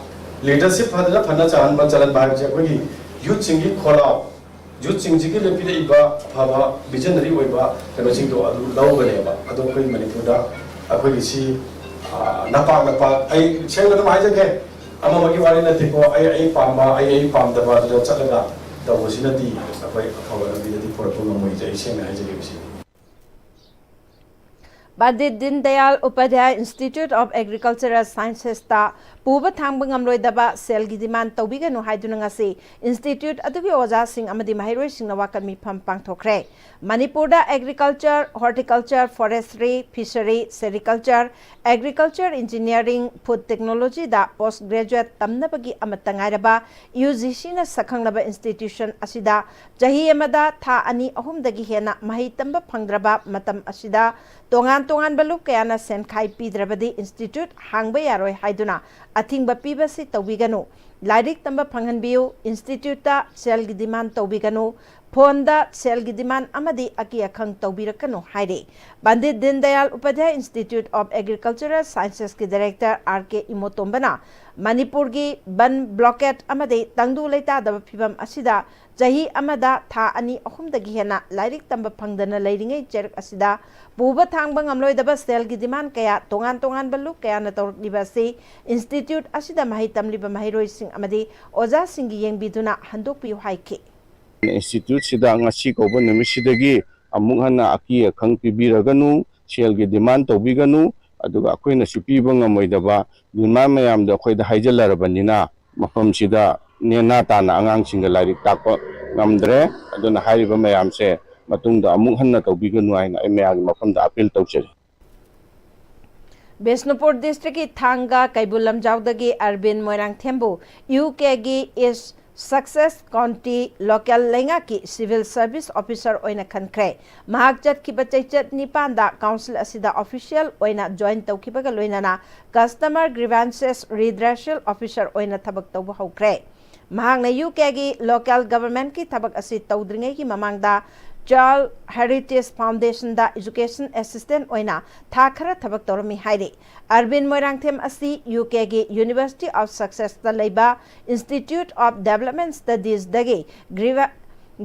leadership ꯐꯖꯅ ꯐꯅ ꯆꯥꯍꯟꯕ, ꯆꯜꯍꯟꯕ ꯍꯥꯏꯕꯁꯦ ꯑꯩꯈꯣꯏꯒꯤ youthꯁꯤꯡꯒꯤ ꯈꯣꯜꯂꯥꯎ, youthꯁꯤꯡꯁꯤꯒꯤ ꯂꯦꯞꯄꯤꯔꯛꯏꯕ ꯑꯐꯕ visionary ꯑꯣꯏꯕ ꯀꯩꯅꯣꯁꯤꯡꯗꯣ ꯑꯗꯨ ꯂꯧꯒꯅꯦꯕ꯫ ꯑꯗꯣ ꯑꯩꯈꯣꯏ ꯃꯅꯤꯄꯨꯔꯗ ꯑꯩꯈꯣꯏꯒꯤ ꯁꯤ, ꯑ, ꯅꯄꯥꯛ ꯅꯄꯥꯛ, ꯑꯩ ꯁꯦꯡꯅ ꯑꯗꯨꯝ ꯍꯥꯏꯖꯒꯦ, ꯑꯃ ꯑꯃꯒꯤ ꯋꯥꯔꯤ ꯅꯠꯇꯦꯀꯣ, ꯑꯩ, ꯑꯩ ꯄꯥꯝꯕ, ꯑꯩ, ꯑꯩ ꯄꯥꯝꯗꯕ ꯑꯗꯨꯗ ꯆꯠꯂꯒ ꯇꯧꯕꯁꯤꯅꯗꯤ ꯑꯩꯈꯣꯏ ꯑꯐꯕ ꯂꯝꯕꯤꯗꯗꯤ ꯄꯨꯔꯛꯄ ꯉꯝꯃꯣꯏꯁꯦ ꯑꯩ ꯁꯦꯡꯅ ꯍꯥꯏꯖꯒꯦ ꯉꯁꯤꯗꯤ꯫ ꯄꯟꯗꯤꯠ ꯗꯤꯟ Dayal Upadhyay Institute of Agricultural Sciencesꯇ ꯄꯨꯕ ꯊꯥꯡꯕ ꯉꯝꯂꯣꯏꯗꯕ ꯁꯦꯜꯒꯤ demand ꯇꯧꯕꯤꯒꯅꯨ ꯍꯥꯏꯗꯨꯅ ꯉꯁꯤ institute ꯑꯗꯨꯒꯤ ꯑꯣꯖꯥꯁꯤꯡ ꯑꯃꯗꯤ ꯃꯍꯩꯔꯣꯏꯁꯤꯡꯅ ꯋꯥꯀꯠ ꯃꯤꯐꯝ ꯄꯥꯡꯊꯣꯛꯈ꯭ꯔꯦ꯫ ꯃꯅꯤꯄꯨꯔꯗ agriculture, horticulture, forestry, fishery, sericulture, agriculture engineering, food technologyꯗ post graduate ꯇꯝꯅꯕꯒꯤ ꯑꯃꯠꯇ ꯉꯥꯏꯔꯕ UGCꯅ ꯁꯛꯈꯪꯂꯕ institution ꯑꯁꯤꯗ ꯆꯍꯤ ꯑꯃꯗ ꯊꯥ ꯑꯅꯤ ꯑꯍꯨꯝꯗꯒꯤ ꯍꯦꯟꯅ ꯃꯍꯩ ꯇꯝꯕ ꯐꯪꯗ꯭ꯔꯕ ꯃꯇꯝ ꯑꯁꯤꯗ ꯇꯣꯉꯥꯟ ꯇꯣꯉꯥꯟꯕ ꯂꯨꯞ ꯀꯌꯥꯅ ꯁꯦꯟꯈꯥꯏ ꯄꯤꯗ꯭ꯔꯕꯗꯤ institute ꯍꯥꯡꯕ ꯌꯥꯔꯣꯏ ꯍꯥꯏꯗꯨꯅ ꯑꯊꯤꯡꯕ ꯄꯤꯕꯁꯤ ꯇꯧꯕꯤꯒꯅꯨ꯫ ꯂꯥꯏꯔꯤꯛ ꯇꯝꯕ ꯐꯪꯍꯟꯕꯤꯌꯨ, instituteꯇ ꯁꯦꯜꯒꯤ demand ꯇꯧꯕꯤꯒꯅꯨ, phoneꯗ ꯁꯦꯜꯒꯤ demand ꯑꯃꯗꯤ ꯑꯀꯤ ꯑꯈꯪ ꯇꯧꯕꯤꯔꯛꯀꯅꯨ ꯍꯥꯏꯔꯤ꯫ ꯄꯟꯗꯤꯠ ꯗꯤꯟ Dayal Upadhyay Institute of Agricultural Sciencesꯀꯤ director R K ꯏꯃꯣꯇꯣꯝꯕꯅ ꯃꯅꯤꯄꯨꯔꯒꯤ ꯕꯟ blockade ꯑꯃꯗꯤ ꯇꯪꯗꯨ ꯂꯩꯇꯥꯗꯕ ꯐꯤꯚꯝ ꯑꯁꯤꯗ ꯆꯍꯤ ꯑꯃꯗ ꯊꯥ ꯑꯅꯤ ꯑꯍꯨꯝꯗꯒꯤ ꯍꯦꯟꯅ ꯂꯥꯏꯔꯤꯛ ꯇꯝꯕ ꯐꯪꯗꯅ ꯂꯩꯔꯤꯉꯩ ꯆꯩꯔꯛ ꯑꯁꯤꯗ ꯄꯨꯕ ꯊꯥꯡꯕ ꯉꯝꯂꯣꯏꯗꯕ ꯁꯦꯜꯒꯤ demand ꯀꯌꯥ ꯇꯣꯉꯥꯟ ꯇꯣꯉꯥꯟꯕ ꯂꯨꯞ ꯀꯌꯥꯅ ꯇꯧꯔꯛꯂꯤꯕ ꯑꯁꯤ institute ꯑꯁꯤꯗ ꯃꯍꯩ ꯇꯝꯂꯤꯕ ꯃꯍꯩꯔꯣꯏꯁꯤꯡ ꯑꯃꯗꯤ ꯑꯣꯖꯥꯁꯤꯡꯒꯤ ꯌꯦꯡꯕꯤꯗꯨꯅ ꯍꯟꯗꯣꯛꯄꯤꯌꯨ ꯍꯥꯏꯈꯤ꯫ Instituteꯁꯤꯗ ꯉꯁꯤ ꯀꯧꯕ ꯅꯨꯃꯤꯠꯁꯤꯗꯒꯤ ꯑꯃꯨꯛ ꯍꯟꯅ ꯑꯀꯤ ꯑꯈꯪ ꯄꯤꯕꯤꯔꯒꯅꯨ, ꯁꯦꯜꯒꯤ demand ꯇꯧꯕꯤꯒꯅꯨ꯫ ꯑꯗꯨꯒ ꯑꯩꯈꯣꯏꯅꯁꯨ ꯄꯤꯕ ꯉꯝꯃꯣꯏꯗꯕ demand ꯃꯌꯥꯝꯗꯣ ꯑꯩꯈꯣꯏꯗ ꯍꯥꯏꯖꯤꯜꯂꯔꯕꯅꯤꯅ, ꯃꯐꯝꯁꯤꯗ ꯅꯦꯅꯥ ꯇꯥꯅ ꯑꯉꯥꯡꯁꯤꯡꯒ ꯂꯥꯏꯔꯤꯛ ꯇꯥꯛꯄ ꯉꯝꯗ꯭ꯔꯦ꯫ ꯑꯗꯨꯅ ꯍꯥꯏꯔꯤꯕ ꯃꯌꯥꯝꯁꯦ ꯃꯇꯨꯡꯗ ꯑꯃꯨꯛ ꯍꯟꯅ ꯇꯧꯕꯤꯒꯅꯨ ꯍꯥꯏꯅ ꯑꯩ ꯃꯌꯥꯝꯒꯤ ꯃꯐꯝꯗ appeal ꯇꯧꯖꯔꯤ꯫ ꯕꯤꯁꯅꯨꯄꯨꯔ districtꯀꯤ ꯊꯥꯡꯒ ꯀꯩꯕꯨꯜ ꯂꯝꯖꯥꯎꯗꯒꯤ ꯑꯔꯕꯤꯟ ꯃꯣꯏꯔꯥꯡꯊꯦꯝꯕꯨ UKꯒꯤ East Sussex County local ꯂꯩꯉꯥꯛꯀꯤ civil service officer ꯑꯣꯏꯅ ꯈꯟꯈ꯭ꯔꯦ꯫ ꯃꯍꯥꯛ ꯆꯠꯈꯤꯕ ꯆꯩꯆꯠ ꯅꯤꯄꯥꯟꯗ council ꯑꯁꯤꯗ official ꯑꯣꯏꯅ join ꯇꯧꯈꯤꯕꯒ ꯂꯣꯏꯅꯅ customer grievances redressal officer ꯑꯣꯏꯅ ꯊꯕꯛ ꯇꯧꯕ ꯍꯧꯈ꯭ꯔꯦ꯫ ꯃꯍꯥꯛꯅ UKꯒꯤ local governmentꯀꯤ ꯊꯕꯛ ꯑꯁꯤ ꯇꯧꯗ꯭ꯔꯤꯉꯩꯒꯤ ꯃꯃꯥꯡꯗ Child Heritage Foundationꯗ education assistant ꯑꯣꯏꯅ ꯊꯥ ꯈꯔ ꯊꯕꯛ ꯇꯧꯔꯝꯃꯤ ꯍꯥꯏꯔꯤ꯫ ꯑꯔꯕꯤꯟ ꯃꯣꯏꯔꯥꯡꯊꯦꯝ ꯑꯁꯤ UKꯒꯤ University of Sussexꯇ ꯂꯩꯕ Institute of Development Studiesꯗꯒꯤ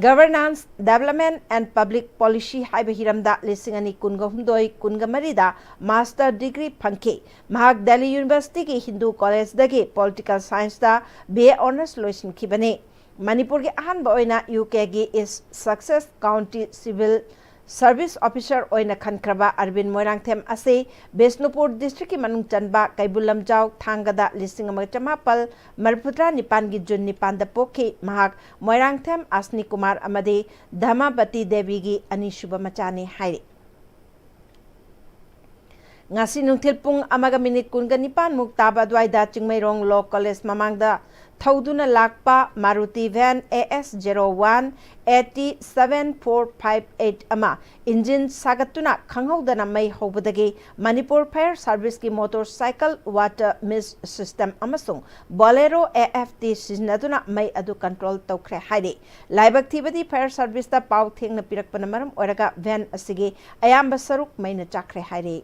Governance, Development and Public Policy ꯍꯥꯏꯕ ꯍꯤꯔꯝꯗ ꯂꯤꯁꯤꯡ ꯑꯅꯤ ꯀꯨꯟꯒ ꯍꯨꯝꯗꯣꯏ ꯀꯨꯟꯒ ꯃꯔꯤꯗ master degree ꯐꯪꯈꯤ꯫ ꯃꯍꯥꯛ Delhi Universityꯒꯤ Hindu Collegeꯗꯒꯤ Political Scienceꯇ BA Honours ꯂꯣꯏꯁꯤꯟꯈꯤꯕꯅꯤ꯫ ꯃꯅꯤꯄꯨꯔꯒꯤ ꯑꯍꯥꯟꯕ ꯑꯣꯏꯅ UKꯒꯤ East Sussex County civil service officer ꯑꯣꯏꯅ ꯈꯟꯈ꯭ꯔꯕ ꯑꯔꯕꯤꯟ ꯃꯣꯏꯔꯥꯡꯊꯦꯝ ꯑꯁꯤ ꯕꯤꯁꯅꯨꯄꯨꯔ districtꯀꯤ ꯃꯅꯨꯡ ꯆꯟꯕ ꯀꯩꯕꯨꯜ ꯂꯝꯖꯥꯎ ꯊꯥꯡꯒꯗ ꯂꯤꯁꯤꯡ ꯑꯃꯒ ꯆꯃꯥꯄꯜ ꯃꯔꯤꯐꯨꯇꯔꯥ ꯅꯤꯄꯥꯟꯒꯤ June ꯅꯤꯄꯥꯟꯗ ꯄꯣꯛꯈꯤ꯫ ꯃꯍꯥꯛ ꯃꯣꯏꯔꯥꯡꯊꯦꯝ ꯑꯁꯅꯤ ꯀꯨꯃꯥꯔ ꯑꯃꯗꯤ ꯙꯃꯥꯕꯇꯤ ꯗꯦꯕꯤꯒꯤ ꯑꯅꯤꯁꯨꯕ ꯃꯆꯥꯅꯤ ꯍꯥꯏꯔꯤ꯫ ꯉꯁꯤ ꯅꯨꯡꯊꯤꯜ ꯄꯨꯡ ꯑꯃꯒ minute ꯀꯨꯟꯒ ꯅꯤꯄꯥꯟ ꯃꯨꯛ ꯇꯥꯕ ꯑꯗꯨꯋꯥꯏꯗ ꯆꯤꯡꯃꯩꯔꯣꯡ Law College ꯃꯃꯥꯡꯗ ꯊꯧꯗꯨꯅ ꯂꯥꯛꯄ Maruti van AS zero one eight seven four five eight ꯑꯃ engine ꯁꯥꯒꯠꯇꯨꯅ ꯈꯪꯍꯧꯗꯅ ꯃꯩ ꯍꯧꯕꯗꯒꯤ Manipur Fire Serviceꯀꯤ motorcycle water mist system ꯑꯃꯁꯨꯡ Bolero AFT ꯁꯤꯖꯤꯟꯅꯗꯨꯅ ꯃꯩ ꯑꯗꯨ control ꯇꯧꯈ꯭ꯔꯦ ꯍꯥꯏꯔꯤ꯫ ꯂꯥꯏꯕꯛ ꯊꯤꯕꯗꯤ Fire Serviceꯇ ꯄꯥꯎ ꯊꯦꯡꯅ ꯄꯤꯔꯛꯄꯅ ꯃꯔꯝ ꯑꯣꯏꯔꯒ van ꯑꯁꯤꯒꯤ ꯑꯌꯥꯝꯕ ꯁꯔꯨꯛ ꯃꯩꯅ ꯆꯥꯛꯈ꯭ꯔꯦ ꯍꯥꯏꯔꯤ꯫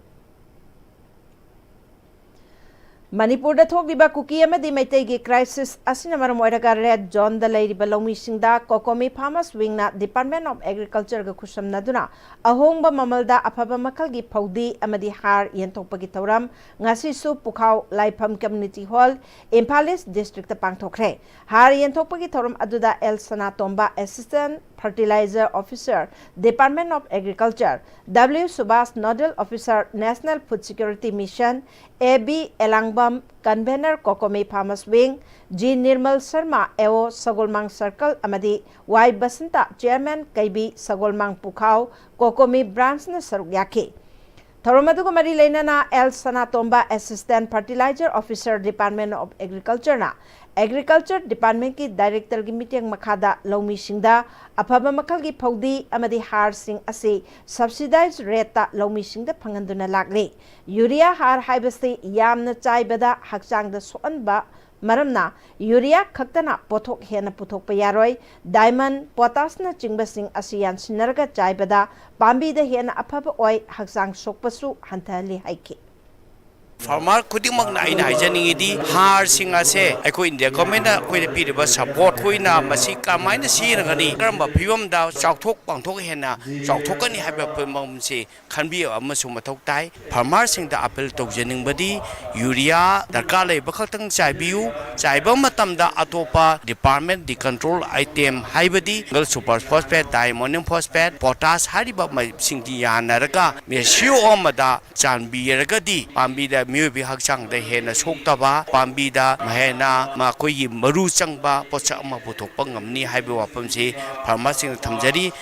ꯃꯅꯤꯄꯨꯔꯗ ꯊꯣꯛꯂꯤꯕ ꯀꯨꯀꯤ ꯑꯃꯗꯤ ꯃꯩꯇꯩꯒꯤ crisis ꯑꯁꯤꯅ ꯃꯔꯝ ꯑꯣꯏꯔꯒ red zoneꯗ ꯂꯩꯔꯤꯕ ꯂꯧꯃꯤꯁꯤꯡꯗ COCOMI Farmers Wingꯅ Department of Agricultureꯒ ꯈꯨꯠꯁꯝꯅꯗꯨꯅ ꯑꯍꯣꯡꯕ ꯃꯃꯜꯗ ꯑꯐꯕ ꯃꯈꯜꯒꯤ ꯐꯧꯗꯤ ꯑꯃꯗꯤ ꯍꯥꯔ ꯌꯦꯟꯊꯣꯛꯄꯒꯤ ꯊꯧꯔꯝ ꯉꯁꯤꯁꯨ ꯄꯨꯈꯥꯎ ꯂꯥꯏꯐꯝ Community Hall, Imphal East districtꯇ ꯄꯥꯡꯊꯣꯛꯈ꯭ꯔꯦ꯫ ꯍꯥꯔ ꯌꯦꯟꯊꯣꯛꯄꯒꯤ ꯊꯧꯔꯝ ꯑꯗꯨꯗ L Sanatomba, Assistant Fertilizer Officer, Department of Agriculture, W Subhas, Nodal Officer, National Food Security Mission, A B Elangbam, Convener, COCOMI Farmers Wing, G Nirmal Sharma, A O Sagolmang Circle, ꯑꯃꯗꯤ Y Basanta, Chairman, ꯀꯩꯕꯤ ꯁꯒꯣꯜꯃꯥꯡ ꯄꯨꯈꯥꯎ, COCOMI Branch ꯅ ꯁꯔꯨꯛ ꯌꯥꯈꯤ꯫ ꯊꯧꯔꯝ ꯑꯗꯨꯒ ꯃꯔꯤ ꯂꯩꯅꯅ L Sanatomba, Assistant Fertilizer Officer, Department of Agriculture ꯅ Agriculture Department ꯀꯤ Director ꯒꯤ ꯃꯤꯠꯌꯦꯡ ꯃꯈꯥꯗ ꯂꯧꯃꯤꯁꯤꯡꯗ ꯑꯐꯕ ꯃꯈꯜꯒꯤ ꯐꯧꯗꯤ ꯑꯃꯗꯤ ꯍꯥꯔꯁꯤꯡ ꯑꯁꯤ subsidized rate ꯇ ꯂꯧꯃꯤꯁꯤꯡꯗ ꯐꯪꯍꯟꯗꯨꯅ ꯂꯥꯛꯂꯤ꯫ ꯌꯨꯔꯤꯌꯥ ꯍꯥꯔ ꯍꯥꯏꯕꯁꯤ ꯌꯥꯝꯅ ꯆꯥꯏꯕꯗ ꯍꯛꯆꯥꯡꯗ ꯁꯣꯛꯍꯟꯕ ꯃꯔꯝꯅ ꯌꯨꯔꯤꯌꯥ ꯈꯛꯇꯅ ꯄꯣꯠꯊꯣꯛ ꯍꯦꯟꯅ ꯄꯨꯊꯣꯛꯄ ꯌꯥꯔꯣꯏ꯫ Diamond, potash ꯅꯆꯤꯡꯕꯁꯤꯡ ꯑꯁꯤ ꯌꯥꯟꯁꯤꯟꯅꯔꯒ ꯆꯥꯏꯕꯗ ꯄꯥꯝꯕꯤꯗ ꯍꯦꯟꯅ ꯑꯐꯕ ꯑꯣꯏ, ꯍꯛꯆꯥꯡ ꯁꯣꯛꯄꯁꯨ ꯍꯟꯊꯍꯜꯂꯤ ꯍꯥꯏꯈꯤ꯫ Farmer ꯈꯨꯗꯤꯡꯃꯛꯅ ꯑꯩꯅ ꯍꯥꯏꯖꯅꯤꯡꯉꯤꯗꯤ, ꯍꯥꯔꯁꯤꯡ ꯑꯁꯦ ꯑꯩꯈꯣꯏ India Government ꯅ ꯑꯩꯈꯣꯏꯗ ꯄꯤꯔꯤꯕ support, ꯑꯩꯈꯣꯏꯅ ꯃꯁꯤ ꯀꯃꯥꯏꯅ ꯁꯤꯖꯤꯟꯅꯒꯅꯤ, ꯀꯔꯝꯕ ꯐꯤꯕꯝꯗ ꯆꯥꯎꯊꯣꯛ ꯄꯥꯡꯊꯣꯛ ꯍꯦꯟꯅ ꯆꯥꯎꯊꯣꯛꯀꯅꯤ ꯍꯥꯏꯕ ꯄꯨꯝꯅꯃꯛꯁꯤ ꯈꯟꯕꯤꯕ ꯑꯃꯁꯨ ꯃꯊꯧ ꯇꯥꯏ꯫ Farmer ꯁꯤꯡꯗ appeal ꯇꯧꯖꯅꯤꯡꯕꯗꯤ, ꯌꯨꯔꯤꯌꯥ ꯗꯔꯀꯥꯔ ꯂꯩꯕ ꯈꯛꯇꯪ ꯆꯥꯏꯕꯤꯌꯨ꯫ ꯆꯥꯏꯕ ꯃꯇꯝꯗ ꯑꯇꯣꯞꯄ department ꯗ control item ꯍꯥꯏꯕꯗꯤ single super phosphate, diammonium phosphate, potash ꯍꯥꯏꯔꯤꯕ ꯃꯁꯤꯡꯗꯤ ꯌꯥꯟꯅꯔꯒ ratio ꯑꯃꯗ ꯆꯥꯟꯕꯤꯔꯒꯗꯤ ꯄꯥꯝꯕꯤꯗ, ꯃꯤꯑꯣꯏꯕꯒꯤ ꯍꯛꯆꯥꯡꯗ ꯍꯦꯟꯅ ꯁꯣꯛꯇꯕ, ꯄꯥꯝꯕꯤꯗ ꯍꯦꯟꯅ ꯃꯈꯣꯏꯒꯤ ꯃꯔꯨ ꯆꯪꯕ ꯄꯣꯠꯁꯛ ꯑꯃ ꯄꯨꯊꯣꯛꯄ ꯉꯝꯅꯤ ꯍꯥꯏꯕ ꯋꯥꯐꯝꯁꯤ farmer ꯁꯤꯡꯗ ꯊꯝꯖꯔꯤ꯫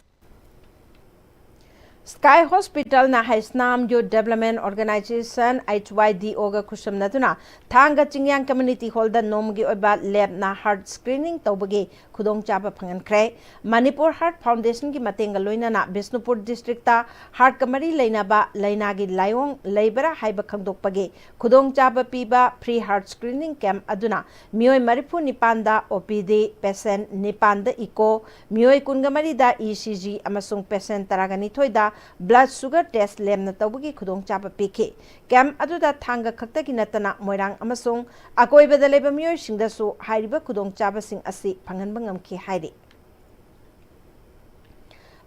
Sky Hospital ꯅ Haisnam Youth Development Organization, H Y D O ꯒ ꯈꯨꯠꯁꯝꯅꯗꯨꯅ ꯊꯥꯡꯒ ꯆꯤꯡꯌꯥꯡ Community Hall ꯗ ꯅꯣꯡꯃꯒꯤ ꯑꯣꯏꯕ ꯂꯦꯞꯅ heart screening ꯇꯧꯕꯒꯤ ꯈꯨꯗꯣꯡꯆꯥꯕ ꯐꯪꯍꯟꯈ꯭ꯔꯦ꯫ ꯃꯅꯤꯄꯨꯔ Heart Foundation ꯒꯤ ꯃꯇꯦꯡꯒ ꯂꯣꯏꯅꯅ ꯕꯤꯁꯅꯨꯄꯨꯔ district ꯇ heart ꯀ ꯃꯔꯤ ꯂꯩꯅꯕ ꯂꯥꯏꯅꯥꯒꯤ ꯂꯥꯏꯑꯣꯡ ꯂꯩꯕ꯭ꯔꯥ ꯍꯥꯏꯕ ꯈꯪꯗꯣꯛꯄꯒꯤ ꯈꯨꯗꯣꯡꯆꯥꯕ ꯄꯤꯕ free heart screening camp ꯑꯗꯨꯅ ꯃꯤꯑꯣꯏ ꯃꯔꯤꯐꯨ ꯅꯤꯄꯥꯟꯗ O P D, patient ꯅꯤꯄꯥꯟꯗ echo, ꯃꯤꯑꯣꯏ ꯀꯨꯟꯒ ꯃꯔꯤꯗ E C G ꯑꯃꯁꯨꯡ patient ꯇꯔꯥꯒ ꯅꯤꯊꯣꯏꯗ blood sugar test ꯂꯦꯝꯅ ꯇꯧꯕꯒꯤ ꯈꯨꯗꯣꯡꯆꯥꯕ ꯄꯤꯈꯤ꯫ Camp ꯑꯗꯨꯗ ꯊꯥꯡꯒ ꯈꯛꯇꯒꯤ ꯅꯠꯇꯅ ꯃꯣꯏꯔꯥꯡ ꯑꯃꯁꯨꯡ ꯑꯀꯣꯏꯕꯗ ꯂꯩꯕ ꯃꯤꯑꯣꯏꯁꯤꯡꯗꯁꯨ ꯍꯥꯏꯔꯤꯕ ꯈꯨꯗꯣꯡꯆꯥꯕꯁꯤꯡ ꯑꯁꯤ ꯐꯪꯍꯟꯕ ꯉꯝꯈꯤ ꯍꯥꯏꯔꯤ꯫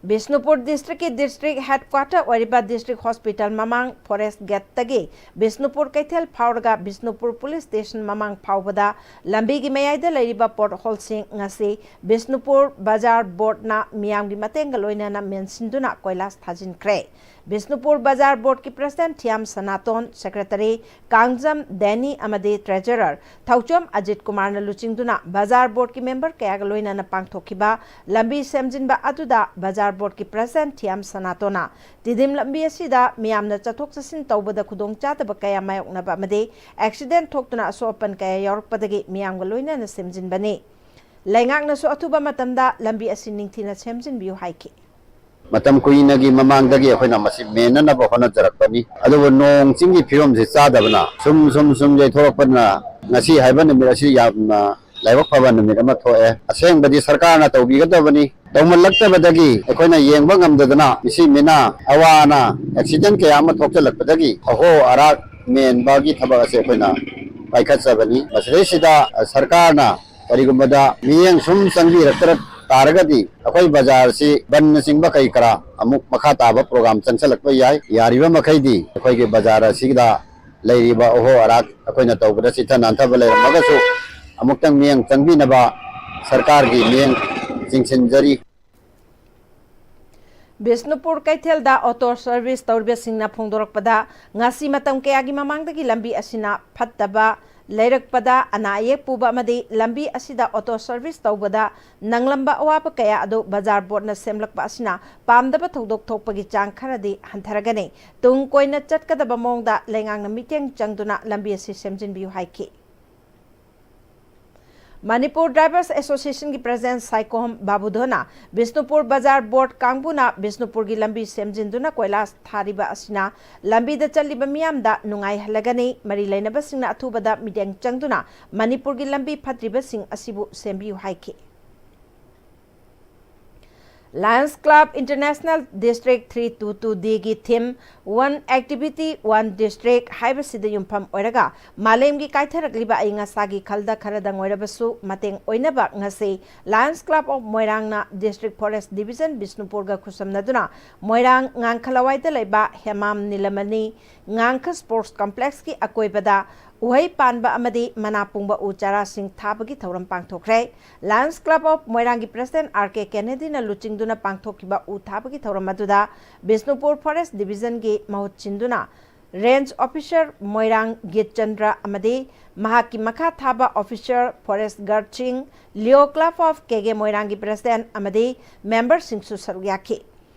ꯕꯤꯁꯅꯨꯄꯨꯔ ꯗꯤꯁꯇ꯭ꯔꯤꯛꯀꯤ ꯗꯤꯁꯇ꯭ꯔꯤꯛ ꯍꯦꯗꯀ꯭ꯋꯥꯇꯔ ꯑꯣꯏꯔꯤꯕ ꯗꯤꯁꯇ꯭ꯔꯤꯛ ꯍꯣꯁꯄꯤꯇꯥꯜ ꯃꯃꯥꯡ ꯐꯣꯔꯦꯁ ꯒꯦꯠꯇꯒꯤ ꯕꯤꯁꯅꯨꯄꯨꯔ ꯀꯩꯊꯦꯜ ꯐꯥꯎꯔꯒ ꯕꯤꯁꯅꯨꯄꯨꯔ ꯄꯨꯂꯤꯁ ꯁ꯭ꯇꯦꯁꯟ ꯃꯃꯥꯡ ꯐꯥꯎꯕꯗ ꯂꯝꯕꯤꯒꯤ ꯃꯌꯥꯏꯗ ꯂꯩꯔꯤꯕ ꯄꯣꯠꯍꯣꯜꯁꯤꯡ ꯉꯁꯤ ꯕꯤꯁꯅꯨꯄꯨꯔ ꯕꯖꯥꯔ ꯕꯣꯔꯗꯅ ꯃꯤꯌꯥꯝꯒꯤ ꯃꯇꯦꯡꯒ ꯂꯣꯏꯅꯅ ꯃꯦꯟꯁꯤꯟꯗꯨꯅ ꯀꯣꯏꯂꯥꯁ ꯊꯥꯖꯤꯟꯈ꯭ꯔꯦ꯫ ꯕꯤꯁꯅꯨꯄꯨꯔ ꯕꯖꯥꯔ ꯕꯣꯔꯗꯀꯤ ꯄ꯭ꯔꯁꯤꯗꯦꯟꯠ ꯊꯤꯌꯥꯝ ꯁꯅꯥꯇꯣꯟ, ꯁꯦꯀ꯭ꯔꯦꯇꯔꯤ ꯀꯥꯡꯖꯝ ꯗꯦꯅꯤ ꯑꯃꯗꯤ ꯇ꯭ꯔꯦꯖꯔꯔ ꯊꯧꯆꯣꯝ ꯑꯖꯤꯠ ꯀꯨꯃꯥꯔꯅ ꯂꯨꯆꯤꯡꯗꯨꯅ ꯕꯖꯥꯔ ꯕꯣꯔꯗꯀꯤ ꯃꯦꯝꯕꯔ ꯀꯌꯥꯒ ꯂꯣꯏꯅꯅ ꯄꯥꯡꯊꯣꯛꯈꯤꯕ ꯂꯝꯕꯤ ꯁꯦꯝꯖꯤꯟꯕ ꯑꯗꯨꯗ ꯕꯖꯥꯔ ꯕꯣꯔꯗꯀꯤ ꯄ꯭ꯔꯁꯤꯗꯦꯟꯠ ꯊꯤꯌꯥꯝ ꯁꯅꯥꯇꯣꯟꯅ ꯇꯤꯗꯤꯝ ꯂꯝꯕꯤ ꯑꯁꯤꯗ ꯃꯤꯌꯥꯝꯅ ꯆꯠꯊꯣꯛ ꯆꯠꯁꯤꯟ ꯇꯧꯕꯗ ꯈꯨꯗꯣꯡꯆꯥꯗꯕ ꯀꯌꯥ ꯃꯥꯌꯣꯛꯅꯕ ꯑꯃꯗꯤ ꯑꯦꯛꯁꯤꯗꯦꯟꯠ ꯊꯣꯛꯇꯨꯅ ꯑꯁꯣꯛ ꯑꯄꯟ ꯀꯌꯥ ꯌꯥꯎꯔꯛꯄꯗꯒꯤ ꯃꯤꯌꯥꯝꯒ ꯂꯣꯏꯅꯅ ꯁꯦꯝꯖꯤꯟꯕꯅꯤ꯫ ꯂꯩꯉꯥꯛꯅꯁꯨ ꯑꯊꯨꯕ ꯃꯇꯝꯗ ꯂꯝꯕꯤ ꯑꯁꯤ ꯅꯤꯡꯊꯤꯅ ꯁꯦꯝꯖꯤꯟꯕꯤꯌꯨ ꯍꯥꯏꯈꯤ꯫ ꯃꯇꯝ ꯀꯨꯏꯅꯒꯤ ꯃꯃꯥꯡꯗꯒꯤ ꯑꯩꯈꯣꯏꯅ ꯃꯁꯤ ꯃꯦꯟꯅꯅꯕ ꯍꯣꯠꯅꯖꯔꯛꯄꯅꯤ꯫ ꯑꯗꯨꯕꯨ ꯅꯣꯡ ꯆꯤꯡꯒꯤ ꯐꯤꯕꯝꯁꯤ ꯆꯥꯗꯕꯅ ꯁꯨꯝ, ꯁꯨꯝ, ꯁꯨꯝ ꯌꯩꯊꯣꯔꯛꯄꯅ ꯉꯁꯤ ꯍꯥꯏꯕ ꯅꯨꯃꯤꯠ ꯑꯁꯤ ꯌꯥꯝꯅ ꯂꯥꯏꯕꯛ ꯐꯕ ꯅꯨꯃꯤꯠ ꯑꯃ ꯊꯣꯛꯑꯦ꯫ ꯑꯁꯦꯡꯕꯗꯤ ꯁꯔꯀꯥꯔꯅ ꯇꯧꯕꯤꯒꯗꯕꯅꯤ꯫ ꯇꯧꯃꯜꯂꯛꯇꯕꯗꯒꯤ ꯑꯩꯈꯣꯏꯅ ꯌꯦꯡꯕ ꯉꯝꯗꯗꯅ ꯃꯤꯁꯤ ꯃꯤꯅ ꯑꯋꯥ ꯑꯅꯥ, ꯑꯦꯛꯁꯤꯗꯦꯟꯠ ꯀꯌꯥ ꯑꯃ ꯊꯣꯛꯆꯜꯂꯛꯄꯗꯒꯤ ꯑꯍꯣ ꯑꯔꯥꯛ ꯃꯦꯟꯕꯒꯤ ꯊꯕꯛ ꯑꯁꯤ ꯑꯩꯈꯣꯏꯅ ꯄꯥꯏꯈꯠꯆꯕꯅꯤ꯫ ꯃꯁꯤꯗꯩꯁꯤꯗ ꯁꯔꯀꯥꯔꯅ ꯀꯔꯤꯒꯨꯝꯕꯗ ꯃꯤꯠꯌꯦꯡ ꯁꯨꯝ ꯆꯪꯕꯤꯔꯛꯇ ꯇꯥꯔꯒꯗꯤ ꯑꯩꯈꯣꯏ ꯕꯖꯥꯔꯁꯤ ꯕꯟꯅꯆꯤꯡꯕ ꯀꯔꯤ ꯀꯔꯥ ꯑꯃꯨꯛ ꯃꯈꯥ ꯇꯥꯕ ꯄ꯭ꯔꯣꯒ꯭ꯔꯥꯝ ꯆꯪꯁꯜꯂꯛꯄ ꯌꯥꯏ꯫ ꯌꯥꯔꯤꯕ ꯃꯈꯩꯗꯤ ꯑꯩꯈꯣꯏꯒꯤ ꯕꯖꯥꯔ ꯑꯁꯤꯗ ꯂꯩꯔꯤꯕ ꯑꯍꯣ ꯑꯔꯥꯛ ꯑꯩꯈꯣꯏꯅ ꯇꯧꯕꯗ ꯆꯤꯠꯊ ꯅꯥꯟꯊꯕ ꯂꯩꯔꯝꯃꯒꯁꯨ ꯑꯃꯨꯛꯇꯪ ꯃꯤꯠꯌꯦꯡ ꯆꯪꯕꯤꯅꯕ ꯁꯔꯀꯥꯔꯒꯤ ꯃꯤꯠꯌꯦꯡ ꯆꯤꯡꯁꯤꯟꯖꯔꯤ꯫ ꯕꯤꯁꯅꯨꯄꯨꯔ ꯀꯩꯊꯦꯜꯗ ꯑꯣꯇꯣ ꯁꯔꯚꯤꯁ ꯇꯧꯔꯤꯕꯁꯤꯡꯅ ꯐꯣꯡꯗꯣꯔꯛꯄꯗ, ꯉꯁꯤ ꯃꯇꯝ ꯀꯌꯥꯒꯤ ꯃꯃꯥꯡꯗꯒꯤ ꯂꯝꯕꯤ ꯑꯁꯤꯅ ꯐꯠꯇꯕ ꯂꯩꯔꯛꯄꯗ ꯑꯅꯥ ꯑꯌꯦꯛ ꯄꯨꯕ ꯑꯃꯗꯤ ꯂꯝꯕꯤ ꯑꯁꯤꯗ ꯑꯣꯇꯣ ꯁꯔꯚꯤꯁ ꯇꯧꯕꯗ ꯅꯪꯂꯝꯕ ꯑꯋꯥꯕ ꯀꯌꯥ ꯑꯗꯨ ꯕꯖꯥꯔ ꯕꯣꯔꯗꯅ ꯁꯦꯝꯂꯛꯄ ꯑꯁꯤꯅ ꯄꯥꯝꯗꯕ ꯊꯧꯗꯣꯛ ꯊꯣꯛꯄꯒꯤ ꯆꯥꯡ ꯈꯔꯗꯤ ꯍꯟꯊꯔꯒꯅꯤ꯫ ꯇꯨꯡ ꯀꯣꯏꯅ ꯆꯠꯀꯗꯕ ꯃꯑꯣꯡꯗ ꯂꯩꯉꯥꯛꯅ ꯃꯤꯠꯌꯦꯡ ꯆꯪꯗꯨꯅ ꯂꯝꯕꯤ ꯑꯁꯤ ꯁꯦꯝꯖꯤꯟꯕꯤꯌꯨ ꯍꯥꯏꯈꯤ꯫ ꯃꯅꯤꯄꯨꯔ ꯗ꯭ꯔꯥꯏꯚꯔꯁ ꯑꯦꯁꯣꯁꯤꯌꯦꯁꯟꯒꯤ ꯄ꯭ꯔꯁꯤꯗꯦꯟꯠ ꯁꯥꯏꯈꯣꯝ ꯕꯥꯕꯨꯙꯟꯅ ꯕꯤꯁꯅꯨꯄꯨꯔ ꯕꯖꯥꯔ ꯕꯣꯔꯗ ꯀꯥꯡꯕꯨꯅ ꯕꯤꯁꯅꯨꯄꯨꯔꯒꯤ ꯂꯝꯕꯤ ꯁꯦꯝꯖꯤꯟꯗꯨꯅ ꯀꯣꯏꯂꯥꯁ ꯊꯥꯔꯤꯕ ꯑꯁꯤꯅ ꯂꯝꯕꯤꯗ ꯆꯠꯂꯤꯕ ꯃꯤꯌꯥꯝꯗ ꯅꯨꯡꯉꯥꯏꯍꯜꯂꯒꯅꯤ꯫ ꯃꯔꯤ ꯂꯩꯅꯕꯁꯤꯡꯅ ꯑꯊꯨꯕꯗ ꯃꯤꯠꯌꯦꯡ ꯆꯪꯗꯨꯅ ꯃꯅꯤꯄꯨꯔꯒꯤ ꯂꯝꯕꯤ ꯐꯠꯇ꯭ꯔꯤꯕꯁꯤꯡ ꯑꯁꯤꯕꯨ ꯁꯦꯝꯕꯤꯌꯨ ꯍꯥꯏꯈꯤ꯫ Lions Club International District three two two D ꯒꯤ theme One Activity, One District ꯍꯥꯏꯕꯁꯤꯗ ꯌꯨꯝꯐꯝ ꯑꯣꯏꯔꯒ ꯃꯥꯂꯦꯝꯒꯤ ꯀꯥꯏꯊꯔꯛꯂꯤꯕ ꯑꯏꯪ ꯑꯁꯥꯒꯤ ꯈꯜꯗ ꯈꯔꯗꯪ ꯑꯣꯏꯔꯕꯁꯨ ꯃꯇꯦꯡ ꯑꯣꯏꯅꯕ ꯉꯁꯤ Lions Club of ꯃꯣꯏꯔꯥꯡꯅ District Forest Division ꯕꯤꯁꯅꯨꯄꯨꯔꯒ ꯈꯨꯠꯁꯝꯅꯗꯨꯅ ꯃꯣꯏꯔꯥꯡ ꯉꯥꯡꯈ ꯂꯋꯥꯏꯗ ꯂꯩꯕ ꯍꯦꯃꯥꯝ ꯅꯤꯂꯃꯅꯤ ꯉꯥꯡꯈ Sports Complexꯀꯤ ꯑꯀꯣꯏꯕꯗ ꯎꯍꯩ ꯄꯥꯟꯕ ꯑꯃꯗꯤ ꯃꯅꯥ ꯄꯨꯡꯕ ꯎ ꯆꯥꯔꯥꯁꯤꯡ ꯊꯥꯕꯒꯤ ꯊꯧꯔꯝ ꯄꯥꯡꯊꯣꯛꯈ꯭ꯔꯦ꯫ Lions Club of ꯃꯣꯏꯔꯥꯡꯒꯤ President R K ꯀꯦꯅꯦꯗꯤꯅ ꯂꯨꯆꯤꯡꯗꯨꯅ ꯄꯥꯡꯊꯣꯛꯈꯤꯕ ꯎ ꯊꯥꯕꯒꯤ ꯊꯧꯔꯝ ꯑꯗꯨꯗ ꯕꯤꯁꯅꯨꯄꯨꯔ Forest Divisionꯒꯤ ꯃꯍꯨꯠ ꯁꯤꯟꯗꯨꯅ Range Officer ꯃꯣꯏꯔꯥꯡ ꯒꯤꯠꯆꯟꯗ꯭ꯔ ꯑꯃꯗꯤ ꯃꯍꯥꯛꯀꯤ ꯃꯈꯥ ꯊꯥꯕ Officer Forest Guardꯁꯤꯡ, Leo Club of ꯀꯦ ꯀꯦ ꯃꯣꯏꯔꯥꯡꯒꯤ President ꯑꯃꯗꯤ memberꯁꯤꯡꯁꯨ ꯁꯔꯨꯛ ꯌꯥꯈꯤ꯫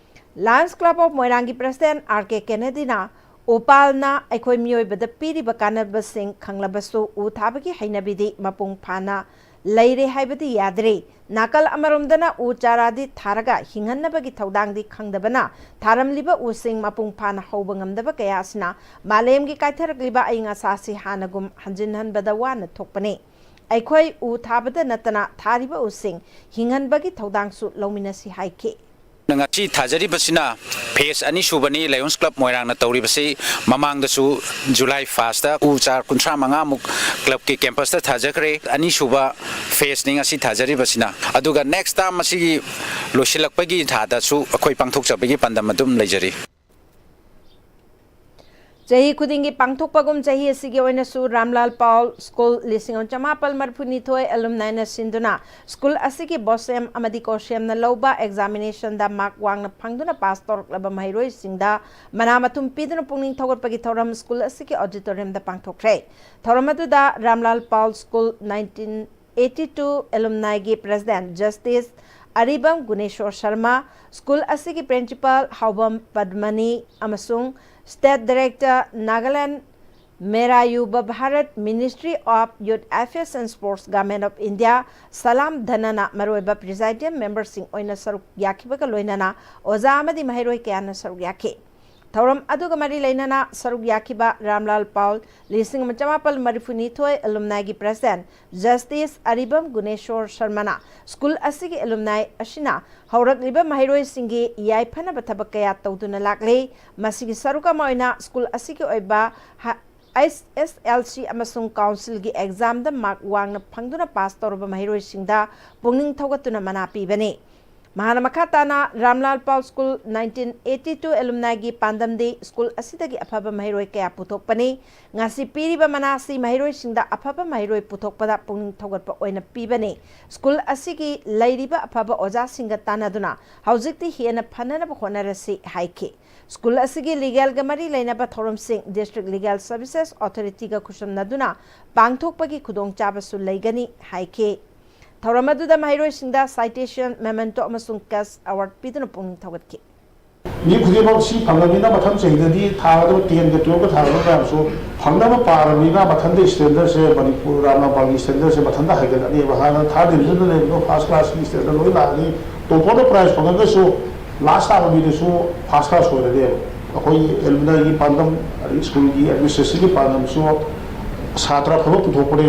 Lions Club of ꯃꯣꯏꯔꯥꯡꯒꯤ President R K ꯀꯦꯅꯦꯗꯤꯅ ꯎꯄꯥꯜꯅ ꯑꯩꯈꯣꯏ ꯃꯤꯑꯣꯏꯕꯗ ꯄꯤꯔꯤꯕ ꯀꯥꯟꯅꯕꯁꯤꯡ ꯈꯪꯂꯕꯁꯨ ꯎ ꯊꯥꯕꯒꯤ ꯍꯩꯅꯕꯤꯗꯤ ꯃꯄꯨꯡ ꯐꯥꯅ ꯂꯩꯔꯦ ꯍꯥꯏꯕꯗꯤ ꯌꯥꯗ꯭ꯔꯤ꯫ ꯅꯥꯀꯜ ꯑꯃꯔꯣꯝꯗꯅ ꯎ ꯆꯥꯔꯥꯗꯤ ꯊꯥꯔꯒ ꯍꯤꯡꯍꯟꯅꯕꯒꯤ ꯊꯧꯗꯥꯡꯗꯤ ꯈꯪꯗꯕꯅ ꯊꯥꯔꯝꯂꯤꯕ ꯎꯁꯤꯡ ꯃꯄꯨꯡ ꯐꯥꯅ ꯍꯧꯕ ꯉꯝꯗꯕ ꯀꯌꯥ ꯑꯁꯤꯅ ꯃꯥꯂꯦꯝꯒꯤ ꯀꯥꯏꯊꯔꯛꯂꯤꯕ ꯑꯏꯪ ꯑꯁꯥꯁꯤ ꯍꯥꯟꯅꯒꯨꯝ ꯍꯟꯖꯤꯟꯍꯟꯕꯗ ꯋꯥꯅ ꯊꯣꯛꯄꯅꯤ꯫ ꯑꯩꯈꯣꯏ ꯎ ꯊꯥꯕꯗ ꯅꯠꯇꯅ ꯊꯥꯔꯤꯕ ꯎꯁꯤꯡ ꯍꯤꯡꯍꯟꯕꯒꯤ ꯊꯧꯗꯥꯡꯁꯨ ꯂꯧꯃꯤꯟꯅꯁꯤ ꯍꯥꯏꯈꯤ꯫ ꯉꯁꯤ ꯊꯥꯖꯔꯤꯕꯁꯤꯅ phase ꯑꯅꯤ ꯁꯨꯕꯅꯤ꯫ Lions Club ꯃꯣꯏꯔꯥꯡꯅ ꯇꯧꯔꯤꯕꯁꯤ ꯃꯃꯥꯡꯗꯁꯨ July firstꯇ ꯎ ꯆꯥꯔ ꯀꯨꯟꯊ꯭ꯔꯥ ꯃꯉꯥꯃꯨꯛ clubꯀꯤ campusꯇ ꯊꯥꯖꯈ꯭ꯔꯦ꯫ ꯑꯅꯤꯁꯨꯕ phaseꯅꯤ ꯉꯁꯤ ꯊꯥꯖꯔꯤꯕꯁꯤꯅ꯫ ꯑꯗꯨꯒ next term ꯑꯁꯤꯒꯤ ꯂꯣꯏꯁꯤꯜꯂꯛꯄꯒꯤ ꯊꯥꯗꯁꯨ ꯑꯩꯈꯣꯏ ꯄꯥꯡꯊꯣꯛꯆꯕꯒꯤ ꯄꯥꯟꯗꯝ ꯑꯗꯨꯝ ꯂꯩꯖꯔꯤ꯫ ꯆꯍꯤ ꯈꯨꯗꯤꯡꯒꯤ ꯄꯥꯡꯊꯣꯛꯄꯒꯨꯝ ꯆꯍꯤ ꯑꯁꯤꯒꯤ ꯑꯣꯏꯅꯁꯨ ꯔꯥꯝꯂꯥꯜ ꯄꯥꯎꯜ ꯁ꯭ꯀꯨꯜ ꯂꯤꯁꯤꯡ ꯑꯃ ꯆꯃꯥꯄꯜ ꯃꯔꯤꯐꯨꯅꯤꯊꯣꯏ alumniꯅ ꯁꯤꯟꯗꯨꯅ ꯁ꯭ꯀꯨꯜ ꯑꯁꯤꯒꯤ BOSEM ꯑꯃꯗꯤ COSEMꯅ ꯂꯧꯕ examinationꯗ mark ꯋꯥꯡꯅ ꯐꯪꯗꯨꯅ pass ꯇꯧꯔꯛꯂꯕ ꯃꯍꯩꯔꯣꯏꯁꯤꯡꯗ ꯃꯅꯥ ꯃꯊꯨꯝ ꯄꯤꯗꯨꯅ ꯄꯨꯛꯅꯤꯡ ꯊꯧꯒꯠꯄꯒꯤ ꯊꯧꯔꯝ ꯁ꯭ꯀꯨꯜ ꯑꯁꯤꯒꯤ auditoriumꯗ ꯄꯥꯡꯊꯣꯛꯈ꯭ꯔꯦ꯫ ꯊꯧꯔꯝ ꯑꯗꯨꯗ Ramlal Paul school nineteen eighty two alumniꯒꯤ President Justice Aribam Guneshor Sharma, school ꯑꯁꯤꯒꯤ Principal ꯍꯥꯎꯕꯝ ꯄꯗꯃꯅꯤ ꯑꯃꯁꯨꯡ State Director Nagaland ꯃꯦꯔꯥ ꯌꯨꯕ Bharat Ministry of Youth Affairs and Sports, Government of India, ꯁꯂꯥꯝ ꯙꯅꯅ ꯃꯔꯨꯑꯣꯏꯕ presiding memberꯁꯤꯡ ꯑꯣꯏꯅ ꯁꯔꯨꯛ ꯌꯥꯈꯤꯕꯒ ꯂꯣꯏꯅꯅ ꯑꯣꯖꯥ ꯑꯃꯗꯤ ꯃꯍꯩꯔꯣꯏ ꯀꯌꯥꯅ ꯁꯔꯨꯛ ꯌꯥꯈꯤ꯫ ꯊꯧꯔꯝ ꯑꯗꯨꯒ ꯃꯔꯤ ꯂꯩꯅꯅ ꯁꯔꯨꯛ ꯌꯥꯈꯤꯕ ꯔꯥꯝꯂꯥꯜ ꯄꯥꯎꯜ ꯂꯤꯁꯤꯡ ꯑꯃ ꯆꯃꯥꯄꯜ ꯃꯔꯤꯐꯨ ꯅꯤꯊꯣꯏ alumni ꯒꯤ president Justice Aribam Guneshor ꯁꯔꯃꯅ school ꯑꯁꯤꯒꯤ alumni ꯑꯁꯤꯅ ꯍꯧꯔꯛꯂꯤꯕ ꯃꯍꯩꯔꯣꯏꯁꯤꯡꯒꯤ ꯌꯥꯏꯐꯅꯕ ꯊꯕꯛ ꯀꯌꯥ ꯇꯧꯗꯨꯅ ꯂꯥꯛꯂꯤ꯫ ꯃꯁꯤꯒꯤ ꯁꯔꯨꯛ ꯑꯃ ꯑꯣꯏꯅ school ꯑꯁꯤꯒꯤ ꯑꯣꯏꯕ ꯍ-, S S L C ꯑꯃꯁꯨꯡ council ꯒꯤ exam ꯗ mark ꯋꯥꯡꯅ ꯐꯪꯗꯨꯅ pass ꯇꯧꯔꯕ ꯃꯍꯩꯔꯣꯏꯁꯤꯡꯗ ꯄꯨꯛꯅꯤꯡ ꯊꯧꯒꯠꯇꯨꯅ ꯃꯅꯥ ꯄꯤꯕꯅꯤ꯫ ꯃꯍꯥꯛꯅ ꯃꯈꯥ ꯇꯥꯅ ꯔꯥꯝꯂꯥꯜ ꯄꯥꯎ school nineteen eighty two alumni ꯒꯤ ꯄꯥꯟꯗꯝꯗꯤ school ꯑꯁꯤꯗꯒꯤ ꯑꯐꯕ ꯃꯍꯩꯔꯣꯏ ꯀꯌꯥ ꯄꯨꯊꯣꯛꯄꯅꯤ꯫ ꯉꯁꯤ ꯄꯤꯔꯤꯕ ꯃꯅꯥ ꯑꯁꯤ ꯃꯍꯩꯔꯣꯏꯁꯤꯡꯗ ꯑꯐꯕ ꯃꯍꯩꯔꯣꯏ ꯄꯨꯊꯣꯛꯄꯗ ꯄꯨꯛꯅꯤꯡ ꯊꯧꯒꯠꯄ ꯑꯣꯏꯅ ꯄꯤꯕꯅꯤ꯫ School ꯑꯁꯤꯒꯤ ꯂꯩꯔꯤꯕ ꯑꯐꯕ ꯑꯣꯖꯥꯁꯤꯡꯒ ꯇꯥꯟꯅꯗꯨꯅ ꯍꯧꯖꯤꯛꯇꯤ ꯍꯦꯟꯅ ꯐꯅꯅꯕ ꯍꯣꯠꯅꯔꯁꯤ ꯍꯥꯏꯈꯤ꯫ School ꯑꯁꯤꯒꯤ legal ꯒ ꯃꯔꯤ ꯂꯩꯅꯕ ꯊꯧꯔꯝꯁꯤꯡ District Legal Services Authority ꯒ ꯈꯨꯠꯁꯝꯅꯗꯨꯅ ꯄꯥꯡꯊꯣꯛꯄꯒꯤ ꯈꯨꯗꯣꯡꯆꯥꯕꯁꯨ ꯂꯩꯒꯅꯤ ꯍꯥꯏꯈꯤ꯫ ꯊꯧꯔꯝ ꯑꯗꯨꯗ ꯃꯍꯩꯔꯣꯏꯁꯤꯡꯗ citation, memento ꯑꯃꯁꯨꯡ cash award ꯄꯤꯗꯨꯅ ꯄꯨꯛꯅꯤꯡ ꯊꯧꯒꯠꯈꯤ꯫ ꯃꯤ ꯈꯨꯗꯤꯡꯃꯛ ꯁꯤ ꯐꯪꯉꯕꯅꯤꯅ ꯃꯊꯪ ꯆꯍꯤꯗꯗꯤ ꯊꯥꯒꯗꯕ ten ꯒ twelve ꯒ ꯊꯥꯒꯗꯕ ꯃꯌꯥꯝꯁꯨ ꯐꯪꯅꯕ ꯄꯥꯔꯕꯅꯤꯅ ꯃꯊꯟꯗ standard ꯁꯦ ꯃꯅꯤꯄꯨꯔ ꯔꯥꯝꯂꯥꯜ ꯄꯥꯎꯒꯤ standard ꯁꯦ ꯃꯊꯟꯗ ꯍꯥꯏꯒꯠꯂꯛꯑꯅꯦꯕ꯫ ꯍꯥꯟꯅ third division ꯗ ꯂꯩꯕꯗꯣ first class ꯀꯤ standard ꯂꯣꯏ ꯂꯥꯛꯑꯅꯤ꯫ Topper ꯗ prize ꯐꯪꯉꯒꯁꯨ last ꯇꯥꯕ ꯃꯤꯗꯨꯁꯨ first class ꯑꯣꯏꯔꯅꯦꯕ꯫ ꯑꯩꯈꯣꯏꯒꯤ alumni ꯒꯤ ꯄꯥꯟꯗꯝ, ꯑꯗꯒꯤ school ꯒꯤ administration ꯒꯤ ꯄꯥꯟꯗꯝꯁꯨ ꯁꯥꯇ꯭ꯔ ꯑꯐꯕ ꯄꯨꯊꯣꯛꯄꯅꯦ꯫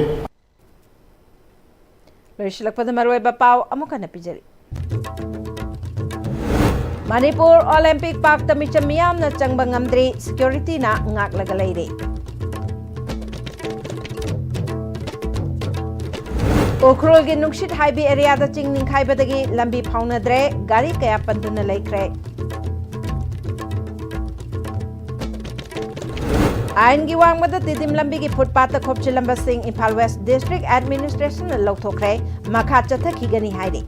ꯂꯣꯏꯁꯤꯜꯂꯛꯄꯗ ꯃꯔꯨꯑꯣꯏꯕ ꯄꯥꯎ ꯑꯃꯨꯛ ꯍꯟꯅ ꯄꯤꯖꯔꯤ꯫ ꯃꯅꯤꯄꯨꯔ Olympic Park ꯇ ꯃꯤꯆꯝ ꯃꯤꯌꯥꯝꯅ ꯆꯪꯕ ꯉꯝꯗ꯭ꯔꯤ, security ꯅ ꯉꯥꯛꯂꯒ ꯂꯩꯔꯤ꯫ ꯎꯈ꯭ꯔꯨꯜꯒꯤ ꯅꯨꯡꯁꯤꯠ ꯍꯥꯏꯕꯤ area ꯗ ꯆꯤꯡ ꯅꯤꯡꯈꯥꯏꯕꯗꯒꯤ ꯂꯝꯕꯤ ꯐꯥꯎꯅꯗ꯭ꯔꯦ, ꯒꯥꯔꯤ ꯀꯌꯥ ꯄꯟꯗꯨꯅ ꯂꯩꯈ꯭ꯔꯦ꯫ ꯑꯥꯏꯟꯒꯤ ꯋꯥꯡꯃꯗ ꯇꯤꯗꯤꯝ ꯂꯝꯕꯤꯒꯤ footpath ꯇ ꯈꯣꯞꯆꯤꯜꯂꯝꯕꯁꯤꯡ Imphal West District Administration ꯅ ꯂꯧꯊꯣꯛꯈ꯭ꯔꯦ, ꯃꯈꯥ ꯆꯠꯊꯈꯤꯒꯅꯤ ꯍꯥꯏꯔꯤ꯫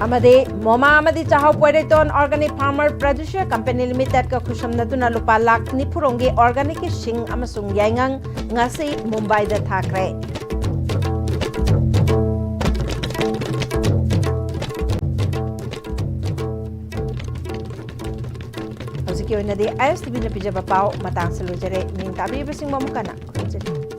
ꯑꯃꯗꯤ ꯃꯣꯃꯥ ꯑꯃꯗꯤ ꯆꯥꯍꯧ Poireiton Organic Farmer Producer Company Limited ꯀ ꯈꯨꯠꯁꯝꯅꯗꯨꯅ ꯂꯨꯄꯥ ꯂꯥꯈ ꯅꯤꯐꯨ ꯔꯣꯝꯒꯤ organic ꯀꯤ ꯁꯤꯡ ꯑꯃꯁꯨꯡ ꯌꯥꯏꯉꯪ ꯉꯁꯤ ꯃꯨꯝꯕꯥꯏꯗ ꯊꯥꯈ꯭ꯔꯦ꯫ ꯍꯧꯖꯤꯛꯀꯤ ꯑꯣꯏꯅꯗꯤ I S T V ꯅ ꯄꯤꯖꯕ ꯄꯥꯎ ꯃꯇꯥꯡꯁꯤꯗ ꯂꯣꯏꯖꯔꯦ꯫ ꯃꯤꯡ ꯇꯥꯕꯤꯔꯤꯕꯁꯤꯡꯕꯨ ꯑꯃꯨꯛ ꯍꯟꯅ ꯈꯨꯔꯨꯝꯖꯔꯤ꯫